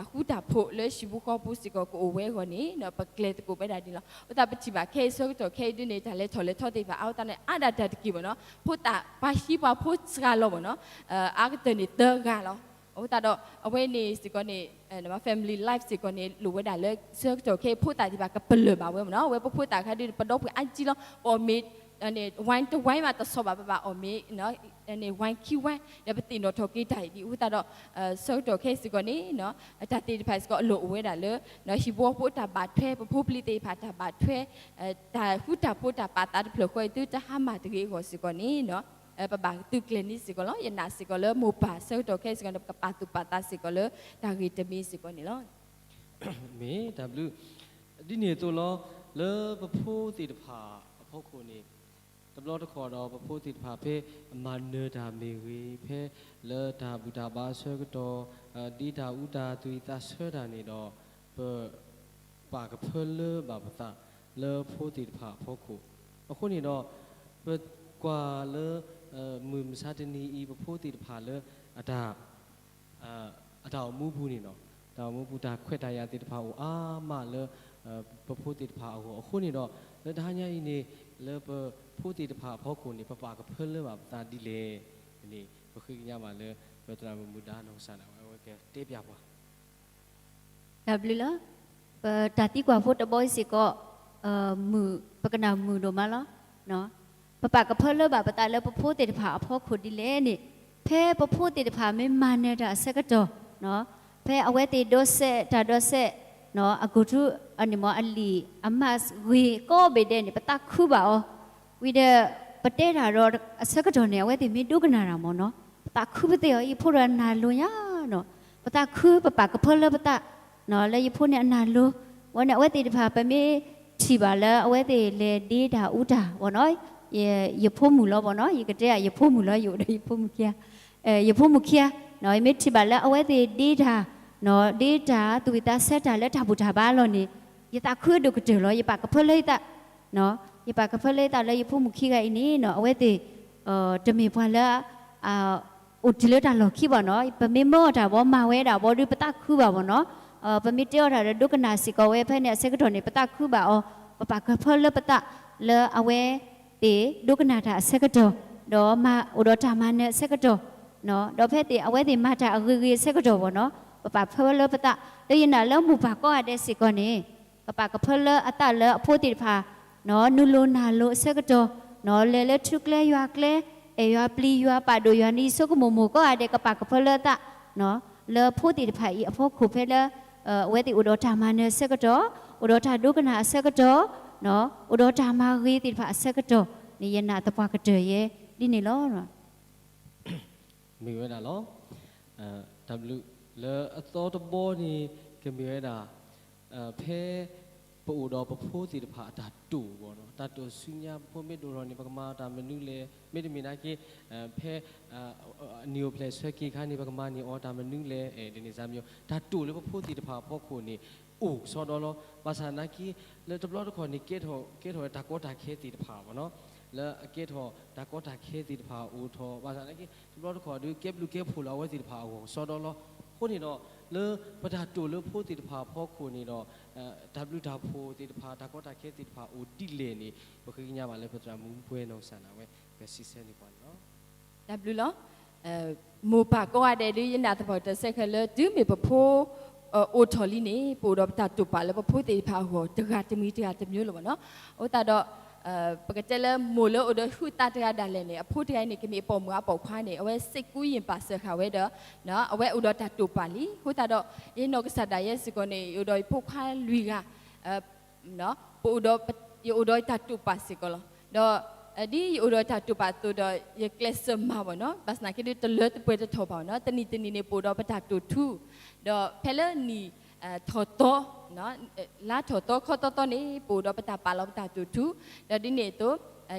်ဃူတၢ်ဖိးလၢဟံၣ်ဖိဃီဖိစ့ၢ်ကီးကအိၣ်ဝဲအဂီၢ်န့ၣ် ပကျဲၤသကိးဝဲဒၣ်ဒ်န့ၣ်လီၤ. အဃိသတးပထံၣ်ဘၣ်ခဲအံၤဆၢကတီၢ်ခဲအံၤဒ်န့ၣ် တၢ်လဲၤထီၣ်လဲၤထီသ့ၣ်တဖၣ် အဃိသတးန့ၣ် အါဒၣ်တၢ်တက့ၢ်မ့ၢ်နီၤ ဖိသၣ် ပှၤဟံးပှၤဖိစှၤလီၤမ့ၢ်နီၤ အါကတၢၢ်န့ၣ်သၢဂၤလီၤ အဃိသတးဒီး အဝဲန့ၣ်စ့ၢ်ကီးန့ၣ် family life စ့ၢ်ကီးန့ၣ် လိၣ်ဝဲဒၣ်လၢဆၢကတီၢ်ခဲအံၤ ဖိသၣ်သ့ၣ်တဖၣ်ကပလၢၢ်ဘၣ်ဝဲမ့ၢ်နီၤ. အဝဲပဖိသၣ်ခါဒုး ပဒီပုၢ်ဝဲၢ်အါကံလီၤ ပအီၣ်မ့ၤ ဝဲတဝဲမးတဆီဘၣ် ပဘၣ်အီၣ်မ့ၤ ဝဲခံဝဲ ဒီးပသ့ၣ်နီၣ်ထီၣ်က့ၤတၢ်အံၤဒ်အဃိသတးဒီး ဆၢကတီၢ်ခဲအံၤစ့ၢ်ကီးန့ၣ် တၢ်သ့ၣ်တဖၣ်စ့ၢ်ကီးအလီၢ်အိၣ်ဝဲဒၣ်လၢ ဟံၣ်ဖိဃီဖိတၢ်ဘၣ်ထွဲ ပဖိပလံၤသ့ၣ်တဖၣ်တၢ်ဘၣ်ထွဲ တၢ်ဃူတၢ်ဖိးတၢ်ပာ်သးတဖျၢၣ်ဃီအံၤ သုတဟါမၢ်တဂ့ၤအဂီၢ်စ့ၢ်ကီးန့ၣ် ပဘၣ်သုးကျဲၤန့ၣ်စ့ၢ်ကီးလီၤ. ယနာ်စ့ၢ်ကီးလၢမိၢ်ပၢ်ဆၢကတီၢ်ခဲအံၤစ့ၢ်ကီးန့ၣ် ပကပာ်သူၣ်ပာ်သးစ့ၢ်ကီးလၢတၢ်ဂ့ၢ်တမံၤစ့ၢ်ကီးန့ၣ်လီၤ. မ့ၢ်တၢ်ဘျုး ဒ်န့ၣ်အသိးလီၤ. လၢပဖိသ့ၣ်တဖၣ်အဖီခိၣ်န့ၣ် တဘျီတခီၣ်ဒီးပဖိသ့ၣ်တဖၣ်ဖဲအမၤနၢၤတၢ်မ့ၢ်ဂ့ၤ ဖဲလၢတၢ်ဘူၣ်တၢ်ဘါဆၢကတီၢ် ဒ့တၢ်အူတၢ်သူၣ်ဝံၣ်သးဆၢတၢ်န့ၣ်ဒီး ပ ပာ်ကဖၢလၢဘၣ်ပသးလၢဖိသ့ၣ်တဖၣ်အဖီခိၣ် အဃိန့ၣ်ဒီး ပကွၢ်လၢ မုၢ်မဆါတနံၤအံၤ ပဖိသ့ၣ်တဖၣ်လၢအတၢ် အတၢ်အိၣ်မူပူၤန့ၣ်လီၤ. တၢ်အိၣ်မူပူၤ တၢ်ခွဲးတၢ်ယာ်သ့ၣ်တဖၣ်အိၣ်အါမးလၢ ပဖိသ့ၣ်တဖၣ်အဂီၢ် အဃိန့ၣ်ဒီး လၢတဟါညါအံၤန့ၣ် လၢပဖိသ့ၣ်တဖၣ်အဖီခိၣ်န့ၣ် ပပာ်ကဖၢလၢဘၣ်ပသးဒ်လဲၣ်န့ၣ် ပဃ့ကညးဘၣ်လၢ ပသရၣ်မုၣ်မုၢ်ဒါနီၢ်ကစၢ်ဒၣ်ဝဲ အဝဲကတဲပၠးပှၤ တၢ်ဘျုးလီၤ. ပတၢ်သံကွၢ်ဖိတဘီအံၤစ့ၢ်ကီး မုၢ် ပကနၣ်မုာ်ဒိၣ်မးလီၤ. ပပာ်ကဖၢလၢဘၣ်ပသးလၢပဖိသ့ၣ်တဖၣ်အဖီခိၣ်ဒ်လဲၣ်န့ၣ် ဖဲပဖိသ့ၣ်တဖၣ်မ့ၢ်မၤနၢၤတၢ်အဆၢကတီၢ် ဖဲအဝဲသ့ၣ်ဒိးစဲးတၢ်ဒိးစဲး အကထူ အန့ၣ်မ့ၢ်အလံာ်အမးဂ့ၤကိးဘ့ၣ်ဒဲးန့ၣ် ပသးခုဘၣ်အီၤ ဝံၤဒီး ပတဲတၢ်ဒီးအဆၢကတီၢ်န့ၣ် အဝဲသ့ၣ်မ့ၢ်ဒိကနၣ်တၢ်မ့ၢ်နီၤ ပသးခုပသ့ၣ်အီၤ ယဖိဒီးနၢ်လိၤညါနီၤ ပသးခု ပပာ်ကဖၢလၢပသး လၢယဖိန့ၣ်အနၢ်လိၤ ဝဲန့ၣ် အဝဲသ့ၣ်တဖၣ် ပမ့ၢ်ထံၣ်ဘၣ်လၢအဝဲသ့ၣ်လဲၤဒ့တၢ်အူတၢ်ဘၣ်နီၤ ယဖိမုၣ်လီၤဘၣ်နီၤ ယကတဲယဖိမုၣ်လီၤ ယအိၣ်ဒီးယဖိမုၣ်ခံဂၤ ယဖိမုၣ်ခံဂၤ ယမ့ၢ်ထံၣ်ဘၣ်လၢအဝဲသ့ၣ်ဒ့တၢ် ဒ့တၢ်သူၣ်ဝံၣ်သးဆၢတၢ်လၢတၢ်ဘူၣ်တၢ်ဘါအလီၢ်န့ၣ် ယသးခုဒိၣ်ကတၢၢ်လီၤ ယပာ်ကဖၢလၢယသး ယပာ်ကဖၢလၢယသးလၢယဖိမုၣ်ခံဂၤအံၤန့ၣ်နီၤ အဝဲသ့ၣ် တမ့ၢ်ပှၤလၢ အိၣ်တုၤလၢတၢ်လီၢ်ခံဘၣ်နီၤ ပမ့ၢ်မၢအီၣ်တၢ်ဘၣ် မၤဝဲဒၣ်ဘၣ်ဒီး ပသးခုဘၣ်ဘၣ်နီၤ ပမ့ၢ်တဲအီၣ်တၢ်ဒီးဒိကနၣ်စ့ၢ်ကီးဝဲဖဲန့ၣ်အဆၢကတီၢ်န့ၣ် ပသးခုဘၣ်အီၤ ပပာ်ကဖၢလၢပသး လၢအဝဲသ့ၣ်ဒိကနၣ်တၢ်အဆၢကတီၢ် ဒီးမၤအိၣ်ဒီးတၢ်မၤနၢၤအဆၢကတီၢ် ဒီးဖဲသ့ၣ်အဝဲသ့ၣ်မၤတၢ်အဂ့ၤဂ့ၤအဆၢကတီၢ်ဘၣ်နီၤ ပပာ်ကဖၢလၢပသး လၢယနာ်လၢမိၢ်ပၢ်ကိးဂၤဒဲးစ့ၢ်ကီးန့ၣ် ကပာ်ကဖၢလၢအသးလၢအဖိသ့ၣ်တဖၣ် နုာ်လီၤနၢ်လိၤအဆၢကတီၢ် လဲၤလၢထူကျဲယွၤကျဲ အဲၣ်ယွၤပျံၤယွၤပာ်ဒိၣ်ယွၤန့ၣ် ဆိကမိၣ်မိၢ်ကိးဂၤဒဲး ကပာ်ကဖၢလၢအသး လၢဖိသ့ၣ်တဖၣ်အံၤအဖီခိၣ်ဖဲလၢ အဝဲသ့ၣ်အိၣ်ဒီးတၢ်မၤနၢၤအဆၢကတီၢ် အိၣ်ဒီးတၢ်ဒိကနၣ်အဆၢကတီၢ် အိၣ်ဒီးတၢ်မၤဂ့ၤသ့ၣ်တဖၣ်အဆၢကတီၢ်န့ၣ် ယနာ်သပှၢ်ကတၢၢ်ယဲ ဒ်န့ၣ်လီၤ. မ့ၢ်ဝဲဒၣ်လီၤ. တၢ်ဘျုးလၢအသီတဘီန့ၣ် ကမ့ၢ်ဝဲဒၣ် ဖဲပအိၣ်ဒီးပဖိသ့ၣ်တဖၣ်အတၢ်တိာ်ဘၣ်နီၤ တၢ်တိာ်ဆူညါ ပဖိမ့ၢ်ဒိၣ်ထီၣ်န့ၣ် ပကမၤတၢ်မနုၤလဲၣ် မ့တမ့ၢ်နာ်က့ ဖဲ အနံၣ်အိၣ်ဖျဲၣ်ဆၢက့ၤခါန့ၣ် ပကမၤန့ၢ်အီၤတၢ်မနုၤလဲၣ် ဒ်န့ၣ်စၢ်မံၤ တၢ်တိာ်လၢပဖိသ့ၣ်တဖၣ်အဖီခိၣ်န့ၣ် အိၣ်ကစီဒီလီၤ. ဘၣ်ဆၣ်နာ်က့ လၢတဘျီတခီၣ်န့ၣ် ကဲထီၣ် ကဲထီၣ်ဝဲတၢ်ကီတၢ်ခဲသ့ၣ်တဖၣ်ဘၣ်နီၤ လၢအကဲထီၣ်တၢ်ကီတၢ်ခဲသ့ၣ်တဖၣ်အိၣ်ထီၣ် ဘၣ်ဆၣ်နာ်က့ တဘျီတခီၣ်ဒုး ကဲဘျုးကဲဖှိၣ်လၢအဝဲသ့ၣ်တဖၣ်အဂီၢ်ကစီဒီလီၤ. အဃိန့ၣ်ဒီး လၢပတၢ်တိာ်လၢဖိသ့ၣ်တဖၣ်အဖီခိၣ်န့ၣ်ဒီး တၢ်ဘျုးတၢ်ဖှိၣ်သ့ၣ်တဖၣ် တၢ်ကီတၢ်ခဲသ့ၣ်တဖၣ်အိၣ်ဒ်လဲၣ်န့ၣ် ပဃ့ကညးဘၣ်လၢပသရၣ်မုၣ်မုၣ်ပှဲၤနီၢ်ကစၢ်ဒၣ်ဝဲ ကစံးဆၢန့ၢ်ပှၤန့ၣ်လီၤ. တၢ်ဘျုးလီၤ. မိၢ်ပၢ်ကိးဂၤဒဲးဒုး ယနာ်သပှၢ်တၢၢ်ဆၢဃဲၤလၢ တုၤမ့ၢ်ပဖိ အိၣ်ထီၣ်လံန့ၣ် ပအိၣ်ဒီးပတၢ်တိာ်ပာ်လၢပဖိသ့ၣ်တဖၣ်အဂီၢ် တဂၤတမံၤတဂၤတမံၤလီၤဘၣ်နီၤ. အဃိသတးဒီး ပကတဲလၢမိၢ်လၢအိၣ်ဒီးဟုသးတဂၤဒၣ်လဲာ်န့ၣ် အဖိတဂၤအံၤန့ၣ် ကမ့ၢ်အပိာ်မုၣ်အပိာ်ခွါန့ၣ် အဝဲစ့ၢ်ကူယံၢ်ပာ်စၢၤဃာ်ဝဲဒီး အဝဲအိၣ်ဒီးတၢ်တိာ်ပာ်လံ. အဃိသတးဒီး ယနီၢ်ကစၢ်ဒၣ်ယဲစ့ၢ်ကီးန့ၣ် ယအိၣ်ဒီးယဖိခွါလွံၢ်ဂၤ ပအိၣ်ဒီး ယအိၣ်ဒီးတၢ်တိာ်ပာ်စ့ၢ်ကီးလီၤ. ဒီး ဒ်ယအိၣ်ဒီးတၢ်တိာ်ပာ်အသိးဒီး ယကျဲးစၢးမၤဘၣ်နီၤ, ဘၣ်ဆၣ်သနာ်က့ဒုး တလၢတပှဲၤတထီၣ်ဘၣ်နီၤ, တနံၤတနံၤန့ၣ် ပအိၣ်ဒီးပတၢ်တိာ်ထူ, ဒီးဖဲလၢနံၣ်ထီၣ်သီ လါထီၣ်သီခီသီသီန့ၣ် ပအိၣ်ဒီးပတၢ်ပာ်လီၤပတၢ်တိာ်ထူ, ဒီးဒ်န့ၣ်အသိး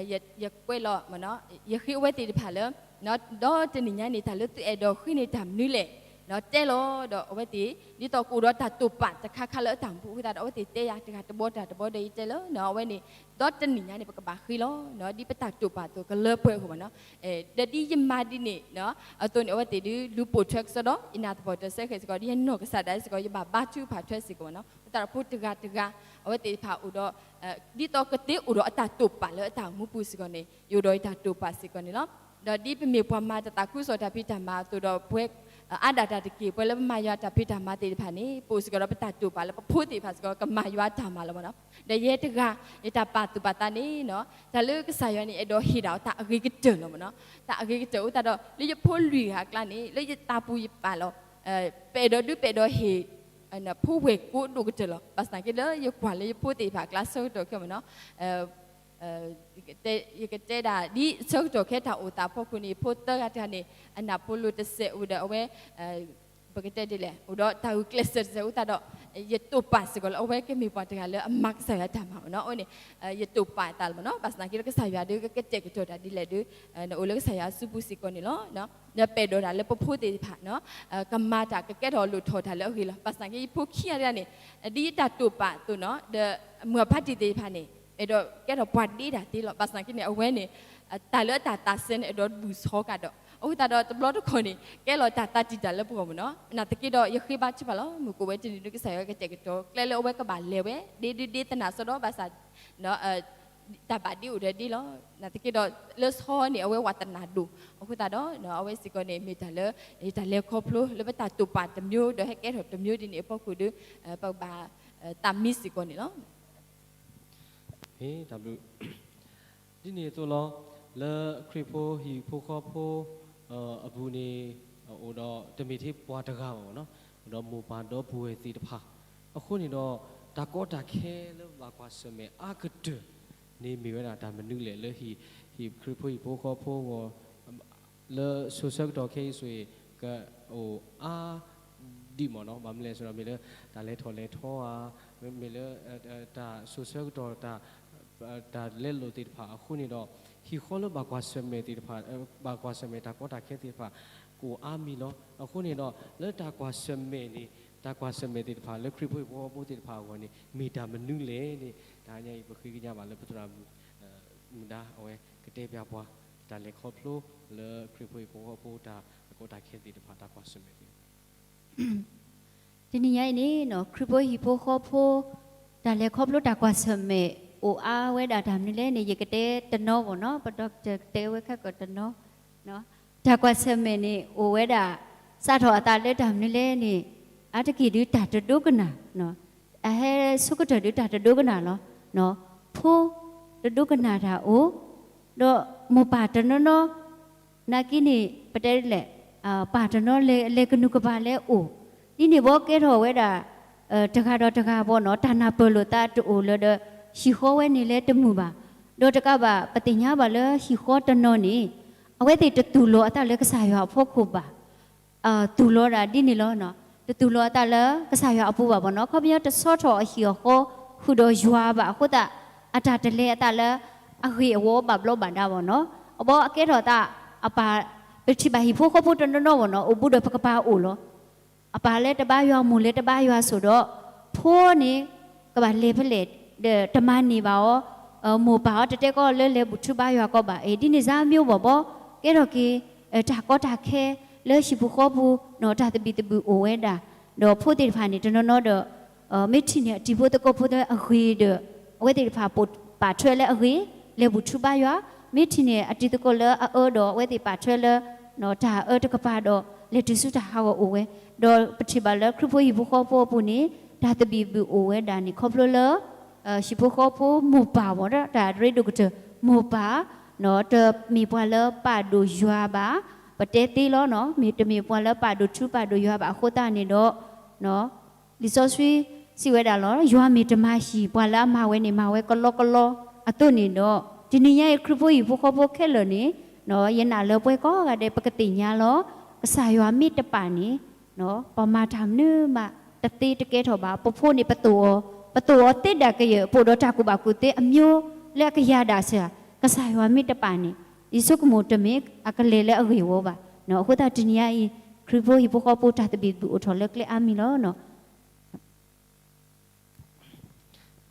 ယကွဲးလီၤ ယဃ့အဝဲသ့ၣ်တဖၣ်လၢ ဒီးတနံၤညါန့ၣ် တၢ်လၢသုအဲၣ်ဒိးဃ့န့ၢ်တၢ်မနုၤလဲၣ် တဲလီၤ, ဒီးအဝဲသ့ၣ် ဒ်သိးကအိၣ်ဒီးတၢ်တိာ်ပာ်တခါခါလၢအတၢ်အိၣ်မူပူၤအဃိသတးဒီး အဝဲသ့ၣ်တဲယၤတဂၤတဘီတၢ်တဘီဒီး ယတဲလၢ အဝဲန့ၣ် ဒီးတနံၤညါန့ၣ် ပကဘၣ်ဃ့လီၤ, ဒ်ပတၢ်တိာ်ပာ်အသိး ကလၢပှဲၤအဃိမ့ၢ်နီၤ, ဒီးဒ်ယမၤဒ်န့ၣ် အသိးန့ၣ် အဝဲသ့ၣ်ဒုး လူၤပိာ်ထွဲကစီဒီး ယနာ်သပှၢ်တၢၢ်ဆၢဃဲၤစ့ၢ်ကီး ဒ်ယနီၢ်ကစၢ်ဒၣ်စ့ၢ်ကီး ယဘၣ်ဘါထုကဖၣ်ထွဲစ့ၢ်ကီးမ့ၢ်နီၤ, အဃိသတးဒီးဖိတဂၤတဂၤ အဝဲသ့ၣ်တဖၣ်အိၣ်ဒီး ဒ်သိးကသ့အိၣ်ဒီးအတၢ်တိာ်ပာ်လၢအတၢ်အိၣ်မူပူၤစ့ၢ်ကီးန့ၣ် ယအိၣ်ဒီးယတၢ်တိာ်ပာ်စ့ၢ်ကီးန့ၣ်လီၤ. ဒီးဒ်ပမ့ၢ်ပှၤမၤတၢ်သးခုကစီၣ်တၢ်ဖံးတၢ်မၤအသိးဒီး ပဝဲ အါဒၣ်တၢ်တက့ၢ်. ပှၤလၢပမၤယွၤတၢ်ဖံးတၢ်မၤသ့ၣ်တဖၣ်န့ၣ် ပအိၣ်စ့ၢ်ကီးဒီးပတၢ်တိာ်ပာ်လၢပဖိသ့ၣ်တဖၣ်စ့ၢ်ကီး ကမၤယွၤတၢ်မၤလီၤမ့ၢ်နီၤ. ဒီးယဲတဂၤ ယတၢ်ပာ်သူၣ်ပာ်သးန့ၣ်နီၤ တၢ်လၢကစၢ်ယွၤန့ၣ် အဲၣ်ဒိးဟ့ၣ်ဒၣ်အီၤတၢ်အဂ့ၤကတၢၢ်လီၤမ့ၢ်နီၤ. တၢ်အဂ့ၤကတၢၢ်အဃိသတးဒီး လၢယဖိလွံၢ်ဂၤအကျါန့ၣ် လၢယသးပူၤယပာ်လီၤ ပအဲၣ်ဒိးဒုးပအဲၣ်ဒိးဟ့ၣ် ဖိဝဲၢ်ကိးဒိၣ်ကတၢၢ်လီၤ. ဘၣ်ဆၣ်သနာ်က့လၢယကွၢ်လၢယဖိသ့ၣ်တဖၣ်အကျါဆၢကတီၢ်ခဲမ့ၢ်နီၤ ယကတဲဒၣ်ဒ်ဆၢကတီၢ်ခဲတၢ်အိၣ်သးအဖီခိၣ်န့ၣ် ဖိသၢဂၤတဂၤန့ၣ် အနၢ်ဖိလိၤတစဲးအိၣ်ဒီးအဝဲ ပကတဲဒ်လဲၣ် အိၣ်ဒီးတၢ်ဂုာ်ကျဲးစၢးတစဲးအဃိသတးဒီး ယတိာ်ပာ်စ့ၢ်ကီးလၢအဝဲကမ့ၢ်ပှၤတဂၤလၢအမၤကစၢ်ယွၤတၢ်မၤမ့ၢ်နီၤ. အဃိန့ၣ် ယတိာ်ပာ်အသးလီၤမ့ၢ်နီၤ. ဘၣ်ဆၣ်သနာ်က့လၢကစၢ်ယွၤဒီး ကကတဲာ်ကတီၤတၢ်ဒ်လဲၣ်ဒီး နအိၣ်လၢကစၢ်ယွၤအစုပူၤစ့ၢ်ကီးန့ၣ်လီၤ. ဒီးပအဲၣ်ဒိးတၢ်လၢပဖိသ့ၣ်တဖၣ် ကမၤတၢ်ကကဲထီၣ်လိၣ်ထီၣ်တၢ်လၢအဂ့ၤလီၤ. ဘၣ်ဆၣ်သနာ်က့ယဖိခံဂၤတဂၤန့ၣ် ဒ်ယတၢ်တိာ်ပာ်အသိးနီၤ ဒီးမုၢ်အဖါတံၢ်သ့ၣ်တဖၣ်န့ၣ် အဲၣ်ဒိးကဲထီၣ်ပှၤဒ့တၢ်သ့လီၤ. ဘၣ်ဆၣ်သနာ်က့န့ၣ် အဝဲန့ၣ် တၢ်လၢအတၢ်သးစဲန့ၣ် အဲၣ်ဒိးဘူၣ်ဆီကဒီး အဃိသတးဒီးတဘျီတခီၣ်န့ၣ် ကဲလီၤတၢ်သးတံာ်တာ်လၢပဂီၢ်မ့ၢ်နီၤ. နာ်သက့ဒီး ယဃ့ဘါထုကဖၣ်လီၤ. မုၢ်ကအိၣ်ဝဲတနံၤဒီး ကစၢ်ယွၤကတဲာ်ကတီၤကျဲလၢအဝဲကဘၣ်လဲၤဝဲ ဒ့ဒ့ဒ့သနာ်စီဒီး ဘၣ်ဆၣ် တၢ်ဘၣ်ဒ့အိၣ်ဒီးဒ့လီၤ. နာ်သက့ဒီး လၢဆီန့ၣ် အဝဲဝးတနၢ်ဒိၣ် အဃိသတးဒီး အဝဲစ့ၢ်ကီးန့ၣ် မ့ၢ်တၢ်လၢ တၢ်လဲၤခီဖျိလၢပတၢ်တိာ်ပာ်တမျိုး ဒီးဟဲကဲထီၣ်တမျိုးဒ်န့ၣ်အဖီခိၣ်ဒီး ပကဘၣ် သးမံစ့ၢ်ကီးန့ၣ်လီၤ. ဒ်န့ၣ်အသိးလီၤ. လၢခရံာ်ဖိဟံၣ်ဖိဃီဖိ အပူၤန့ၣ် အိၣ်ဒီးတမ့ၢ်ထဲပှၤတဂၤဘၣ်နီၤ အိၣ်ဒီးမိၢ်ပၢ်ဒီပုၢ်ဝဲၢ်သ့ၣ်တဖၣ် အဃိန့ၣ်ဒီး တၢ်ကီတၢ်ခဲလၢဘၣ်ကွၢ်ဆၢၣ်မဲာ်အါကတၢၢ်န့ၣ် မ့ၢ်ဝဲဒၣ်တၢ်မနုၤလဲၣ် လၢဟံၣ် ဟံၣ်ခရံာ်ဖိဟံၣ်ဖိဃီဖိအဂီၢ် လၢစိၤဆၢကတီၢ်ခဲအံၤဆိၣ်ဂ့ၤ ကအိၣ်အါဒံးမ့ၢ်နီၤ ဘၣ်မနုၤလဲၣ်ဆိုတော့ မ့ၢ်လၢတၢ်လဲၤထီၣ်လဲၤထီဧါ မ့မ့ၢ်လၢ တၢ်စိၤဆၢကတီၢ် တၢ်လဲလိာ်သ့ၣ်တဖၣ်အဃိန့ၣ်ဒီး ဟံၣ်ဃီလၢဘၣ်ကွၢ်ဆၢၣ်မဲာ်သ့ၣ်တဖၣ် ဘၣ်ကွၢ်ဆၢၣ်မဲာ်တၢ်ကီတၢ်ခဲသ့ၣ်တဖၣ် ကအိၣ်အါမံၤလီၤ. အဃိန့ၣ်ဒီး လၢတၢ်ကွၢ်ဆၢၣ်မဲာ်န့ၣ် တၢ်ကွၢ်ဆၢၣ်မဲာ်သ့ၣ်တဖၣ် လၢခရံာ်ဖိဟံၣ်ဖိဃီဖိသ့ၣ်တဖၣ်အဂီၢ်န့ၣ် မ့ၢ်တၢ်မနုၤလဲၣ်န့ၣ် တဟါညါအံၤ ပဃ့ကညးဘၣ်လၢပသရၣ်မုၣ် မုၢ်ဒါအဝဲကတဲပျးပှၤ တၢ်လဲၤခီဖျိလၢခရံာ်ဖိဟံၣ်ဖိဃီဖိတၢ်ကီတၢ်ခဲသ့ၣ်တဖၣ် တၢ်ကွၢ်ဆၢၣ်မဲာ်သ့ၣ်တဖၣ် တနံၤညါအံၤန့ၣ် ခရံာ်ဖိဟံၣ်ဖိဃီဖိ တၢ်လဲၤခီဖျိတၢ်ကွၢ်ဆၢၣ်မဲာ် အိၣ်အါဝဲဒၣ်တၢ်မနုၤလဲၣ်န့ၣ် ယကတဲတနီၤဘၣ်နီၤ ပဒီကတဲဝဲခဲကတနီၤ တၢ်ကွၢ်ဆၢၣ်မဲာ်န့ၣ် အိၣ်ဝဲဒၣ် စးထီၣ်အသးလၢတၢ်မနုၤလဲၣ်န့ၣ် အါတက့ၢ်ဒုးတၢ်တဒိကနၣ် အဟဲဆိကတၢၢ်ဒုးတၢ်တဒိကနၣ်လီၤ. ဖိတဒိကနၣ်တၢ်အိၣ် ဒီးမိၢ်ပၢ်တနီၤနီၤ နာ်က့န့ၣ် ပတဲလဲၣ် ပၢ်တနီၤလဲၤကနူၤကပၤလဲၤအိၣ် ဒ်န့ၣ်ဘီကဲထီၣ်ဝဲဒၣ် တဂၤဒီးတဂၤဘီနီၤ တၢ်နၢ်ပၢၢ်လိာ်သးတအိၣ်လၢၤဒီး ဟံၣ်ဃီဝဲန့ၣ်လဲၤတမုာ်ဘၣ်. ဒီးတကးဘၣ် ပသ့ၣ်ညါဘၣ်လၢဟံၣ်ဃီတနီၤန့ၣ် အဝဲသ့ၣ်တသူၣ်လီၤအသးလၢကစၢ်ယွၤအဖီခိၣ်ဘၣ် သူၣ်လီၤဒၣ်ဒ်န့ၣ်လီၤ. တသူၣ်လီၤအသးလၢကစၢ်ယွၤအပူၤဘၣ်ဘီနီၤ ခီပညီတဆီထီၣ်အဟံၣ်အဃီဃုာ်ဒီးယွၤဘၣ်အဃိသတး အတၢ်တလဲၤအသးလၢအဂ့ၤအဝီဘၣ်ဘျီဘၣ်ဒါဘီနီၤ အဘီအကဲထီၣ်သး အပၢ် ပထံၣ်ဘၣ်ဟံၣ်ဖိဃီဖိတနီၤနီၤဘီနီၤ အိၣ်ဘူးဒီးပကပၤအိၣ်လီၤ အပၢ်လၢတဘါယွၤ မိၢ်လၢတဘါယွၤဆိးဒီး ဖိန့ၣ် ကဘၣ်လဲၤဖဲလဲၣ် ဒီးတမၤန့ၢ်ဘၣ်အီၤ မိၢ်ပၢ်အီၤတတဲကီးလၢလဲၤဘူၣ်ထူဘါယွၤကီးဘၣ် အ့ၣ် ဒ်န့ၣ်စါမ့ၢ်အိၣ်ဘၣ်ဘီ ကဲထီၣ်က့ၤ တၢ်ကီတၢ်ခဲလၢဟံၣ်ဖိဃီဖိ တၢ်သဘံၣ်သဘုၣ်အိၣ်ဝဲဒၣ် ဒီးဖိသ့ၣ်တဖၣ်န့ၣ် တနီၤနီၤဒီး မ့ၢ်ထံၣ်န့ၢ်အတံၤဖိသကိးဖိအဂ့ၤဒီး အဝဲသ့ၣ်တဖၣ်ပာ်ထွဲလၢအဂ့ၤ လဲၤဘူၣ်ထူဘါယွၤ မ့ၢ်ထံၣ်န့ၢ်အတံၤသကိးလၢအအၢဒီး အဝဲသ့ၣ်ပာ်ထွဲလၢ တၢ်အၢတကပၤဒီး လဲၤတုၤဆူတၢ်ဟးဂီၤအိၣ်ဝဲ ဒီးပထံၣ်ဘၣ်လၢခရံာ်ဖိဟံၣ်ဖိဃီဖိအပူၤန့ၣ် တၢ်သဘံၣ်သဘုၣ်အိၣ်ဝဲဒၣ်န့ၣ် ခီဖျိလၢ ဟံၣ်ဖိဃီဖိမိၢ်ပၢ်ဘၣ်ဒီး တၢ်ရ့ဒိၣ်ကတၢၢ် မိၢ်ပၢ် တမ့ၢ်ပှၤလၢပာ်ဒိၣ်ယွၤဘၣ် ပတဲသ့လီၤနီၤ မ့ၢ်တမ့ၢ်ပှၤလၢပာ်ဒိၣ်ထူပာ်ဒိၣ်ယွၤဘၣ်အဃိသတးန့ၣ်ဒီး လံာ်စီဆှံစံးဝဲဒၣ်လီၤ ယွၤမ့ၢ်တမၤဟံၣ် ပှၤလၢအမၤဝဲန့ၣ် မၤဝဲကလီကလီအသိးန့ၣ်ဒီး တနံၤညါအံၤ ခရံာ်ဖိဟံၣ်ဖိဃီဖိခဲလၢာ်န့ၣ် ယနာ်လၢပဝဲကိးဂၤဒဲး ပကသ့ၣ်ညါလီၤ ကစၢ်ယွၤမ့ၢ်တပာ်န့ၣ် ပမၤတၢ်မနုၤမး တသ့တကဲထီၣ်ဘၣ် ပဖိန့ၣ်ပသိၣ်အီၤ ပသိၣ်အီၤသ့ဒၣ်ကယဲၢ် ပအိၣ်ဒီးတၢ်ကူၣ်ဘၣ်ကူၣ်သ့အမျိုးလၢအကယၤဒၣ်စၢၤ ကစၢ်ယွၤမ့ၢ်တပာ်န့ၣ် ယဆိကမိၣ်တမ့ၢ်အကလဲၤလၢအဂ့ၢ်ဝီဘၣ် အဃိသတးတနံၤညါအံၤ ခရံာ်ဖိဟံၣ်ဖိဃီဖိတၢ်သဘံၣ်သဘုၣ်အိၣ်ထီၣ်လၢကျဲအါမံၤလီၤ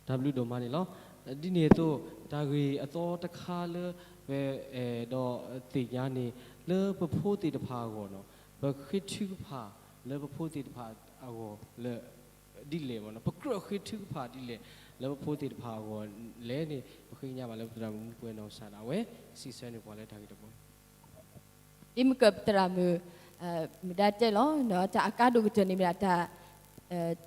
တၢ်ဘျုးဒိၣ်မးန့ၣ်လီၤ. ဒ်န့ၣ်အသိး တၢ်ဂ့ၢ်အသီတခါလၢ ပအဲၣ်ဒိးသ့ၣ်ညါန့ၣ် လၢပဖိသ့ၣ်တဖၣ်အဂီၢ်နီၤ ပဃ့ထုကဖၣ်လၢပဖိသ့ၣ်တဖၣ်အဂီၢ်လၢ ဒ်လဲၣ်ဘၣ်နီၤ ပကြၢးဃ့ထုကဖၣ်ဒ်လဲၣ် လၢပဖိသ့ၣ်တဖၣ်အဂီၢ်လဲၣ်န့ၣ် ပဃ့ကညးဘၣ်လၢပသရၣ်မုၣ်မူပှဲၤနီၢ်ကစၢ်ဒၣ်ဝဲ စံးဆၢန့ၢ်ပှၤလၢတၢ်ဂ့ၢ်တဘီ ဒ်မုၢ်ကၢၢ်ပသရၣ်မုၣ် မ့ၢ်ဒၣ်တဲလီၤ တၢ်အကါဒိၣ်ကတၢၢ်န့ၣ်မ့ၢ်ဒၣ်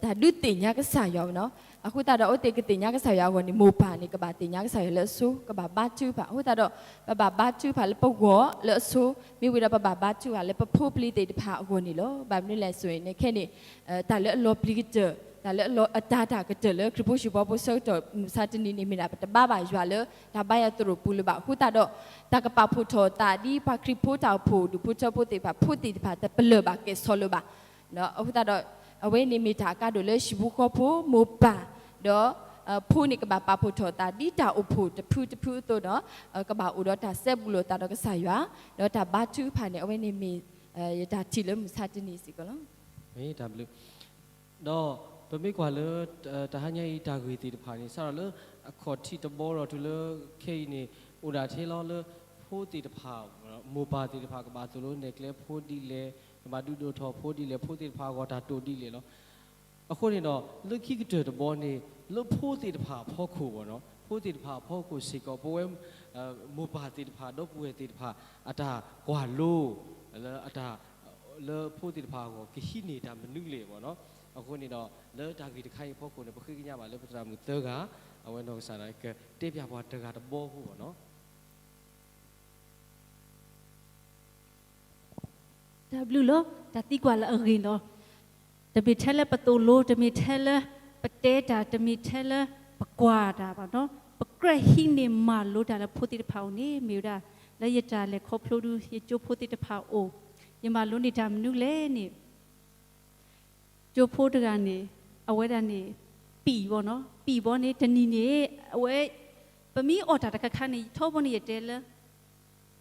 တၢ်ဒုးသ့ၣ်ညါကစၢ်ယွၤနီၤ. အဃိသတးဒီး အဝဲသ့ၣ်ကသ့ၣ်ညါကစၢ်ယွၤအဂီၢ်န့ၣ် မိၢ်ပၢ်န့ၣ် ကဘၣ်သ့ၣ်ညါကစၢ်ယွၤလၢအဆိ ကဘၣ်ဘါထုကဖၣ်. အဃိသတးဒီး ပဘၣ်ဘါထုကဖၣ်လၢပဂီၢ်လၢအဆိ မ့ၢ်ဝံၤဒီးပဘၣ်ဘါထုကဖၣ်လၢပဖိပလံၤသ့ၣ်တဖၣ်အဂီၢ်န့ၣ်လီၤ. ဘၣ်မနုၤလဲၣ်ဆိန့ၣ် ခဲန့ၣ် တၢ်လၢအလီၤပျံၤကတၢၢ် တၢ်လၢအလီၤအတၢ်တၢ်ကတၢၢ်လၢခရံာ်ဖိဟံၣ်ဖိဃီဖိဆၢကတီၢ်မုၢ်မဆါတနံၤန့ၣ် မ့ၢ်ဒၣ်ပတဘါဘၣ်ယွၤလၢတၢ်ဘါယွၤသရိာ်ပူၤလၢၤဘၣ်. အဃိသတးဒီး တၢ်ကပာ်ဖှိၣ်ထီၣ်သးဒ်ပှၤခရံာ်ဖိတၢ်အိၣ်ဖှိၣ်ဒူၣ်ဖိထၢဖိသ့ၣ်တဖၣ် ဖိသ့ၣ်တဖၣ်တပလၢၢ်ဘၣ်ကဲၣ်ဆိးလၢၤဘၣ်. အဃိသတးဒီး အဝဲန့ၣ်မ့ၢ်တၢ်အကါဒိၣ်လၢဟံၣ်ဖိဃီဖိမိၢ်ပၢ် ဒီး ဖိန့ၣ်ကဘၣ်ပာ်ဖှိၣ်ထီၣ်သးဒ်တၢ်အိၣ်ဖှိၣ်တဖုတဖုအသိးဒီး ကဘၣ်အိၣ်ဒီးတၢ်စဲဘူးလိာ်သးဒီးကစၢ်ယွၤ ဒီးတၢ်ဘါထုကဖၣ်န့ၣ် အဝဲန့ၣ်မ့ၢ် ယတၢ်ထံၣ်လၢမုၢ်မဆါတနံၤစ့ၢ်ကီးလီၤ. ဒီးပမ့ၢ်ကွၢ်လၢ တဟါညါအံၤတၢ်ဂ့ၢ်သ့ၣ်တဖၣ်န့ၣ် စးထီၣ်လၢအခီၣ်ထံးတဘီဒီးတုၤလၢခဲအံၤန့ၣ် အိၣ်ဒၣ်ထဲလီၤလၢ ဖိသ့ၣ်တဖၣ် မိၢ်ပၢ်သ့ၣ်တဖၣ်ကဘၣ်သိၣ်လိနဲၣ်ကျဲဖိဒ်လဲၣ်, ကဘၣ်ဒုးဒိၣ်ထီၣ်ဖိဒ်လဲၣ်, ဖိသ့ၣ်တဖၣ်အဂီၢ်တၢ်တိာ်ဒ်လဲၣ်လီၤ. အဃိန့ၣ်ဒီး လၢခံကတၢၢ်တဘီန့ၣ် လၢဖိသ့ၣ်တဖၣ်အဖီခိၣ်ဘၣ်နီၤ, ဖိသ့ၣ်တဖၣ်အဖီခိၣ်စ့ၢ်ကီး ပဝဲ မိၢ်ပၢ်သ့ၣ်တဖၣ် ဒီပုၢ်ဝဲၢ်သ့ၣ်တဖၣ် အတၢ်ကွၢ်လိ လၢအတၢ် လၢဖိသ့ၣ်တဖၣ်အဂီၢ် ကဟံးန့ၢ်တၢ်မနုၤလဲၣ်ဘၣ်နီၤ. အဃိန့ၣ်ဒီး လၢတၢ်ဂ့ၢ်တခါအံၤအဖီခိၣ်န့ၣ် ပဃ့ကညးဘၣ်လၢပသရၣ်မုၣ်သၢဂၤ, အဝဲနီၢ်ကစၢ်ဒၣ်ကတဲပၠးပှၤတဂၤတဘီအဃိဘၣ်နီၤ. တၢ်ဘျုးလီၤ. တၢ်သံကွၢ်လၢအဂ့ၤလီၤ. တမ့ၢ်ထဲလၢပသိၣ်လိ, တမ့ၢ်ထဲလၢပတဲတၢ်, တမ့ၢ်ထဲလၢပကွၢ်တၢ်ဘၣ်နီၤ, ပကြၢးဟံးန့ၢ်မၤလိတၢ်လၢဖိသ့ၣ်တဖၣ်အအိၣ်န့ၣ် မ့ၢ်ဝဲဒၣ် လၢယတၢ်လဲၤခီဖျိဒု ယကၠိဖိသ့ၣ်တဖၣ်အအိၣ်, ယမၤလိန့ၢ်တၢ်မနုၤလဲၣ်န့ၣ် ကၠိဖိတဂၤန့ၣ် အဝဲဒၣ်န့ၣ် ပံာ်ဘီနီၤ, ပံာ်ဘီန့ၣ် တနံၤန့ၣ် အဝဲ ပမ့ၢ်အီၣ်တၢ်တခါခါန့ၣ် ထီဘိန့ၣ်ယတဲလၢ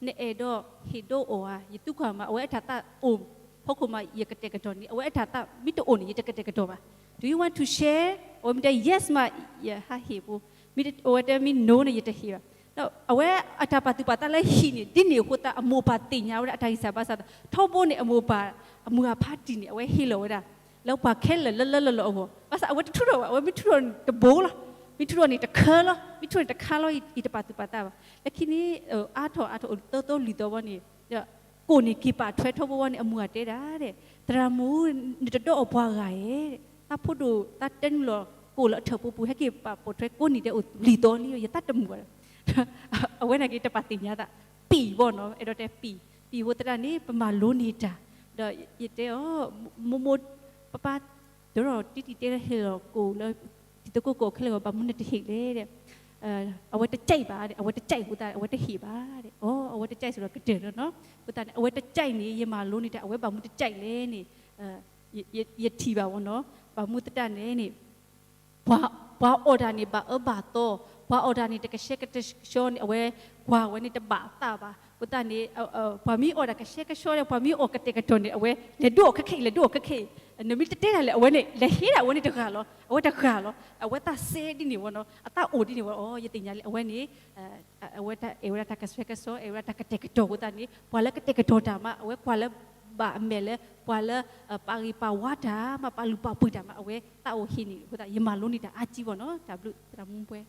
နအဲၣ်ဒိးဟ့ၣ်ဒိးအီၣ်ဧါ, ယသံကွၢ်မး အဝဲအတၢ်သးအိၣ်ဖီခိၣ်မး ယကတဲာ်ကတီၤန့ၣ်, အဝဲအတၢ်သးမ့ၢ်တအိၣ်န့ၣ် ယတကတဲာ်ကတီၤဘၣ်. Do you want to share? အဝဲမ့ၢ်တဲ yes မး ယဟးဟ့ၣ်ဖိ, မ့ၢ်အဝဲတဲမ့ၢ် no န့ၣ် ယတဟ့ၣ်ဘၣ်. ဒီးအဝဲအတၢ်ပာ်သူၣ်ပာ်သးလၢဟံၣ်န့ၣ် ဒ်န့ၣ်အဃိသတး အမိၢ်ပၢ်သ့ၣ်ညါဝဲဒၣ်အတၢ်ဂံၢ်စၢ်ဘါစၢ်သး, ထီဘိန့ၣ် အမိၢ်ပၢ် အမုၢ်အဖါတံၢ်န့ၣ် အဝဲဟ့ၣ်လီၤဝဲဒၣ် လၢပှၤခဲလၢာ်လၢလၢလီၢ်လီၢ်အဂီၢ်, ဘၣ်ဆၣ်အဝဲတထုးထီၣ်ဘၣ်, အဝဲမ့ၢ်ထုးထီၣ်န့ၣ်တဘိလီၤ, မ့ၢ်ထုးထီၣ်န့ၣ်တခါလီၤ, မ့ၢ်ထုးထီၣ်န့ၣ်တခါလီၤ, ယတပာ်သူၣ်ပာ်သးဘၣ်. လၢခံန့ၣ် အါထီၣ်အါထီၣ်အိၣ်သၢသီလွံၢ်သီဘီန့ၣ် ကိၣ်န့ၣ်က့ၤပာ်ထွဲထီဘိဘီန့ၣ် အမုၢ်ဂၤတဲဒၣ်, သရၣ်မုၣ် နတဒိးအီၣ်ပှၤဂၤဧါ, သးဖိဒိၣ်သးတဲနုာ်လီၤကိၣ်လၢအထၢၣ်ပူၤပူၤ ဟဲက့ၤပာ်ပိာ်ထွဲကိးနံၤဒဲးအိၣ်လွံၢ်သီလံ ယသးတမုာ်ဘၣ်. အဝဲန့ၣ်က့ၤတပာ်သ့ၣ်ညါသး, ပံာ်ဘီနီၤ, အဲၣ်ဒိးတဲပံာ်, ပံာ်အဃိသတးန့ၣ် ပမၤလိန့ၢ်တၢ်, ဒီးယတဲအီၤ မိၢ်မိၢ် ပၢ်ပၢ် တရီတံၢ်တံၢ်တဲလၢဟ့ၣ်လီၤကိၣ်လၢ တံၤသကိးကိးခဲလၢာ်ဂီၤ ဘၣ်မနုၤနတဟ့ၣ်လဲၣ်, အဝဲတကြိုက်ဘၣ်, အဝဲတကြိုက်အဃိသတး အဝဲတဟ့ၣ်ဘၣ်, အဝဲတကြိုက်ဆိုတော့ကတၢၢ်လီၤနီၤ, အဃိသတးန့ၣ် အဝဲတကြိုက်န့ၣ် ယမၤလိန့ၢ်တၢ် အဝဲဘၣ်မနုၤတကြိုက်လဲၣ်န့ၣ် ယထံၣ်ဘၣ်ဝဲနီၤ, ဘၣ်မနုၤသတးန့ၣ်န့ၣ် ပှၤအီၣ်တၢ်န့ၣ် ဘၣ်အၢဘၣ်သီ, ပှၤအီၣ်တၢ်န့ၣ်တကဆှဲကဆှီန့ၣ် အဝဲကွၢ်ဝဲန့ၣ်တဘၣ်သးဘၣ်, အဃိသတးန့ၣ် ပှၤမ့ၢ်အီၣ်တၢ်ကဆှဲကဆှီဒီး ပှၤမ့ၢ်အီၣ်ကတဲာ်ကတီၤန့ၣ် အဝဲလဲၤဒိးအီၣ်ခဲခဲအံၤ လဲၤဒိးအီၣ်ခဲခဲအံၤ, နမ့ၢ်တတဲတၢ်လဲၣ် အဝဲန့ၣ် လဲၤဟ့ၣ်ဒၣ်အဝဲန့ၣ်တဂၤလီၤ, အဝဲတဂၤလီၤ, အဝဲသးစဲဒ်န့ၣ်ဝဲနီၤ, အသးအိၣ်ဒ်န့ၣ်ဝဲ, အီ ယသ့ၣ်ညါလံ အဝဲန့ၣ် အဝဲအဲၣ်ဝဲဒၣ်တၢ်ကဆှဲကဆှီ အဲၣ်ဝဲဒၣ်တၢ်ကတဲာ်ကတီၤအဃိသတးန့ၣ် ပှၤလၢကတဲာ်ကတီၤတၢ်မး အဝဲကွၢ်လၢဘၣ်အမဲာ်လၢ ပှၤလၢ ပာ်ဂ့ၤပာ်ဝါတၢ်မး ပာ်လုၢ်ပာ်ပှ့ၤတၢ်မး အဝဲသးအိၣ်ဟ့ၣ်န့ၣ်အဃိသတး ယမၤလိန့ၢ်တၢ်အါကံဘီနီၤ, တၢ်ဘျုးသရၣ်မုၣ်ပှဲၤ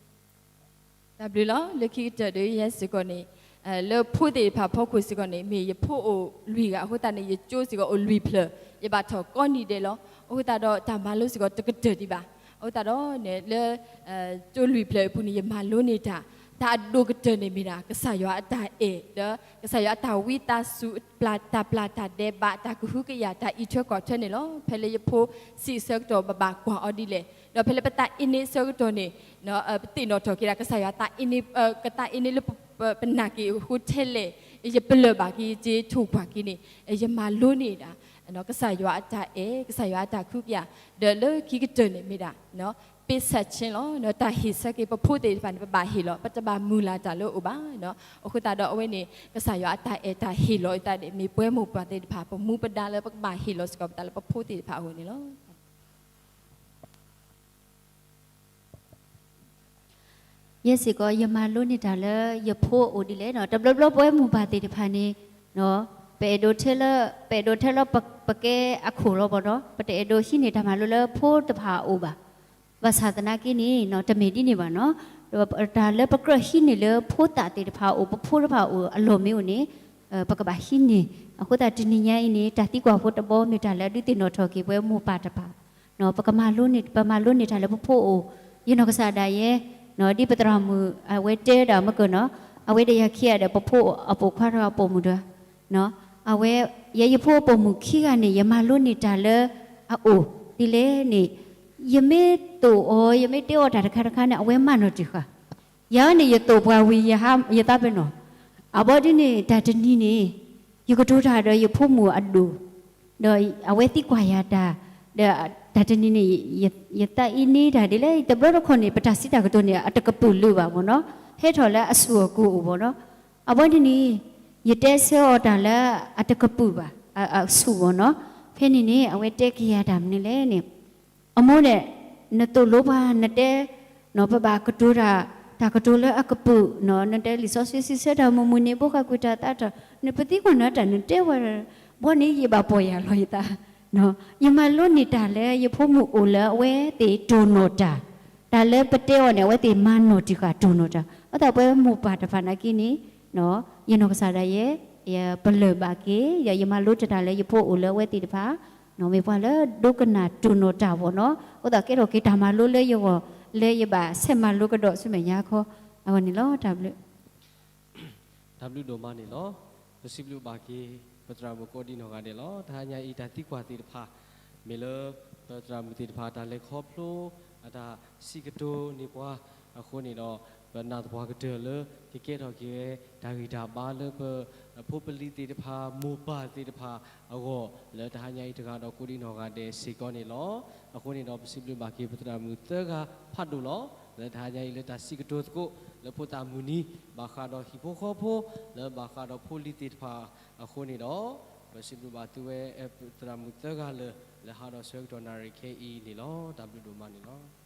တၢ်ဘျုးလီၤ. လၢခံကတၢၢ်ဒီး ယဲစ့ၢ်ကီးန့ၣ် လၢဖိသ့ၣ်တဖၣ်ဖီခိၣ်စ့ၢ်ကီးန့ၣ် မ့ၢ်ယဖိအိၣ်လွံၢ်ဂၤ အဃိသတးန့ၣ် ယကၠိစ့ၢ်ကီးအိၣ်လွံၢ်ဖျၢၣ်, ယဘၣ်ထီၣ်ကိးနံၤဒဲးလီၤ. အဃိသတးဒီးတၢ်မၤလိစ့ၢ်ကီးတကတၢၢ်ဒံးဘၣ်. အဃိသတးဒီးန့ၣ် လၢ ကၠိလွံၢ်ဖျၢၣ်အပူၤန့ၣ် ယမၤလိန့ၢ်တၢ် တၢ်အဒိၣ်ကတၢၢ်န့ၣ်မ့ၢ်ဒၣ် ကစၢ်ယွၤအတၢ်အဲၣ် ဒီး ကစၢ်ယွၤအတၢ်ဝံသးစူၤ တၢ်ပျၢ်တၢ်ဒဲးဘး တၢ်ကဟုကယာ် တၢ်အံးထွဲကွၢ်ထွဲန့ၣ်လီၤ. ဖဲလၢယဖိဆံးဆၢကတီၢ် ပဘၣ်ကွၢ်အီၤဒ်လဲၣ်, ဒီးဖဲလၢပသးအ့န့ဆၢကတီၢ်န့ၣ် ပသ့ၣ်နီၣ်ထီၣ်က့ၤဒၣ် ကစၢ်ယွၤ ကသးအ့န့လၢပနာ်က့ၤအဃိထဲလဲၣ်, ယပလၢၢ်ဘၣ်က့ၤ ယက့ၤထိၣ်ကွၢ်က့ၤန့ၣ် ယမၤလိန့ၢ်ဒၣ် ကစၢ်ယွၤအတၢ်အဲၣ် ကစၢ်ယွၤအတၢ်ကဟုကယာ်, ဒီးလၢခံကတၢၢ်န့ၣ်မ့ၢ်ဒၣ် ပေးဆပ်ခြင်း လီၤ. တၢ်ဟ့ၣ်ဆၢက့ၤ ပဖိသ့ၣ်တဖၣ်န့ၣ် ပဘၣ်ဟ့ၣ်လီၤ, ပတဘၣ်မုၢ်လၢ်တၢ်လၢအအိၣ်ဘၣ်. အဃိသတးဒီးအဝဲန့ၣ် ကစၢ်ယွၤအတၢ်အဲၣ်တၢ်ဟ့ၣ်လီၤအသးန့ၣ် မ့ၢ်ပဝဲမိၢ်ပၢ်သ့ၣ်တဖၣ် ပမူပဒါလၢပကဘၣ်ဟ့ၣ်လီၤစ့ၢ်ကီးပသးလၢပဖိသ့ၣ်တဖၣ်အဂီၢ်န့ၣ်လီၤ. ယဲစ့ၢ်ကီး ယမၤလိန့ၢ်တၢ်လၢ ယဖိအိၣ်ဒ်လဲၣ်နီၤ, တဘျီဘျီပဝဲမိၢ်ပၢ်သ့ၣ်တဖၣ်န့ၣ် ပအဲၣ်ဒိးထဲလၢ ပအဲၣ်ဒိးထဲလၢပကဲအခိၣ်လီၤဘၣ်နီၤ, ပတအဲၣ်ဒိးဟံးန့ၢ်တၢ်မၤလိလၢဖိတဖၣ်အအိၣ်ဘၣ်. ဘၣ်ဆၣ်သနာ်က့န့ၣ် တမ့ၢ်ဒ်န့ၣ်ဘၣ်နီၤ, တၢ်လၢပကြၢးဟံးန့ၢ်လၢဖိသၣ်သ့ၣ်တဖၣ်အအိၣ် ပဖိတဖၣ်အအိၣ်အလီၢ်မ့ၢ်အိၣ်န့ၣ် ပကဘၣ်ဟံးန့ၢ် အဃိသတးတနံၤညါအံၤန့ၣ် တၢ်သံကွၢ်ဖိတဘီမ့ၢ်တၢ်လၢအဒုးသ့ၣ်နီၣ်ထီၣ်က့ၤပဝဲမိၢ်ပၢ်တဖၣ်, ပကမၤလိန့ၢ် ပမၤလိန့ၢ်တၢ်လၢပဖိအိၣ်, ယနီၢ်ကစၢ်ဒၣ်ယဲ, ဒ်ပသရၣ်မုၣ်အဝဲတဲဒၣ်မ့ၢ်ကနီၤ, အဝဲဒီးယၤခံဂၤဒီး ပဖိအပိာ်ခွါတဂၤအပိာ်မုၣ်တဂၤ, အဝဲ, ယဲယဖိအပိာ်မုၣ်ခံဂၤန့ၣ် ယမၤလိန့ၢ်တၢ်လၢအအိၣ်ဒ်လဲၣ်န့ၣ်, ယမ့ၢ်သိၣ်အီၤ ယမ့ၢ်တဲအီၤတၢ်တခါတခါန့ၣ် အဝဲမၤနီၣ်တံၢ်ဃာ်, ယၤန့ၣ် ယသိၣ်ပှၤဝံၤ ယသးပ့ၤနီၣ်, အဘီဒ်န့ၣ် တၢ်တနံၤန့ၣ် ယကတိၤတၢ်ဒီးယဖိမုၣ်အဒိၣ်, ဒီးအဝဲသံကွၢ်ယၤတၢ်, ဒီးတၢ်တနံၤန့ၣ် ယသးအံၤန့ၣ်တၢ်ဒ်လဲၣ်, တဘျီတခီၣ်န့ၣ် ပတၢ်စံးတၢ်ကတိၤန့ၣ် အတကပုာ်လုာ်ဘၣ်မ့ၢ်နီၤ, ဟဲထီၣ်လၢအဆူၣ်အကိၢ်အိၣ်မ့ၢ်နီၤ, အဘီဒ်န့ၣ် ယတဲဆၢအီၤတၢ်လၢအတကပုာ်ဘၣ်, အဆူၣ်မ့ၢ်နီၤ, ဖဲန့ၣ်န့ၣ် အဝဲတဲက့ၤယၤတၢ်မနုၤလဲၣ်န့ၣ် အမိၢ်န့ၣ်, နသိၣ်လိပှၤ နတဲ, ပဘၣ်ကတိၤတၢ်, တၢ်ကတိၤလၢအကပုာ်, နတဲလံာ်စီဆှံစံးဆၢတၢ်မုာ်မုာ်န့ၣ် ဘိဃၣ်ကွံာ်တၢ်သးထီၣ်, နပသံကွၢ်နၤတၢ်နတဲဝဲ, ဘီန့ၣ်ယဘၣ်ပီၢ်ယၢ်လီၤယသး, ယမၤလိန့ၢ်တၢ်လၢယဖိမုၣ်အိၣ်လၢအဝဲသ့ၣ်တိၢ်နီၣ်တၢ်, တၢ်လၢပတဲအီၤန့ၣ် အဝဲသ့ၣ်မၤနီၣ်တံၢ်ဃာ်တိၢ်နီၣ်တၢ်, အသးပဝဲမိၢ်ပၢ်တဖၣ်နာ်က့န့ၣ် ယနီၢ်ကစၢ်ဒၣ်ယဲ, ယပလၢၢ်ဘၣ်က့ၤ, ယမၤလိတၢ်လၢယဖိအိၣ်လၢအဝဲသ့ၣ်တဖၣ်, မ့ၢ်ပှၤလၢဒိကနၣ်တိၢ်နီၣ်တၢ်မ့ၢ်နီၤ, အဃိသတးကဲထီၣ်က့ၤတၢ်မၤလိလၢယဂီၢ်, လၢယဘၣ်ဆဲးမၤလိကဒီးဆူမဲာ်ညါခီ, အဂီၢ်န့ၣ်လီၤ, တၢ်ဘျုး တၢ်ဘျုးဒိၣ်မးန့ၣ်လီၤ. ပစံးဘျုးဘၣ်က့ၤ ပသရၣ်မုၣ်ကိးဒံနီၢ်ဂၤဒဲးလီၤ. တဟါညါအံၤတၢ်သံကွၢ်သ့ၣ်တဖၣ် မ့ၢ်လၢ ပသရၣ်မုၣ်သ့ၣ်တဖၣ် တၢ်လဲၤခီဖျိ အတၢ်စံးကတိၤန့ၢ်ပှၤအဃိန့ၣ်ဒီး ပနာ်သပှၢ်ကတၢၢ်လၢ ကကဲထီၣ်က့ၤဝဲ တၢ်ဂံၢ်တၢ်ဘါလၢပ ဖိပလံၤသ့ၣ်တဖၣ် မိၢ်ပၢ်သ့ၣ်တဖၣ်အဂီၢ် လၢတဟါညါအံၤတဂၤဒီးကိးဒံနီၢ်ဂၤဒဲးစ့ၢ်ကီးန့ၣ်လီၤ. အဃိန့ၣ်ဒီး ပစံးဘျုးဘၣ်က့ၤ ပသရၣ်မုၣ်သၢဂၤဖးဒိၣ်လီၤ. လၢတဟါညါအံၤလၢတၢ်စံးကတိၤသကိး လၢဖိသၣ်မုၢ်နံၤ ဘၣ်ဃးဒီးဟံၣ်ဖိဃီဖိ လၢဘၣ်ဃးဒီးဖိလံၤသ့ၣ်တဖၣ်အဃိန့ၣ်ဒီး ပစံးဘျုးဘၣ်သုဝဲ သရၣ်မုၣ်သၢဂၤလၢာ် လၢဟးဒီးဆၢကတီၢ်နၣ်ရံၣ်ခဲအံၤန့ၣ်လီၤ. တၢ်ဘျုးဒိၣ်မးန့ၣ်လီၤ.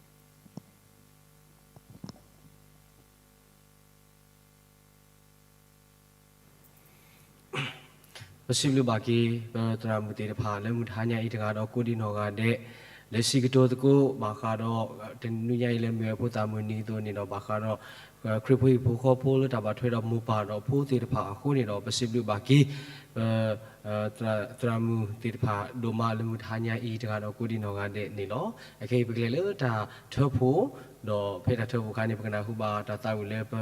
ပစံးဘျုးဘၣ်က့ၤ ပသရၣ်မုၣ်သ့ၣ်တဖၣ် လၢမုၢ်တဟါညါအံၤတဂၤဒီးကိးဒံနီၢ်ဂၤဒဲး လၢစံးကတိၤသကိး ဘၣ်ဃးဒီး တနံၤညါအံၤလၢမ့ၢ်ဝဲဖိသၣ်မုၢ်နံၤအသိးန့ၣ်ဒီး ဘၣ်ဃးဒီး ခရံာ်ဖိဟံၣ်ဖိဃီဖိလၢတၢ်ဘၣ်ထွဲဒီးမိၢ်ပၢ်ဒီးဖိသ့ၣ်တဖၣ်အဃိန့ၣ်ဒီး ပစံးဘျုးဘၣ်က့ၤ ပ သရၣ်မုၣ်သ့ၣ်တဖၣ်ဒိၣ်မးလၢမုၢ်တဟါညါအံၤတဂၤဒီးကိးဒံနီၢ်ဂၤဒဲးန့ၣ်လီၤ. အခဲအံၤပကလဲၤလၢတၢ်ထၢဖှိၣ် ဒီးဖဲတၢ်ထၢဖှိၣ်အခါန့ၣ် ပကနၢ်ဟူဘၣ်တၢ်သးဝံၣ်လၢပ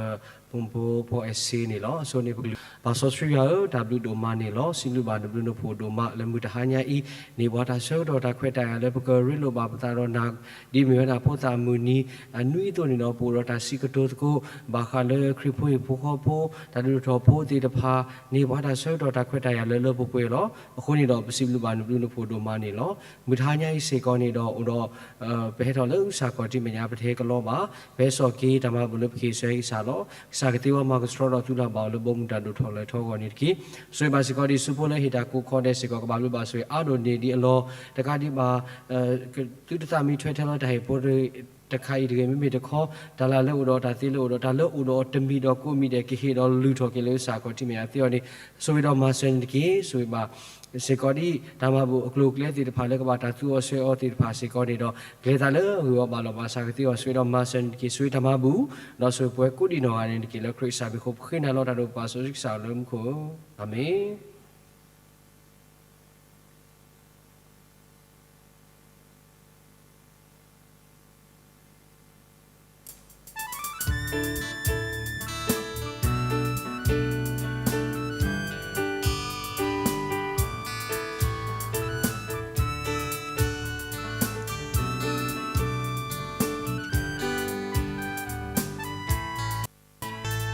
ဖိမုၣ်ဖိဖီအဲၣ်စ့န့ၣ်လီၤ. အဆိန့ၣ်ပကလုၢ် ပၢ်စီဆှံယွၤဧၢ, တၢ်ဘျုးဒိၣ်မးန့ၣ်လီၤ. စံးဘျုးဘၣ်နဘျုးနဖှိၣ်ဒိၣ်မးလၢမုၢ်တဟါညါအံၤ န့ၢ်ပှၤတၢ်ဆၢကတီၢ်တၢ်ခွဲးတၢ်ယာ်လၢပကရ့လိာ်ဘၣ်ပသးဒီးနၤ ဒ်မ့ၢ်ဝဲဒၣ်ဖိသၣ်မုၢ်နံၤအနွံအသိးန့ၣ်ဒီး ပအိၣ်ဒီးတၢ်စံးကတိၤသကိး ဘၣ်ဃးလၢခရံာ်ဖိဟံၣ်ဖိဃီဖိ တၢ်ဒုးအိၣ်ထီၣ်ဖိသ့ၣ်တဖၣ် န့ၢ်ပှၤတၢ်ဆၢကတီၢ်တၢ်ခွဲးတၢ်ယာ်လၢလၢပှဲၤပှဲၤလီၤ. အဃိန့ၣ်ဒီး ပစံးဘျုးဘၣ်နဘျုးနဖှိၣ်ဒိၣ်မးန့ၣ်လီၤ. မုၢ်တဟါညါအံၤစ့ၢ်ကီးန့ၣ်ဒီး အိၣ်ဒီး ပဟဲထီၣ်လၢကစၢ်ခီၣ်ထံးမဲာ်ညါ ပတဟဲကလီဘၣ်. ပဟဲစိာ်က့ၤတၢ်မၤဘူၣ်လၢပကဟ့ၣ်ဆၢဟ့ၣ်စၢ်လီၤ. ကစၢ်ကသ့ဝဲမၤကဆှီဒီးသူၣ်လၢ်ဘၣ်အီၤလၢဘီမုၢ်တၢ်ဒိၣ်ထီၣ်လၢထီအဂီၢ်န့ၣ်တက့ၢ်. ဆိၣ်ဂ့ၤဘၣ်စ့ၢ်ကီးဒံးဆူဖိလၢဟ့ၣ်တၢ်ကိးခီဒဲးစ့ၢ်ကီး ကဘၣ်ဘျုးဘၣ်ဆိၣ်ဂ့ၤအါဒိၣ်န့ၢ်ဒံးအလီၢ် တကးဒံးဘၣ် သုတသးမံထွဲထဲလီၤတၢ်ဟ့ၣ်ဖိတခါအံၤတဂ့ၤ, မ့မ့ၢ်တခီ တၢ်လၢအအိၣ်ဒီးတၢ်သ့လၢအအိၣ်ဒီးတၢ်လၢအအိၣ်ဒီးတမံၤဒီးကိးမံၤဒဲး ကဟ့ၣ်ဒီးလုၢ်ထီၣ်က့ၤလၢကစၢ်ခီၣ်ထံးမဲာ်ညါသ့အီၤန့ၣ် ဆိၣ်ဂ့ၤဒီးမၤစၢၤန့ၣ်တက့ၢ်. ဆိၣ်ဂ့ၤဘၣ်စ့ၢ်ကီးဒံး တၢ်မၤဘူၣ်အကျိၤအကျဲသ့ၣ်တဖၣ်လၢကဘၣ်တၢ်သူအီၤစွဲအီၤသ့ၣ်တဖၣ်စ့ၢ်ကီးန့ၣ်ဒီး ကလဲၤသးလၢဂ့ၢ်ဝီဘၣ်လီၤဘၣ်ဆၣ်ကသ့အီၤ ဆိၣ်ဂ့ၤဒီးမၤစၢၤန့ၣ်တက့ၢ်. ဆိၣ်ဂ့ၤတၢ်မၤဘူၣ် ဒီးဆိၣ်ဂ့ၤပှၤကိးဒံးနီၢ်ဂၤန့ၣ်တက့ၢ်. လၢခရံာ်ကစၢ်မံၤအဃိ ပဃ့နၤလီၤတၢ်ဒိၣ်ပပၢ်စီဆှံကစၢ်လၢမူခိၣ်ဧၢ, အၤမ့ၣ်.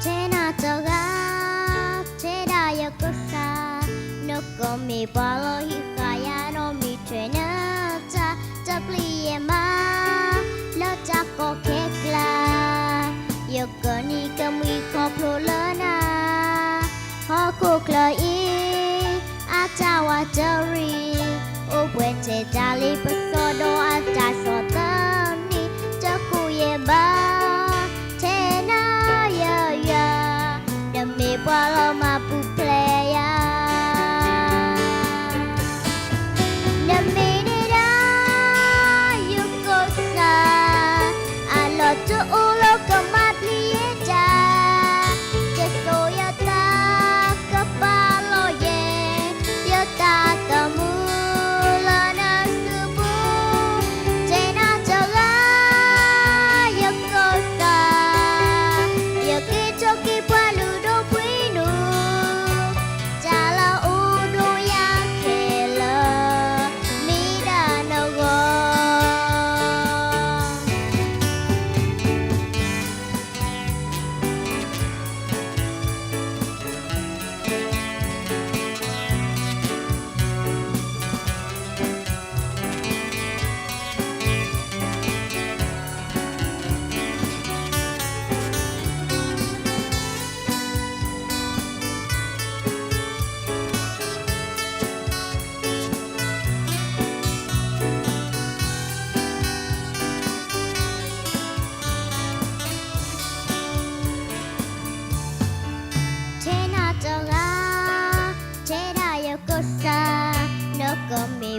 ထဲနၤတဂၤ, ထဲဒၣ်ယကစၢ်, နကမ့ၢ်ပှၤလီၤဟံးဃာ်ယၤနီတမံၤ ထွဲနၤတၢ်, တပျံၤယဲၢ်မး လၢတၢ်ကီခဲကျါ, ယကနံၤကမှံခီဖျိလၢနၤ, ဟီၣ်ခိၣ်ချၢအံၤ အတၢ်ဝးတရံး, အိၣ်ပှဲၤထဲတၢ်လ့ပစီဒီးအတၢ်ဆီၣ်သနံး, တကူးယဲၢ်ဘၣ် ထဲနၤယဲၢ်ယွၤ, နမ့ၢ်ပှၤလီၤမၤပူၤဖျဲးယၤ, နမ့ၢ်န့ၢ်ဒၣ် ယကစၢ်, အလီၢ်တအိၣ်လၢကမၤပျံၤယဲဒၣ်, ကစိာ်ယသးကပာ်လီၤယဲၢ်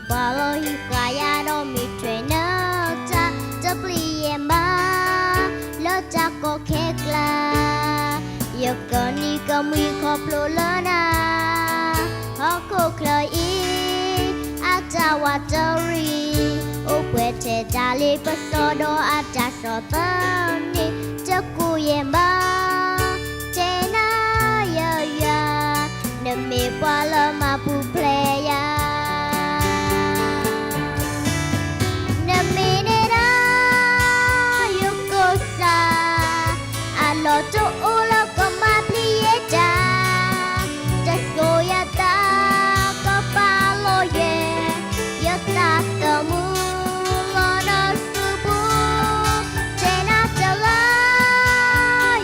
ပှၤလီၢ်ဟံၣ်ဃာ်ယၤဒီးမ့ၢ်ထွဲနတၢ်တပျံၤယဲၢ်မး လၢတၢ်ကီခဲကျါ, ယကနံၤကမှံခီဖျိလၢနၤ ဟီၣ်ခိၣ်ချၢအံၤ အတၢ်ဝးတရံး အိၣ်ပှဲၤထဲတၢ်လ့ပစီဒီးအတၢ်ဆီၣ်သနံး တကိးယဲၢ်ဘၣ် တဲနၤယဲၢ်ယွၤ နမ့ၢ်ပှၤလၢမၤပူၤဖျဲးယၤ နမ့ၢ်န့ၣ်ဒီး ယကစၢ် အလီၢ်တအိၣ်လၢကမၤပျံၤယဲတၢ် တစိာ်ယသးကပာ်လီၤယဲၢ် ယသးသမူလီၤနစုပူၤ တဲနၤတဂၤ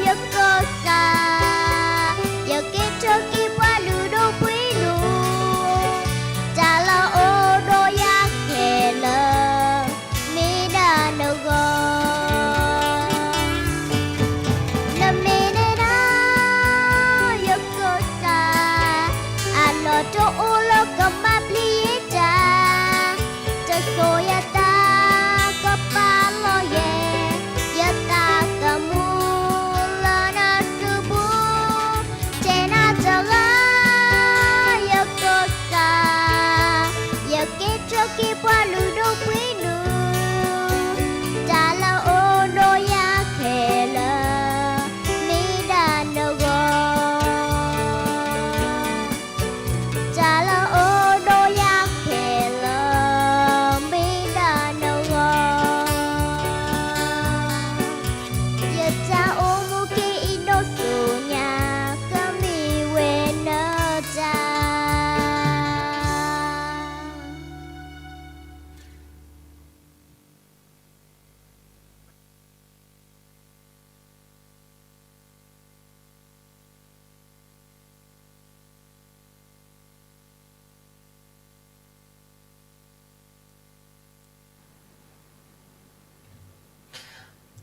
ယကစၢ် ယက့ၤထီၣ်က့ၤပှၤလုၢ်ဒိၣ်ပှ့ၤဒိၣ် တၢ်လၢအိၣ်ဒီးယၤခဲလၢာ် မ့ၢ်ဒၣ်နဂီၢ် နမ့ၢ်န့ၣ်ဒီး ယကစၢ် အလီၢ်တအိၣ်လၢကမၤပျံၤယဲတၢ် တစိာ်ယသးကပာ်လီၤယဲၢ် ယသးသမူလၢနစုပူၤ တဲနၤတဂၤ ယကစၢ် ယက့ၤထီၣ်က့ၤပှၤလုၢ်ဒိၣ်ပှ့ၤဒိၣ် တၢ်လၢအိၣ်ဒီးယၤခဲလၢာ် မ့ၢ်ဒၣ်နဂီၢ် တၢ်လၢအိၣ်ဒီးယၤခဲလၢာ် မ့ၢ်ဒၣ်နဂီၢ် ယတၢ်အိၣ်မူက့ၤအံၤဒိၣ်စိညါ ကမ့ၢ်ဝဲနတ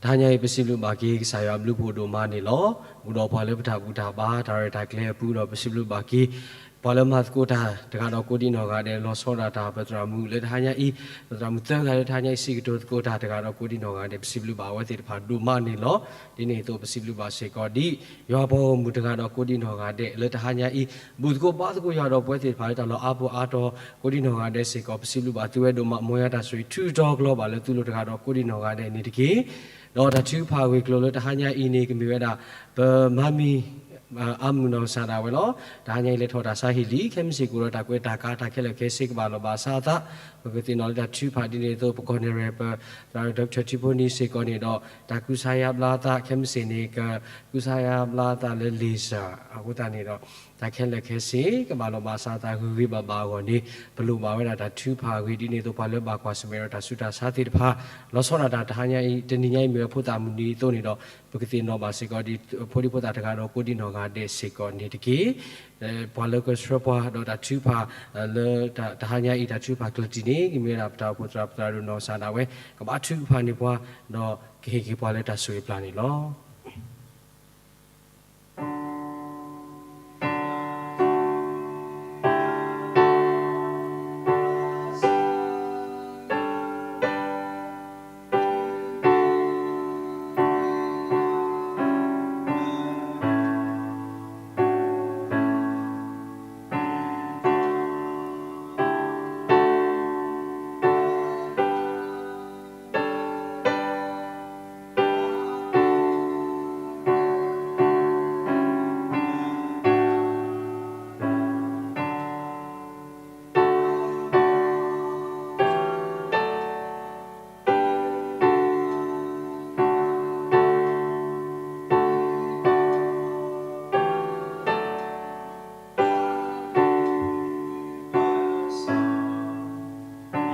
ၢ်တဟါညါအံၤ ပစံးဘျုးဘၣ်က့ၤ ကစၢ်ယွၤအဘျုးဖှိၣ်ဒိၣ်မးန့ၣ်လီၤ. အိၣ်ဒီးပှၤလၢပတၢ်ဘူၣ်တၢ်ဘါ တၢ်ရဲၣ်တၢ်ကျဲၤအပူၤဒီး ပစံးဘျုးဘၣ်က့ၤ ပှၤလၢမၤသကိးတၢ်တဂၤဒီးကိးဒံနီၢ်ဂၤဒဲး လီၤဆီဒၣ်တၢ်ပသရၣ်မုၣ်လၢတဟါညါအံၤ, ပသရၣ်မုၣ်သၢဂၤလၢတဟါညါအံၤ စံးကတိၤသကိးတၢ်တဂၤဒီးကိးဒံနီၢ်ဂၤဒဲး ပစံးဘျုးဘၣ်အဝဲသ့ၣ်တဖၣ်ဒိၣ်မးန့ၣ်လီၤ. ဒ်န့ၣ်အသိး ပစံးဘျုးဘၣ်စ့ၢ်ကီးဒ် ယွၤပှၤဂီၢ်မုၢ်တဂၤဒီးကိးဒံနီၢ်ဂၤဒဲး လၢတဟါညါအံၤ ဘူၣ်သကိးဘါသကိးယွၤဒီးပဝဲသ့ၣ်တဖၣ်လၢတၢ်လီၢ်အါဘိအါတီၤ ကိးဒံနီၢ်ဂၤဒဲးစ့ၢ်ကီး ပစံးဘျုးဘၣ်သုဝဲဒိၣ်မး မ်ယွၤတၢ်ဆိၣ်ဂ့ၤထုးထီၣ်ကလီၤဘၣ်လၢသုလိၤတဂၤဒီးကိးဒံနီၢ်ဂၤဒဲးန့ၣ်တက့ၢ်. ဒီးတၢ်ထုကဖၣ်ဂ့ၢ်ကျိၤလၢတဟါညါအံၤန့ၣ် ကမ့ၢ်ဝဲဒၣ် ပမၤမံၤ အါမုၢ်နီၢ်ကစၢ်ဒၣ်ဝဲလီၤ. တဟါညါအံၤလဲၤထီၣ်တၢ်ဆါဟံၣ်လံ ခဲမုၢ်ဆ့ၣ်ကအိၣ်ဒီးတၢ်ကွဲးတၢ်ကး တၢ်ခဲလၢာ်ခဲဆ့ကဘၣ်လီၤဘၣ်အစးအသး ပကသ့ၣ်နီၣ်လၢတၢ်ထုကဖၣ်ဒ်န့ၣ်အသိး ပကီၢ်နဲၣ်ရဲၣ် ပသရၣ် Doctor ထံဖိန့ၣ်စ့ၢ်ကီးန့ၣ်ဒီး တၢ်ကူစါယါဘျါသး ခဲမုၢ်ဆ့ၣ်န့ၣ် ကကူစါယါဘျါသးလၢ laser အဃိသတးန့ၣ်ဒီး တၢ်ခဲလၢာ်ခဲဆ့ ကဘၣ်လီၤဘၣ်အစးအသး ဂ့ၤဂ့ၤဘၣ်ဘၣ်အဂီၢ်န့ၣ် ပလိၣ်ဘၣ်ဝဲဒၣ်တၢ်ထုကဖၣ်အဂ့ၢ်ဒ်န့ၣ်အသိး ပှၤလၢဘၣ်ကွၢ်ဆၢၣ်မဲာ်ဒီးတၢ်ဆူးတၢ်ဆါသ့ၣ်တဖၣ် လီၤဆီဒၣ်တၢ်တဟါညါအံၤ တနံၤညါအံၤမ့ၢ်ဝဲဖိသၣ်မုၢ်နံၤအသိးန့ၣ်ဒီး ပကသ့ၣ်နီၣ်ဘၣ်စ့ၢ်ကီးဒ် ဖိဒံဖိသၣ်တဂၤဒီးကိးဒံနီၢ်ဂၤဒဲးစ့ၢ်ကီးန့ၣ်တက့ၢ်. ပှၤလၢကဆှၢပှၤဒီးတၢ်ထုကဖၣ် လၢတဟါညါအံၤ တၢ်ထုကဖၣ်ကျၢၢ်တံၢ်န့ၣ် ကမ့ၢ်ဝဲဒၣ်ပတၢ်အိၣ်ဖှိၣ်သရၣ် ပသရၣ်ဒိၣ်နီၢ်ကစၢ်ဒၣ်ဝဲ ကဘၣ်ထုကဖၣ်န့ၢ်ပှၤ ဒီးကဟ့ၣ်က့ၤပှၤလၢတၢ်ဆိၣ်ဂ့ၤပျၢ်န့ၣ်လီၤ.